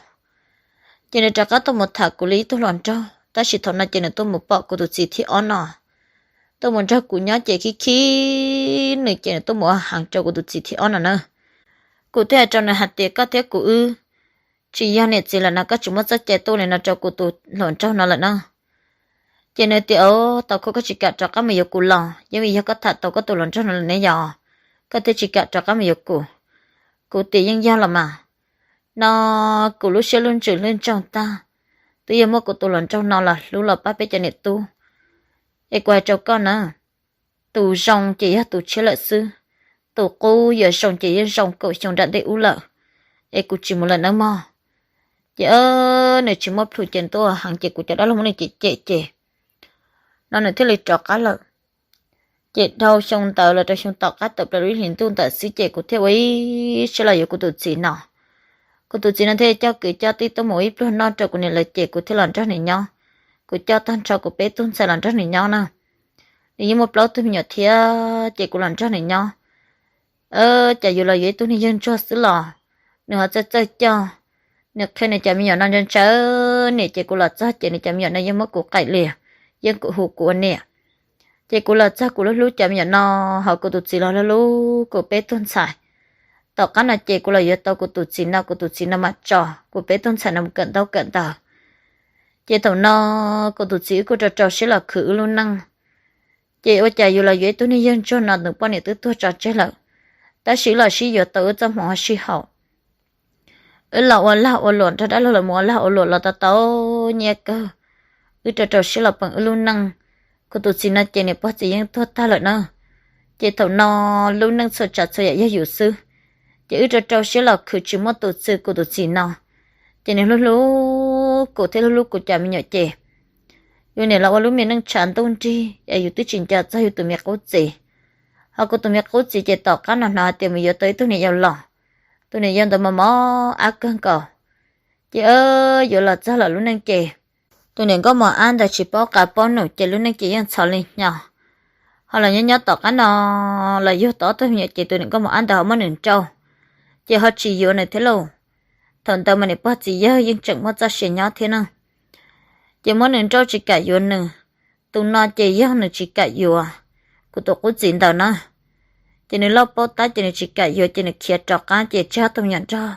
Ces nws rov qab tuaj mus tham kuv li ib tug hluas nraug, tab sis thaum no ces nws tuaj mus pom kuv tus txiv thib ob no tuaj mus nrog kuv nyob ces khib khib nws ces nws tuaj mus ua heev rau kuv tus txiv thib ob no na. Kuv thiaj hais rau nws hais tias koj thiab kuv wb tsis yog niam txiv lawm no, koj tsis muab txoj cai tuaj li no rau kuv tus hluas nraug no lawm na. Ces nws tias o, tau koj tsis kam rov qab mus yuav kuv los yeej vim yog koj tham tau koj tus hluas nraug no lawm ne yog koj thiaj tsis kam rov qab mus yuav kuv. Kuv tias yeej yog los mas, no kuv lub siab lub ntsws lub ntsoog tag, twb yog muab kuv tus hluas nraug no los hlub los pab peb cov niam tub. Es kuv hais rau koj na, tus zoo ces yog tus tshiab lawm xwb, tus qub yuav zoo ces yeej zoo kaum xyoo nram ntej ub lawm. Es kuv tsis mus lawm nawb mog. Ces nws tsis muaj plhus ces nws tuaj heev ces kuv cov dab laug muab nws cem cem ces no nws thiaj li rov qab lawm. Ces dhau xyoo ntawd los rau xyoo tom qab tawm plaws lub ib hlis ntuj ntawd xwb ces kuv thiaj ua ib siab los yuav kuv tus txiv no. Kuv tus txiv no thiaj coj kwv coj tij tuaj mus ib pluag noj rau kuv niam lawv ces kuv thiaj los nrog nws nyob. Kuv coj tag nrho kuv peb tug ntxhais los nrog nws nyob na. Nws yeej muaj plaub tug me nyuam thiab ces kuv los nrog nws nyob. Cas yuav los yuav ib tug niag yawg ntsuag xwb los nws ho txawj txawj coj. Nws qhia nws cov me nyuam no ntsa ntsa niam ces kuv los txog ces nws cov me nyuam no yeej muab kuv qaim lias, yeej hu kuv ua niam. Ces kuv los txog kuv hlub hlub cov me nyuam no, ho kuv tus txiv los hlub hlub kuv peb tug ntxhais. Tom qab no ces kuv los yuav tau kuv tus txiv no, kuv tus txiv no mam tso kuv peb tug ntxhais no mus kawm ntaub kawm ntawv. Ces thaum no kuv tus txiv wb kuj rau rau siab los khwv wb lub neej. Ces ua cas yuav los yuav ib tug niag yawg ntsuag no nws poj niam twb tuag tso tseg lawm, tab sis wb los sib yuav tau wb txoj hmoov sib haum. Wb los ua lag ua luam nrog dab laug los mus ua lag ua luam los tau tau nyiaj kawg. Wb rau rau siab los peem wb lub neej. Kuv tus txiv no ces niam pog txiv yeej tuag tag lawm na. Ces thaum no lub neej txhua tsav txhua yam yog yus xwb. Ces wb rau rau siab los khwv tsis muaj tus txwv kuv tus txiv no. Ces nws hlub hlub kuv thiab hlub hlub kuv cov me nyuam ces yus niam los ua lub me neej tshav ntuj nrig es yus twb tsis nco txog yus tus me qub txiv. Ho kuv tus me qub txiv ces tom qab no hnov hais tias mus yuav tau ib tug niam yau los. Tus niam yau ntawd mos mos ab kawg nkaus. Ces yuav los txog lawm lub neej ces tus niam nkauj mos ab ntawd tsis paub qab paub num ces lub neej ces yeej txhos li hnyo. Ho los nyob nyob tom qab no los yug tau ob tug me nyuam ces tus niam nkauj mos ab ntawd ho muab nws nrauj, ces ho tsis yuav nws thiab lauj. Thaum ntawd mas niam pog txiv yawg yeej tseem muaj txoj sia nyob thiab na. Ces muab nws nrauj tsis kam yuav nws. Tus no ces yog nws tsis kam yuav kuv tus qub txiv ntawd na. Ces nws loj paub tab ces nws tsis kam yuav ces nws khiav rov qab ces tseg ob tug me nyuam nrog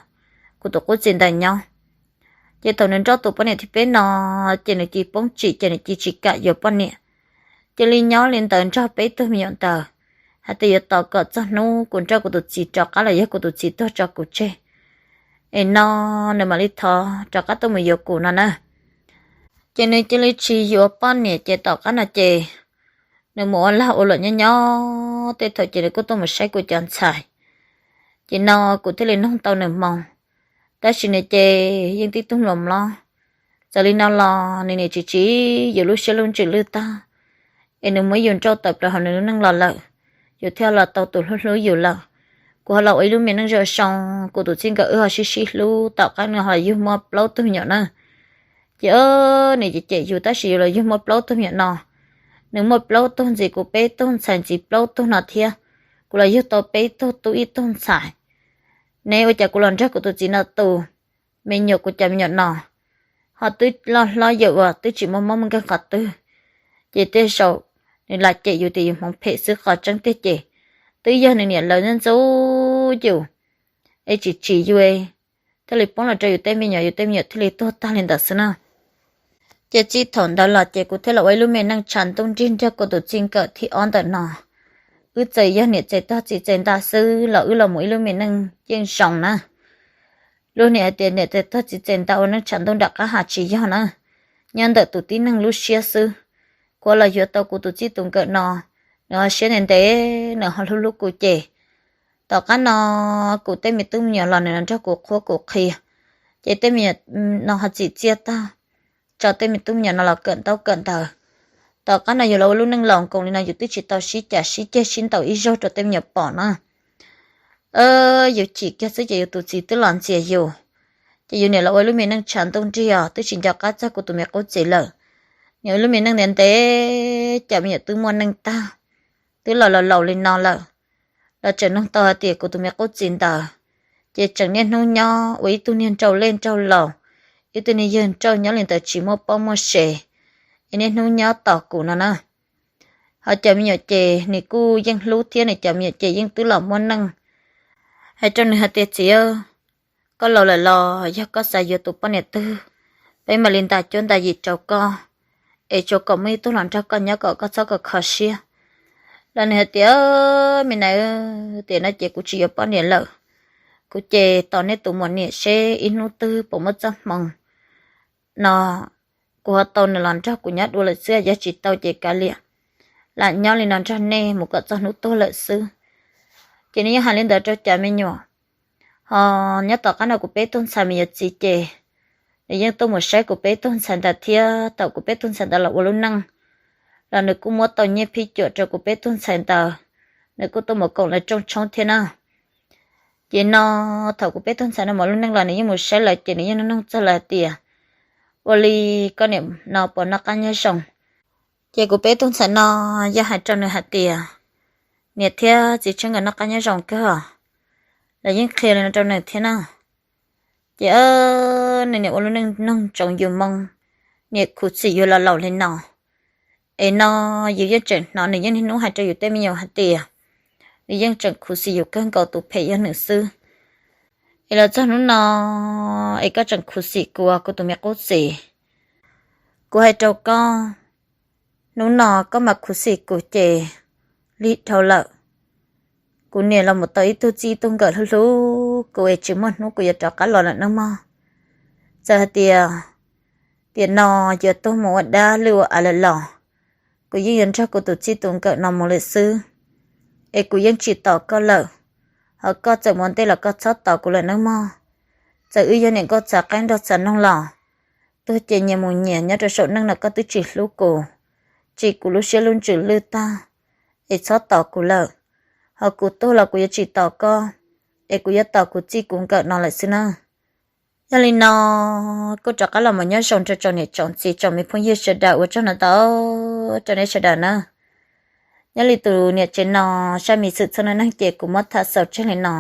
kuv tus qub txiv ntawd nyob. Ces thaum nws nrauj tus poj niam thib peb no, ces nws cia poob tsim ces nws cia tsis kam yuav poj niam. Cia li nyob li ntawd nrog peb tug me nyuam ntawd, hais tias yuav tos kom txog hnub kuv nrauj kuv tus txiv rov qab los yog kuv tus txiv tuag tso kuv tseg, es no nws mam li thov rov qab tuaj mus yuav kuv no na. Ces nws cia li tsis yuav poj niam ces tom qab no ces nws mus ua lag ua luam nyob nyob tej thaum ces nws kuj tuaj mus saib kuv cov ntxhais. Ces no kuv thiaj li noog tau nws moo, tab sis nws ces yeej tib tug mlom mlob. Txawm li no los nws niam tsis tsim yus lub siab lub ntsws lwj tag, es nws muab yus nrauj tawm plaws hauv nws lub neej los lawm, yus thiaj los tau tus hlub hlub yus lawm. Kuv ho los ua ib lub me neej zoo zoo, kuv tus txij nkawm wb ho sib sib hlub, tom qab no ho yug muaj plaub tug me nyuam na. Ces nws ces cem yus tab sis yus los yug muaj plaub tug me nyuam no. Nws muaj plaub tug ntxiv kuv peb tug ntxhais ntxiv plaub tug no thiab. Kuv los yug tau peb tug tub ib tug ntxhais. Ne ua cas kuv los nrog kuv tus txiv no tus me nyuam kuv cov me nyuam no ho twb loj hlob yawm uas twb tsis muaj mob muaj nkeeg qhov twg, ces tej zaum nws lam cem yus tias yus hmoov phem xwb, qhov tseeb tiag ces twb yog nws niam lawv ntxub yus es tsis tsim yus thiaj li poob los rau yus tej me nyuam, yus tej me nyuam thiaj li tuag tag li ntawd xwb na. Ces txij thaum ntawd los ces kuv thiaj los ua ib lub me neej tshav ntuj nrig nrog kuv tus txij nkawm thib ob ntawm no. Wb txawm yog niam txais tog txiv txais nta xwb los wb los mus ib lub me neej yeej zoo na. Luag niam hais tias niam txais tog txiv txais nta ua neej tshav ntuj nram qab ha tsis yog na, nyob ntawm tus tib neeg lub siab xwb. Kuv los yuav tau kuv tus txij tus nkawm no, nws ho siab ntev ntev, nws ho hlub hlub kuv ces tom qab no kuv tej me tub me nyuam los nws los nrog kuv qhuab kuv qhia, ces tej me nyuam no ho txim txiaj tag, tso tej me tub me nyuam no los kawm ntaub kawm ntawv. Tom qab no yus los ua lub neej laus nkoos li no yus twb tsis tau sib cav sib ceg sib ntaus ib zaug rau tej me nyuam pom na. Yus chim kiag xwb ces yus tus txiv twb los ntxias yus, ces yus niam los ua lub me neej tshav ntuj nrig os, twb tsis nco qab txog kuv tus me qub txiv lawm. Niam ua lub me neej ntev ntev, cov me nyuam twb muaj neej tag, twb los laus laus li no lawm, los tseem nug tau hais tias kuv tus me qub txiv ntawd ces tseem niaj hnub nyob ua ib tug niag nraug lej nraug laus, ib tug niag yawg nraug nyob li ntawd tsis muaj pob muaj se, es niaj hnub nyob tos kuv no na. Ho cov me nyuam ces nws kuj yeej hlub thiab, nws cov me nyuam ces yeej twb los muaj neej. Hais rau nws hais tias txiv, koj laus lawm los yog koj xav yuav tus poj niam twg, peb mam li nta cuab nta yim rau koj, es tsuas kom muaj ib tug los nrog koj nyob kom koj txhob kho kho siab. Los nws hais tias me nais, tiam no ces kuv tsis yuav poj niam lawm, kuv ces tos nej tus muam niam seb ib hnub twg puas muaj txoj hmoo no kuv ho tau nws los nrog kuv nyob dua lawm xwb, yog tsis tau ces kav liam, lam nyob li no nrog nej mus kom txog hnub tuag lawm xwb. Ces nws yeej hais li ntawd rau cov me nyuam. Ho nyob tom qab no kuv peb tug ntxhais me yuav txiv ces nws yeej tuaj mus saib kuv peb tug ntxhais ntawd thiab, thaum kuv peb tug ntxhais ntawd los ua lub neej los nws kuj muab tau nyiaj phij cuam rau kuv peb tug ntxhais ntawd, nws kuj tuaj mus koom lawv rooj tshoob thiab na. Ces no thaum kuv peb tug ntxhais no mus lub neej los nws yeej mus saib lawv ces nws yeej nug nug txog lawv hais tias ua li koj niam no puas noj qab nyob zoo. Ces kuv peb tug ntxhais no yog hais rau nws hais tias niam thiab txiv tsev nkawd noj qab nyob zoo kawg os, lawv yeej qhia li no rau nws thiab na. Ces nws niam ua lub neej noog ntsoov yus moo, niam khuv xim yus los laus li no. Es no yus yeej tseem hnov nws yeej niaj hnub hais rau yus tej me nyuam hais tias nws yeej tseem khuv xim yus kawg nkaus, tus phem yog nws xwb. Es los txog hnub no es koj tseem khuv xim kuv, kuv tus me qub txiv. Kuv hais rau koj, hnub no koj mas khuv xim kuv ces lig dhau lawm. Kuv niam los mus tau ib tug txij ib tug nkawm hlub hlub kuv es tsis muaj hnub kuv yuav rov qab los lawm nawb mog. Txawm hais tias tiam no yuav tuag mus ua dab lwj ua av lawm los kuv yeej yuav nrog kuv tus txij tus nkawm no mus lawm xwb. Es kuv yeej tsis tos koj lawm, ho koj txawm mus ntej los koj txhob tos kuv lawm nawb mog. Txawm wb yog niam nkauj txav qaib nrog txav noog los tuag ces nyias mus nyias, nyob rau saum neej no koj twb tsis hlub kuv, tsim kuv lub siab lub ntsws lwj tag, es txhob tos kuv lawm. Ho kuv tuag los kuv yuav tsis tos koj, es kuv yuav tos kuv txij kuv nkawm no lawm xwb na. Yog li no kuj rov qab los mus nyob zoo rau tsoom niam tsoom txiv tsoom me phooj ywg sawv daws, ua tsaug ntau ntau rau nej sawv daws na. Nyob li tus niam tsev no zaj me xwm txheej neej neeg ces kuv muab tham xaus tseg li no.